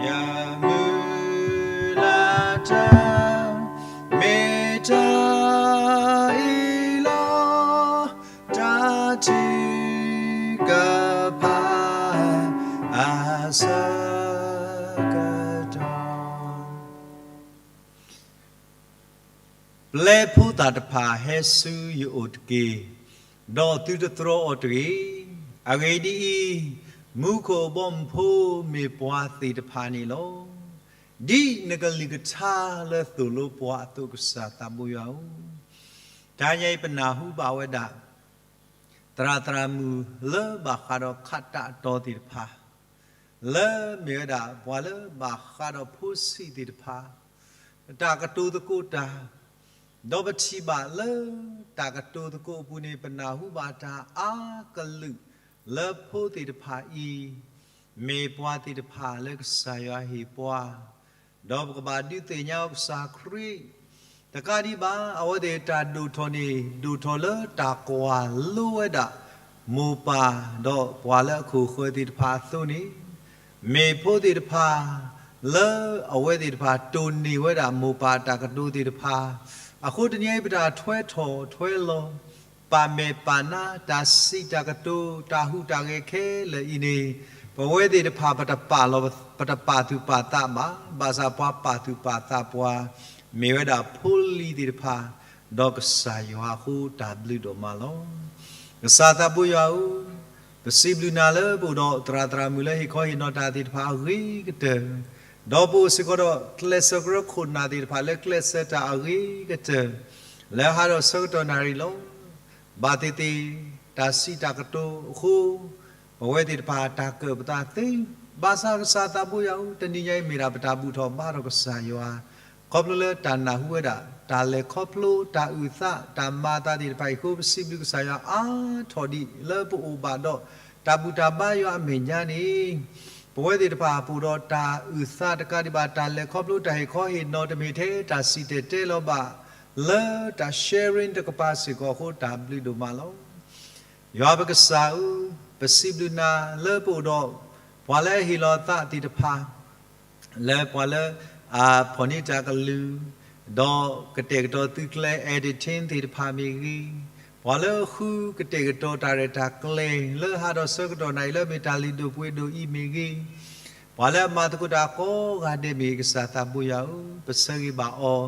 ယမုၢ်လၢ်တၢ် မ့ၢ်တၢ်အံၤလီၤ တၢ်ထုကဖၣ်အဆၢကတီၢ် ပျဲဖိသၣ်တဖၣ်ဟဲဆူယအိၣ်တက့ၢ်, ဒီးသုတတြီအီၤတဂ့ၤ. အဂ့ၢ်ဒ်အံၤ, မူခိၣ်ဘီမုၢ်ဖိမ့ၢ်ပှၤသ့ၣ်တဖၣ်န့ၣ်လီၤ. ဒ်နကလုၢ်ကထါလၢသိၣ်လိပှၤအသိး ကစၢ်သးဘိယွၤဧၢ, တနံၤအံၤပနၢ်ဟူဘၣ်ဝဲဒၣ် သရၣ်သရၣ်မုၣ်လၢဘၣ်ဃးဒီးခးတၢ်အတီၤသ့ၣ်တဖၣ်, လၢမ့ၢ်ဝဲဒၣ်ပှၤလၢဘၣ်ဃးဒီးဖိဆံးသ့ၣ်တဖၣ် တၢ်ကတိၤသကိးတၢ်, ဒီးပထံၣ်ဘၣ်လၢတၢ်ကတိၤသကိးအပူၤန့ၣ် ပနၢ်ဟူဘၣ်တၢ်အါကလုာ်လၢဖိသ့ၣ်တဖၣ်အံၤ မ့ၢ်ပှၤသ့ၣ်တဖၣ်လၢကစၢ်ယွၤဟ့ၣ်ပှၤ, ဒီးပကဘၣ်ဒုးသ့ၣ်ညါအီၤကစၢ်ခရံာ် တကးဒံးဘၣ် အဝဲသ့ၣ်တၢ်ဒိၣ်ထီၣ်န့ၣ် ဒိၣ်ထီၣ်လၢတၢ်ကွၢ်လိဝဲဒၣ် မိၢ်ပၢ်ဒီးပှၤလၢအခိၣ်ဃၢၤသ့ၣ်တဖၣ်အသိးန့ၣ်, မ့ၢ်ဖိသ့ၣ်တဖၣ် လၢအဝဲသ့ၣ်တဖၣ်တိၢ်န့ၢ်ဝဲဒၣ်မိၢ်ပၢ်တၢ်ကတိၤသ့ၣ်တဖၣ်, အဃိတနံၤအံၤပတၢ်ထွဲထီၣ်ထွဲလီၤ ပာ်မဲာ်ပာ်နါ တၢ်စံးတၢ်ကတိၤ တၢ်ဟူးတၢ်ဂဲၤခဲလၢာ်အံၤန့ၣ်, ပဝဲသ့ၣ်တဖၣ် ပတပာ်သူၣ်ပာ်သးဘၣ်, ဘၣ်ဆၣ်ပှၤပာ်သူၣ်ပာ်သးပှၤ မ့ၢ်ဝဲဒၣ်ဖိလံၤသ့ၣ်တဖၣ်, ဒီးကစၢ်ယွၤအဃိတၢ်ဘျုးဒိၣ်မးလီၤ. ကစၢ်သးဘိယွၤဧၢ, ပစံးဘျုးနၤလၢပအိၣ်ဒီးသရၣ်သရၣ်မုၣ်လၢဟ့ၣ်ခီဟ့ၣ်နီၤတၢ်သ့ၣ်တဖၣ်အဂ့ၤကတၢၢ်, ဒီးပအိၣ်စ့ၢ်ကီးဒီးကျဲးစၢးကရၢခိၣ်နၢ်သ့ၣ်တဖၣ်လၢကျဲးစၢးတၢ်အဂ့ၤကတၢၢ်, လၢဟးဒီးဆၢကတီၢ်နၣ်ရံၣ်လီၤ. ဘၣ်သ့ၣ်သ့ၣ် တၢ်စံးတၢ်ကတိၤအဃိ ပဝဲသ့ၣ်တဖၣ်တၢ်ကၢၣ်ပသးသ့, ဘၣ်ဆၣ်ကစၢ်သးဘိယွၤဧၢ, တနံၤညါအံၤမ့ၢ်ဒၣ်ပတၢ်ဘူၣ်ထီၣ်ဘါထီၣ်ကစၢ်ယွၤ, ခီဖျိလၢတၢ်နၢ်ဟူဝဲဒၣ် တၢ်လဲၤခီဖျိ တၢ်အုၣ်သး တၢ်မၤအသးသ့ၣ်တဖၣ်အံၤအဃိ ပစံးဘျုးကစၢ်ယွၤအါထီၣ်ဒံး လၢပအိၣ်ဘၣ်ဒီးတၢ်ဘူၣ်တၢ်ဘါယွၤအမဲာ်ညါန့ၣ်, ပဝဲသ့ၣ်တဖၣ်ပအိၣ်ဒီးတၢ်အုၣ်သးတကးဒံးဘၣ် တၢ်လဲၤခီဖျိတၢ်ဟ့ၣ်ခီဟ့ၣ်နီၤ တမ့ၢ်ထဲတၢ်စံၣ်တဲၤတဲလီၤဘၣ် လၢတၢ် sharing တကပၤစ့ၢ်ကီးအဃိ တၢ်ဘျုးဒိၣ်မးလီၤ. ယွၤပကစၢ်ဧၢ, ပစံးဘျုးနၤလၢပအိၣ်ဒီး ပှၤလၢအဟ့ၣ်လီၤသးသ့ၣ်တဖၣ်, လၢပှၤလၢအဖီၣ်န့ၢ်တၢ်ကလုၢ်, ဒီးကတဲာ်ကတီၤသုကျဲ editing သ့ၣ်တဖၣ်မ့ၢ်ဂ့ၤ, ပှၤလၢအဃုကတဲာ်ကတီၤတၢ်ရဲၣ်တၢ်ကျဲၤ လၢဟးဒီးဆၢကတီၢ်နၣ်ရံၣ်လၢမ့ၢ်တၢ်လုၢ်ဒိၣ်ပှ့ၤဒိၣ်အံၤမ့ၢ်ဂ့ၤ, ပှၤလၢအမၤသကိးတၢ်ကိးဂၤဒဲးမ့ၢ်ဂ့ၤ ကစၢ်သးဘိယွၤဧၢ, ပဆၢဂ့ၤဘၣ်အီၤ,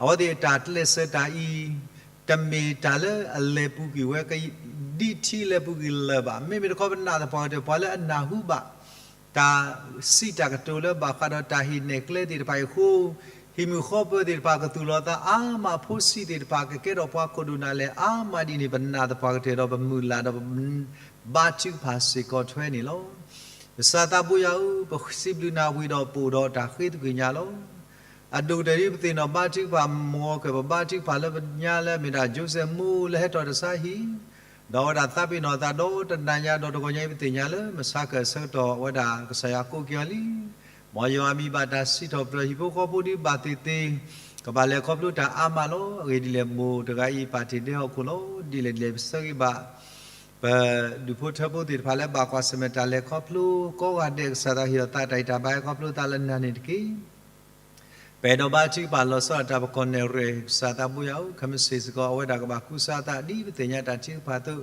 အဝဲသ့ၣ်အတၢ်ကျဲးစၢးတၢ်အံၤ တမ့ၢ်တၢ်လၢအလဲၤပူၤကွံာ်ဝဲ ဒ်ထံလဲၤပူၤကွံာ်လၢၤဘၣ်. မ့မ့ၢ်တခီပနၢ်သပှၢ်ကတၢၢ် ပှၤလၢအနၢ်ဟူဘၣ် တၢ်စံးတၢ်ကတိၤလၢဘၣ်ဃးဒီးတၢ်ဟ့ၣ်နဲၣ်ကျဲသ့ၣ်တဖၣ်အံၤအဃိ, ဟံၣ်မုၢ်ဃီပၢၤသ့ၣ်တဖၣ်ကသူၣ်လီၤသးအါမး ဖိဆံးသ့ၣ်တဖၣ် ကကဲထီၣ်ပှၤခိၣ်ဒိၣ်နၢ်လဲၢ်အါမးဒ်န့ၣ် ပနၢ်သပှၢ်ကတၢၢ်ဒီးပမုၢ်လၢ်ဒီးပဘါထုကဖၣ်စ့ၢ်ကီးထွဲန့ၣ်လီၤ. ကစၢ်သးဘိယွၤဧၢ, ပစံးဘျုးနၤဝံၤဒီးပအိၣ်ဒီးတၢ်ဃ့သကွံၢ်ညါလီၤ. အဒိၣ်ကတၢၢ်ဒ်ပသ့ၣ်နီၣ်ဘါထုကဖၣ် မ်ကၢၢ်ပဘါထုကဖၣ်လၢပညါလၢအမ့ၢ်ဒၣ် Joseph Moore လၢဟဲထီၣ်တၢ်ဆါဟံၣ်, ဒီးအဝဲဒၣ်သးပ့ၤနီၣ်သးဒီတနၤညါဒီးတဂီၤညါအံၤ ပသ့ၣ်ညါလၢမဆါခၢၣ်ဆၢကတီၢ်ဝဲဒၣ် ကစၢ်ယွၤကိးက့ၤအီၤလံ. မ်ယွၤအမံၤဘၣ်တၢ်စံးထီၣ်ပတြၢၤဟံၣ်ဖိဃီဖိဒ်ဘၣ်သ့ၣ်သ့ၣ် ကဘၣ်လဲၤခီဖျိတၢ်အါမးလီၤ. အဂ့ၢ်ဒ်လဲၣ် မိၢ်တဂၤအံၤပာ်တ့ၢ်ဒဲးဟီၣ်ခိၣ်လီၤ. ဒ်လဲၣ်ဒ်လဲၣ် ပဆၢဂ့ၤဘၣ် ပဒူၣ်ဖိထၢဖိသ့ၣ်တဖၣ်လၢဘၣ်ကွၢ်ဆၢၣ်မဲာ်တၢ်လဲၤခီဖျိကိးဂၤဒဲး ကစၢ်သးဟ့ၣ်အီၤသးတၢ်အံၤတၢ်ဘါဟဲခီဖျိသးလၢနၤန့ၣ်တက့ၢ်. ပအဲၣ်ဒိးဘါထုကဖၣ်လီၤဆီဒၣ်တၢ်ပကီၢ်နဲၣ်ရွဲၣ် ကစၢ်သးဘိယွၤဧၢ, ခဲမုၢ်ဆ့ၣ်စ့ၢ်ကီး အဝဲဒၣ်ကဘၣ်ကူစါအသးဒ်ပသ့ၣ်ညါတၢ်ထုကဖၣ်အသိး,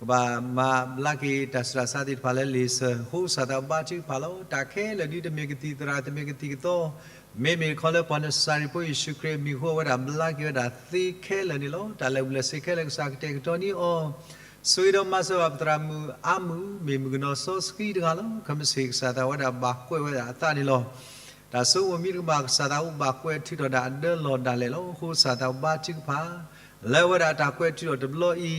ကဘၣ်မၤဘျါက့ၤတၢ်ဆူးတၢ်ဆါသ့ၣ်တဖၣ်လၢလံာ်စၢၤ, အဃိကစၢ်သးဘိဘါထုကဖၣ်လီၤ. တၢ်ခဲလၢာ်ဒ်တမ့ၢ်ကသံၣ်သရၣ် တမ့ၢ်ကသံၣ်ကသီ, မ့မ့ၢ်တခီလၢပှၤနစၤရ့းဖိယ့ၣ်ၡူးခရံာ်အမံၤအဃိ အဝဲဒၣ်ဘျါက့ၤဝဲဒၣ်သ့ခဲလၢာ်န့ၣ်လီၤ. တၢ်လၢာ်ဘူၣ်လၢာ်စ့ၤခဲလၢာ် ကစၢ်ကတဲာ်ကတီၤန့ၢ်အီၤ, ဆိၣ်ဂ့ၤဒီးမၤစၢၤဘၣ်ပသရၣ်မုၣ်အါမုၢ် မ့ၢ်မုၣ်ကနီၤစီဆှံတဂၤလီၤ. ခဲမုၢ်ဆ့ၣ်ကစၢ်သးဝဲဒၣ်ဘၣ်ကွဲးဝဲဒၣ်အသးန့ၣ်လီၤ. တၢ်ဆိကမိၣ်မ့ၢ်တကမၣ် ကစၢ်သးအိၣ်ဘၣ်ကွဲးထုးထီၣ်ဒၣ်အဒၢလီၢ်ဒၣ်လဲာ်လီၤ. အဃိကစၢ်သးဘိဘါထုကဖၣ် လၢအဝဲဒၣ်တၢ်ကွဲးထုးထီၣ်တဘျီအံ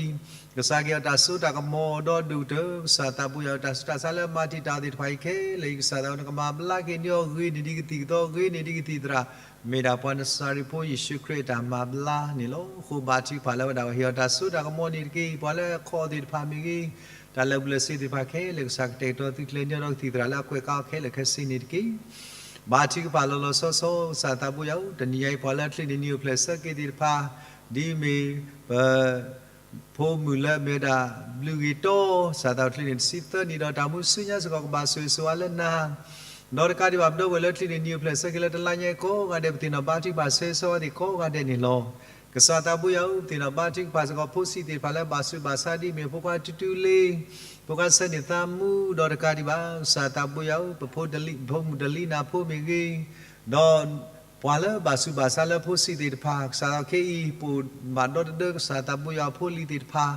ၤ, ကစၢ်က့ၤအီၤတၢ်စိတၢ်ကမီၤဒီးဒိၣ်ကတၢၢ် ကစၢ်သးဘိယွၤ တၢ်ဆူးတၢ်ဆါလၢအမၤတံာ်တာ်သ့ၣ်တဖၣ်အံၤခဲလၢာ်အံၤ ကစၢ်သးဝဲနကမၤဘျါက့ၤန့ၢ်အီၤ ဂ့ၤန့ၢ်ဒ်ကသံၣ်ကသီ ဂ့ၤန့ၢ်ဒ်ကသံၣ်သရၣ် မ့ၢ်ဒၣ်ပှၤနစၤရ့းဖိယ့ၣ်ၡူးခရံာ်အတၢ်မၤဘျါန့ၣ်လီၤ. အဃိဘါထုကဖၣ်လၢအဝဲဒၣ်ဟ့ၣ်အီၤတၢ်စိတၢ်ကမီၤန့ၣ်တက့ၢ်. ပှၤလၢအခီၣ်သ့ၣ်တဖၣ်မ့ၢ်ဂ့ၤ, တၢ်လၢာ်ဘူၣ်လၢာ်စ့ၤသ့ၣ်တဖၣ်ခဲလၢာ် ကစၢ်ကတဲာ်ကတီၤသုကျဲၤန့ၢ်အီၤဒီးကသံၣ်သရၣ်လၢအကွဲးကါအီၤခဲလၢာ်ခဲဆ့န့ၣ်တက့ၢ်. ဘါထုကဖၣ်လီၤလီၤဆီဆီ ကစၢ်သးဘိယွၤဧၢ, တနံၤညါအံၤပှၤလၢအချ့န့ၢ်နံၣ်အိၣ်ဖျဲၣ်ဆၢက့ၤသ့ၣ်တဖၣ်, ဒ်မ့ၢ်ပ ဖိမုၣ်လၢအမ့ၢ်ဝဲဒၣ် ဘျုးဂ့ၤတီ ကစၢ်သးအိၣ်ချ့န့ၢ်တဆံသၢနံၣ်ဒီး တၢ်မူဆူညါစ့ၢ်ကီးကဘၣ်ဆိၣ်ဂ့ၤဆိၣ်ဝါလၢနၤ, ဒီးတကးဒံးဘၣ် ပဒီပုၢ်ဝဲၢ်လၢချ့န့ၢ်နံၣ်အိၣ်ဖျဲၣ်ဆၢက့ၤလၢတလါညါအံၤကိးဂၤဒဲး ပသ့ၣ်နီၣ်ဘါထုကဖၣ်ဆၢဂ့ၤဆၢဝါသ့ၣ်ကိးဂၤဒဲးန့ၣ်လီၤ. ကစၢ်သးဘိယွၤဧၢ, ပသ့ၣ်နီၣ်ဘါထုကဖၣ်စ့ၢ်ကီးဖိဆံးသ့ၣ်တဖၣ်လၢဘၣ်ဆူးဘၣ်ဆါဒ်မ့ၢ်ဖိခွါတူတူလ့, ဖိခွါဆၢန့ၢ်သးမူ ဒီးတကးဒံးဘၣ် ကစၢ်သးဘိယွၤဧၢ, ပဖိမုၣ်ဒလံနၢ်ဖိမ့ၢ်ဂ့ၤ, ဒီး ပှၤလၢဘၣ်ဆူးဘၣ်ဆါလၢဖိဆံးသ့ၣ်တဖၣ် ကစၢ်သးခဲအံၤ ပအိၣ်ဘၣ်ဒီတဒၢ ကစၢ်သးဘိယွၤ ဖိလံၤသ့ၣ်တဖၣ်,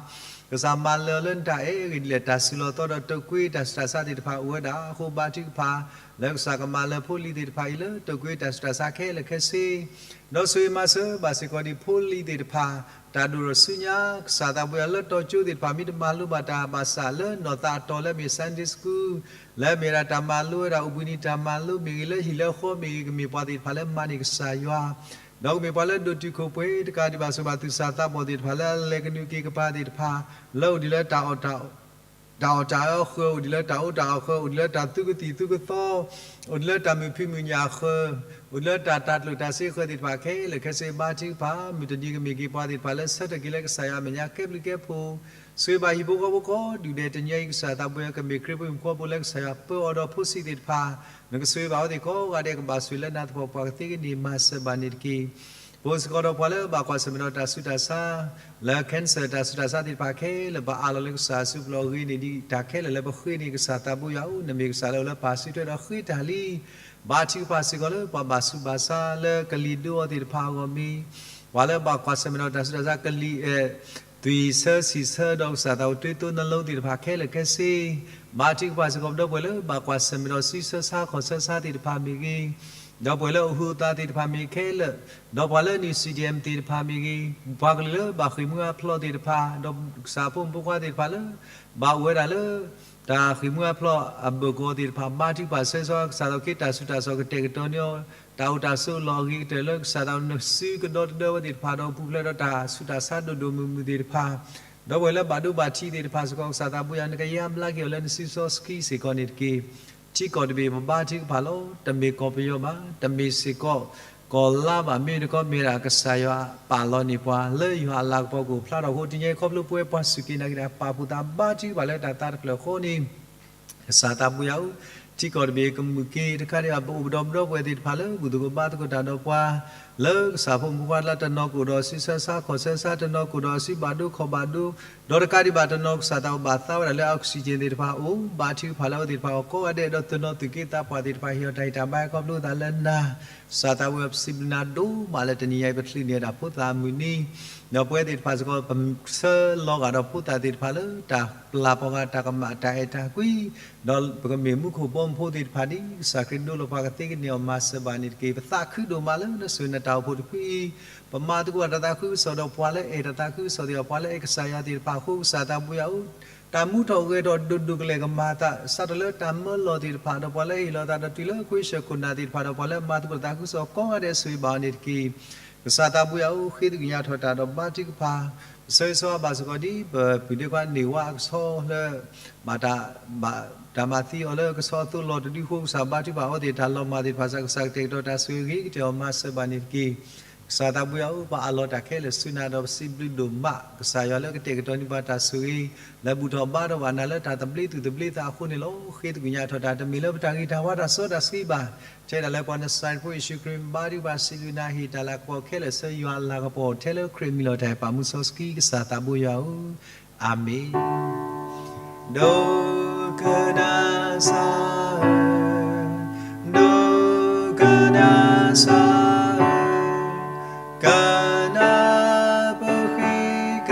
ကစၢ်မၤလၢာ်လၢနတၢ်အဲၣ်အဂ့ၢ်ဒ်လဲၣ်, တၢ်ဆူးလီၤသီဒီးတုာ်ကွံာ်တၢ်ဆူးတၢ်ဆါသ့ၣ်တဖၣ်အိၣ်ဝဲဒၣ်အဃိ, ဘါထုကဖၣ်လၢကစၢ်ကမၤလၢာ်ဖိလံၤသ့ၣ်တဖၣ်အံၤလၢတုာ်ကွံာ်တၢ်ဆူးတၢ်ဆါခဲလၢာ်ခဲဆ့, ဒီးဆိၣ်ဂ့ၤမၤစၢၤဘၣ်စ့ၢ်ကီးဒ်ဖိလံၤသ့ၣ်တဖၣ် တၢ်ဒိၣ်ထီၣ်ဆူညါ, ကစၢ်သးဘိယွၤလၢတီၤကၠိသ့ၣ်တဖၣ် မ့ၢ်တမၤလိဘၣ်တၢ်ဘၣ်ဆၣ်လၢနီၢ်သးအတီၤလၢအမ့ၢ် Sunday School လၢအမ့ၢ်ဝဲဒၣ်တၢ်မၤလိဝဲဒၣ်အိၣ်ဘှံးနံၤတၢ်မၤလိမ့ၢ်ဂ့ၤ, လၢဟံၣ်လၢဃီမ့ၢ်ဂ့ၤ, ကမ့ၢ်ပှၤသ့ၣ်တဖၣ်လၢမၤန့ၢ်ကစၢ်ယွၤ, ဒီးကမ့ၢ်ပှၤလၢဒိၣ်တုာ်ခိၣ်ပှဲၤတကးဒံးဘၣ် ဆိၣ်ဂ့ၤဘၣ်သူၣ်စၢ်သးဘီၣ်သ့ၣ်တဖၣ်လၢအလဲၤကနုာ်က့ၤကပၤသ့ၣ်တဖၣ်, လၢအိၣ်ဒံးလၢတၢ်အီၣ်တၢ်အီအဃၢၤ, အိၣ်ဒံးလၢတၢ်အီၣ်တၢ်အီအဃၢၤ, အိၣ်ဒံးလၢတၢ်သူကသံၣ်သူကသီ, အိၣ်ဒံးလၢတၢ်မုာ်ဖံးမုာ်ညၣ်အဃၢၤ, အိၣ်ဒံးလၢတၢ်တၢ်ကျိၣ်တၢ်စ့အဃၢၤသ့ၣ်တဖၣ်ခဲလၢာ်ခဲဆ့, ဘါထုကဖၣ် မုၢ်တနံၤကမ့ၢ်က့ၤပှၤသ့ၣ်တဖၣ်လၢဆၢထၢၣ်က့ၤလၢကစၢ်ယွၤအမဲာ်ညါကဲဘျုးကဲဖှိၣ်, ဆိၣ်ဂ့ၤဘၣ်ဟံၣ်ဖိဃီဖိကိးဒူၣ်ဒဲး, တနံၤအံၤကစၢ်သးဘိယွၤ ကမ့ၢ်ခရံာ်ဖိမုၣ်ဖိခွါဖိလၢကစၢ်ယွၤပၢအီၤဒီးဖိဆံးသ့ၣ်တဖၣ်, နကဆိၣ်ဂ့ၤဘၣ်အဝဲသ့ၣ်ကိးဂၤဒဲး, ကဘၣ်ဆိၣ်ဂ့ၤလၢနၤသပှၢ်ပှၢ်ကသ့ကန့ၢ်မၤစၢၤဘၣ်န့ၣ်တက့ၢ်. ပအိၣ်စ့ၢ်ကီးဒီးပှၤလၢဘၣ်ကွၢ်ဆၢၣ်မဲာ်ဒီးတၢ်ဆူးတၢ်ဆါ လၢ cancer တၢ်ဆူးတၢ်ဆါသ့ၣ်တဖၣ်ခဲလၢာ်, ပအးလီၤလၢကစၢ်အစုပူၤလီၤ. ဂ့ၤန့ၢ်ဒံးတၢ်ခဲလၢာ်လၢပဃ့န့ၢ်ကစၢ်သးဘိယွၤဧၢ, နမ့ၢ်ကစၢ်လၢအအိၣ်လၢပၢ်စုထွဲဒီးဃ့တၢ်လံ. ဘါထုကဖၣ်စ့ၢ်ကီးလၢပှၤဘၣ်ဆူးဘၣ်ဆါလၢကလံၤဒိအီၤသ့ၣ်တဖၣ်အဂီၢ်မ့ၢ်, ပှၤလၢဘၣ်ကွၢ်ဆၢၣ်မဲာ်ဒီးတၢ်ဆူးတၢ်ဆါ ကလံၤအဲၣ် သွံၣ်ဆၢဆံးဆၢဒီးကစၢ်သးအိၣ် သွေးတိုးနှလုံးသ့ၣ်တဖၣ်ခဲလၢာ်ခဲဆ့, ဘါထုကဖၣ်စ့ၢ်ကီးဒီးပှၤလၢဘၣ်ကွၢ်ဆၢၣ်မဲာ်ဒီးစုဆၢဆါခီၣ်ဆၢဆါသ့ၣ်တဖၣ်မ့ၢ်ဂ့ၤ, ဒီးပှၤလၢအဟူးအသးသ့ၣ်တဖၣ်မ့ၢ်ခဲလၢာ်, ဒီးပှၤလၢနုာ် CDM သ့ၣ်တဖၣ်မ့ၢ်ဂ့ၤ, ပှၤကလုာ်လၢဘၣ်ဃ့ၢ်မှံဟးဖျိးသ့ၣ်တဖၣ်, ဒီးကစၢ်ဖိမုၣ်ဖိခွါသ့ၣ်တဖၣ်လၢ ဘၣ်အိၣ်ဝဲဒၣ်လၢ တၢ်ဃ့ၢ်မှံဟးဖျိးအဘၢၣ်ကီၢ်သ့ၣ်တဖၣ်, ဘါထုကဖၣ်ဆၢဂ့ၤဆၢဝါကစၢ်သးအိၣ် က့ၤတၢ်ဆူးတၢ်ဆါကတဲာ်ကတီၤန့ၢ်အီၤ, တၢ်အိၣ်တၢ်ဆိးလီၤအဂ့ၤကတၢၢ်လၢကစၢ်သးအိၣ် နစုကဒီသဒၢဝဲသ့ၣ်တဖၣ်ဒီး ပူၤဖျဲးဒီးတၢ်ဆူးတၢ်ဆါဒိၣ်ဒိၣ်မုၢ်မုၢ်သ့ၣ်တဖၣ်, ဒီးပှၤလၢဘၣ်ဒိဘၣ်ထံးသ့ၣ်တဖၣ်စ့ၢ်ကီး ကစၢ်သးဘိယွၤ နကယါဘျါက့ၤအီၤလၢနစုစီဆှံစ့ၢ်ကီးန့ၣ်တက့ၢ်. ထံကီၢ်တဘ့ၣ်ပဘါထုကဖၣ်လီၤ. တမ့ၢ်ကီၢ်ပယီၤဘၣ်, တမ့ၢ်စ့ၢ်ကီး ကီၢ်လါဘၣ်, မ့ၢ်တခီမ့ၢ်ဒၣ်ကစၢ်ယွၤပာ်လီၤန့ၢ်ပှၤ လၢယွၤအလၤကပီၤကအိၣ်ဖျါထီၣ်အဃိ တနံၤအံၤခီဖျိပဝဲပှၤစူၢ်က့ၤနာ်က့ၤတၢ်ပာ်ဖှိၣ်သး ဘါထုကဖၣ်လၢတၢ်သးတဖျၢၣ်အဃိန့ၣ် ကစၢ်သးဘိယွၤဧၢ, ထံကီၢ်တဘ့ၣ်ကမုာ်က့ၤတခါဒံးဘၣ် ပအိၣ်ပဒီပဒီပဝဲသ့ၣ်တဖၣ်လၢဘူၣ်သကိးဘါသကိးတၢ်ဒီးပှၤ လၢကစၢ်ဖိမုၣ်ဖိခွါလၢတနီၤကအိၣ်ဒီးစုဆၢဆါခီၣ်ဆၢဆါ, တနီၤကအိၣ်ဒီးစုဘၣ်ဒိခီၣ်ဘၣ်ဒိ, ဒီးတကးဒံးဘၣ်တနီၤကစၢ်သးအိၣ်ဘၣ်သါဝဲဒၣ်လၢ oxygen သ့ၣ်တဖၣ်အိၣ်, ဘါထုကဖၣ်လၢအဝဲသ့ၣ်တဖၣ်အဂီၢ်ကိးဂၤဒဲး ဒီးတနီၤသူၣ်က့သးပှၢ်သ့ၣ်တဖၣ် ဟ့ၣ်အီၤတၢ်ဟ့ၣ်တၢ်ဘါခီဖျိသးလၢနၤ ကစၢ်သးဘိယွၤ ပစံးဘျုးနၤဒိၣ်မးလၢတနံၤအံၤ ပချုးန့ၢ်ဒၣ်ဖိသၣ်အမုၢ်နံၤ, ဒီးပဝဲသ့ၣ်တဖၣ်စ့ၢ်ကီး ပဆၢလီၤဂာ်ဒီးဖိသၣ်သ့ၣ်တဖၣ်လၢတၢ်ပျၢ်ပှၤဂၤ တၢ်ကမၣ်တၢ်အဲၣ်တၢ်ကွံ, ဒီးပကမ့ၢ်မူခိၣ်ဘီမုၢ်ဖိသ့ၣ်တဖၣ်ဒ်ကစၢ်ခရံာ်ဒိလီၤပှၤကသ့ကန့ၢ်အီၤမၤစၢၤဘၣ်န့ၣ်တက့ၢ်. ပသးခုဒိၣ်မးလၢနဆိၣ်ဂ့ၤနတၢ်အိၣ်ဖှိၣ်တဖုအံၤ, ပမၤသကိးတၢ်သးခုကစီၣ်ဒီးပှၤလၢအဲၣ်တၢ်သးခုကစီၣ်သ့ၣ်တဖၣ်, ပှၤလၢအဲၣ်ကစၢ်ယွၤသ့ၣ်တဖၣ်အဃိ ကစၢ်သးဘိယွၤဧၢ, တၢ်မူထီၣ်ဂဲၤထီၣ်ဒိၣ်ဒိၣ်ကလဲာ်ကမၤအသး စးထီၣ်လၢတၢ်မၢလီၤသ့ၣ်တဖၣ် ဒီးပှၤလၢအဟ့ၣ်လီၤသးဒီးတုၤလၢခွ့ဆၢၣ်ခိၣ်နၢ်သ့ၣ်တဖၣ် ဒီးပှၤလၢမၤသကိးတၢ်သးခုကစီၣ်ကိးဂၤဒဲး ဆိၣ်ဂ့ၤဘၣ်အီၤန့ၣ်တက့ၢ်. ကစၢ်သးဘိယွၤဧၢ, ဃ့သကညးထီၣ်တၢ်ဒီးဘါထုကဖၣ် ပဆၢဂ့ၤဆၢဝါဘၣ်စ့ၢ်ကီးဒ်ပပုၢ်ဒ့ခွါန့ၢ်ဝါအကဆီလၢ ဘၣ်တၢ် ဘၣ်တၢ်မၤသံအီၤလၢကဆီအသိးလီၢ်တဒုအဃိ ကစၢ်ဘါထုကဖၣ်အဝဲသ့ၣ်တၢ်လီၤမၢ်သ့ၣ်တဖၣ်စ့ၢ်ကီး ကစၢ်ကတဲာ်ကတီၤတၢ်ဆိၣ်ဂ့ၤဂ့ၤကတၢၢ်အီၤမၤစၢၤဘၣ်န့ၣ်တက့ၢ်. ကစၢ်သးဘိယွၤဧၢ, ပအးလီၤတၢ်ခဲလၢာ်ဆူနၤဒီးပစံးဘျုးဒိၣ်မး ကစၢ်ယွၤလၢကတဲာ်ကတီၤန့ၢ်ပှၤတၢ်ဆိၣ်ဂ့ၤ လၢဘူၣ်ထီၣ်ဘါထီၣ်ဘၣ်နၤလၢတၢ်သဘျ့သူၣ်သဘျ့သးအဃိန့ၣ်လီၤ. ဃ့သကညးထီၣ်တၢ်တမ့ၢ်လၢပတၢ်ဂံၢ်တၢ်ဘါတၢ်စီတၢ်ဆှံဘၣ်. ထဲဒၣ်လၢပှၤနစၤရ့းဖိယ့ၣ်ၡူးခရံာ် ဘါထုကဖၣ်စံးဘျုးနၤ ဟ့ၣ်တၢ်လၤကပီၤခဲလၢာ်ဆူယွၤအလၤကပီၤ ထဲလၢခရံာ်မံၤလီၤတၢ်ဟ့ၣ်ပာ်မူစီဆှံ ကစၢ်သးဘိယွၤဧၢ, အၤမ့ၣ်. ဒိကနၣ်စၢ်ဧၢ, ဒိကနၣ်စၢ်ဧၢ, ကနၣ်ပဃ့က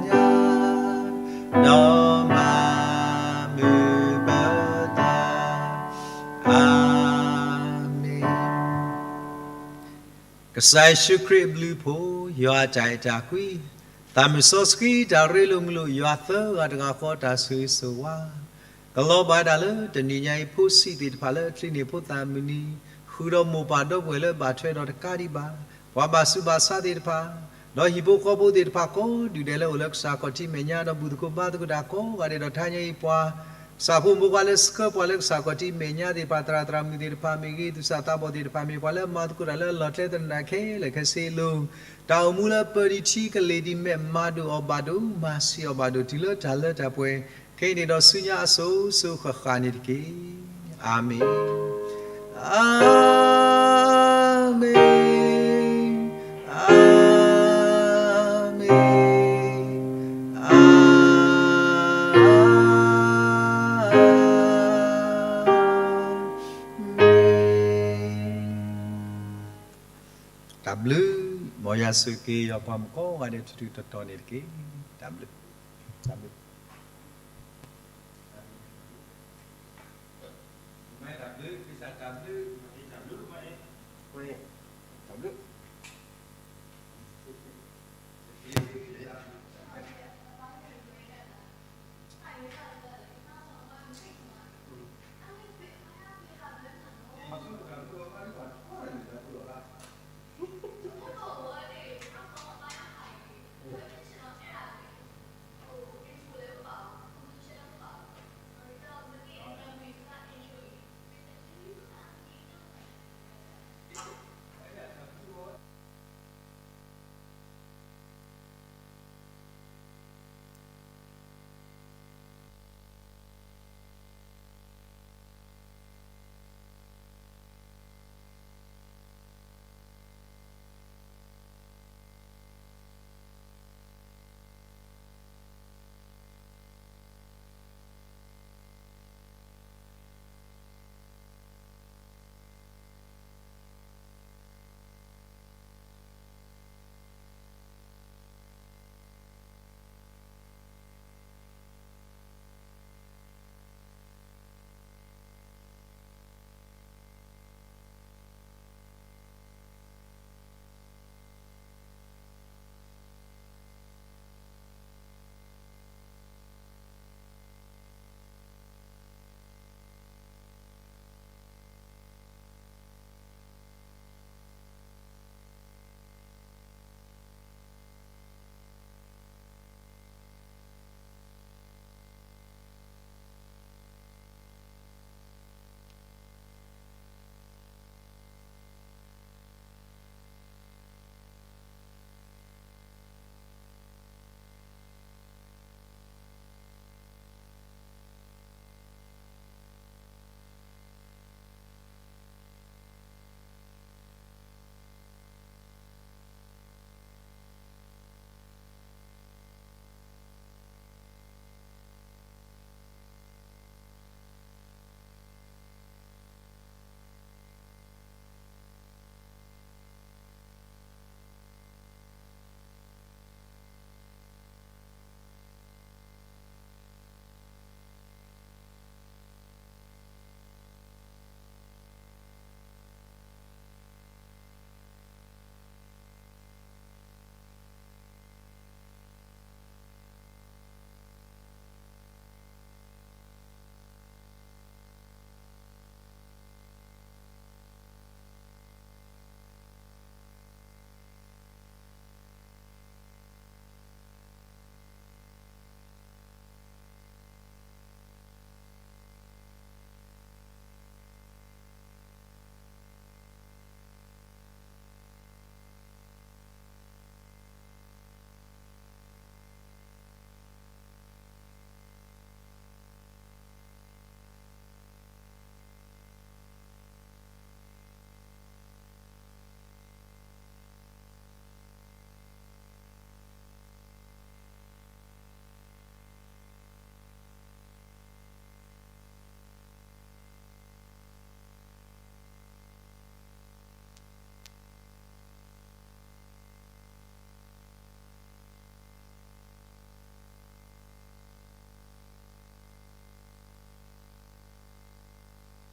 ညး ဒီးမၤမုာ်ပသး, အၤမ့ၣ်. ကစၢ်ယ့ၣ်ၡူးခရံာ်အဘျုးအဖှိၣ်, ယွၤအတၢ်အဲၣ်တၢ်ကွံ, သးမုၢ်စီဆှံတၢ်ရ့လိာ်မုာ်လိာ် ယွၤသၢဂၤတဂၤဃီတၢ်ဆိၣ်ဂ့ၤဆိၣ်ဝါ, ကလီၤဘၣ်ဝဲဒၣ်လၢတနံၤညါအံၤ ဖိဆံးသ့ၣ်တဖၣ်လၢအချံးန့ၢ်ဖိသၣ်မုၢ်နံၤ, ဃုာ်ဒီးမိၢ်ပၢ်ဒီပုၢ်ဝဲၢ်လၢဘၣ်ထွဲဒီးတကးဒံးဘၣ်, ပှၤဘၣ်ဆူးဘၣ်ဆါသ့ၣ်တဖၣ်, ဒီးဟံၣ်ဖိဃီဖိသ့ၣ်တဖၣ်ကိးဒူၣ်ဒဲးလၢအိၣ်လၢကစၢ်ခီၣ်ထံးမဲာ်ညါ ဒီးဘူၣ်သကိးဘါသကိးတၢ်ကိးဂၤဒဲးဒီး တဟါညါအံၤပှၤ ကစၢ်ဖိမုၣ်ဖိခွါလၢဆှၢပှၤလၢကစၢ်ခီၣ်ထံးမဲာ်ညါသ့ၣ်တဖၣ် သရၣ်သရၣ်မုၣ်သ့ၣ်တဖၣ်မ့ၢ်ဂ့ၤ, သူၣ်စၢ်သးဘီၣ်သ့ၣ်တဖၣ်မ့ၢ် ပှၤလၢမၤသကိးတၢ်လၢအလီၢ်ကျဲသနၢၣ်ခဲလၢာ်ခဲဆ့အလိၤ, တၢ်အိၣ်မူလၢပၢၤဒံးထံကလ့ၤဒံးမဲာ် မၤဒိၣ်အီၤဘၣ်ဒိၣ် မၤဆံးအီၤဘၣ်ဒိၣ် တုၤလၢတၢ်လၢတၢ်ပှဲၤ, ခဲအံၤန့ၣ်ဒီးဆူညါအစိၤစိၤဃၣ်ဃၣ်န့ၣ်တက့ၢ်. အၤမ့ၣ်, အၤမ့ၣ်, အၤမ့ၣ်, အၤမ့ၣ်. တၢ်ဘျုး, မ်ယွၤဆိၣ်ဂ့ၤက့ၤယွၤပှၤမုၣ်ကိးဂၤဒဲး ထူးထူးတီၤတီၤန့ၣ်တက့ၢ်. တၢ်ဘျုး. တၢ်ဘျုး, တၢ်ဘျုး, တၢ်ဘျုး, တၢ်ဘျုး.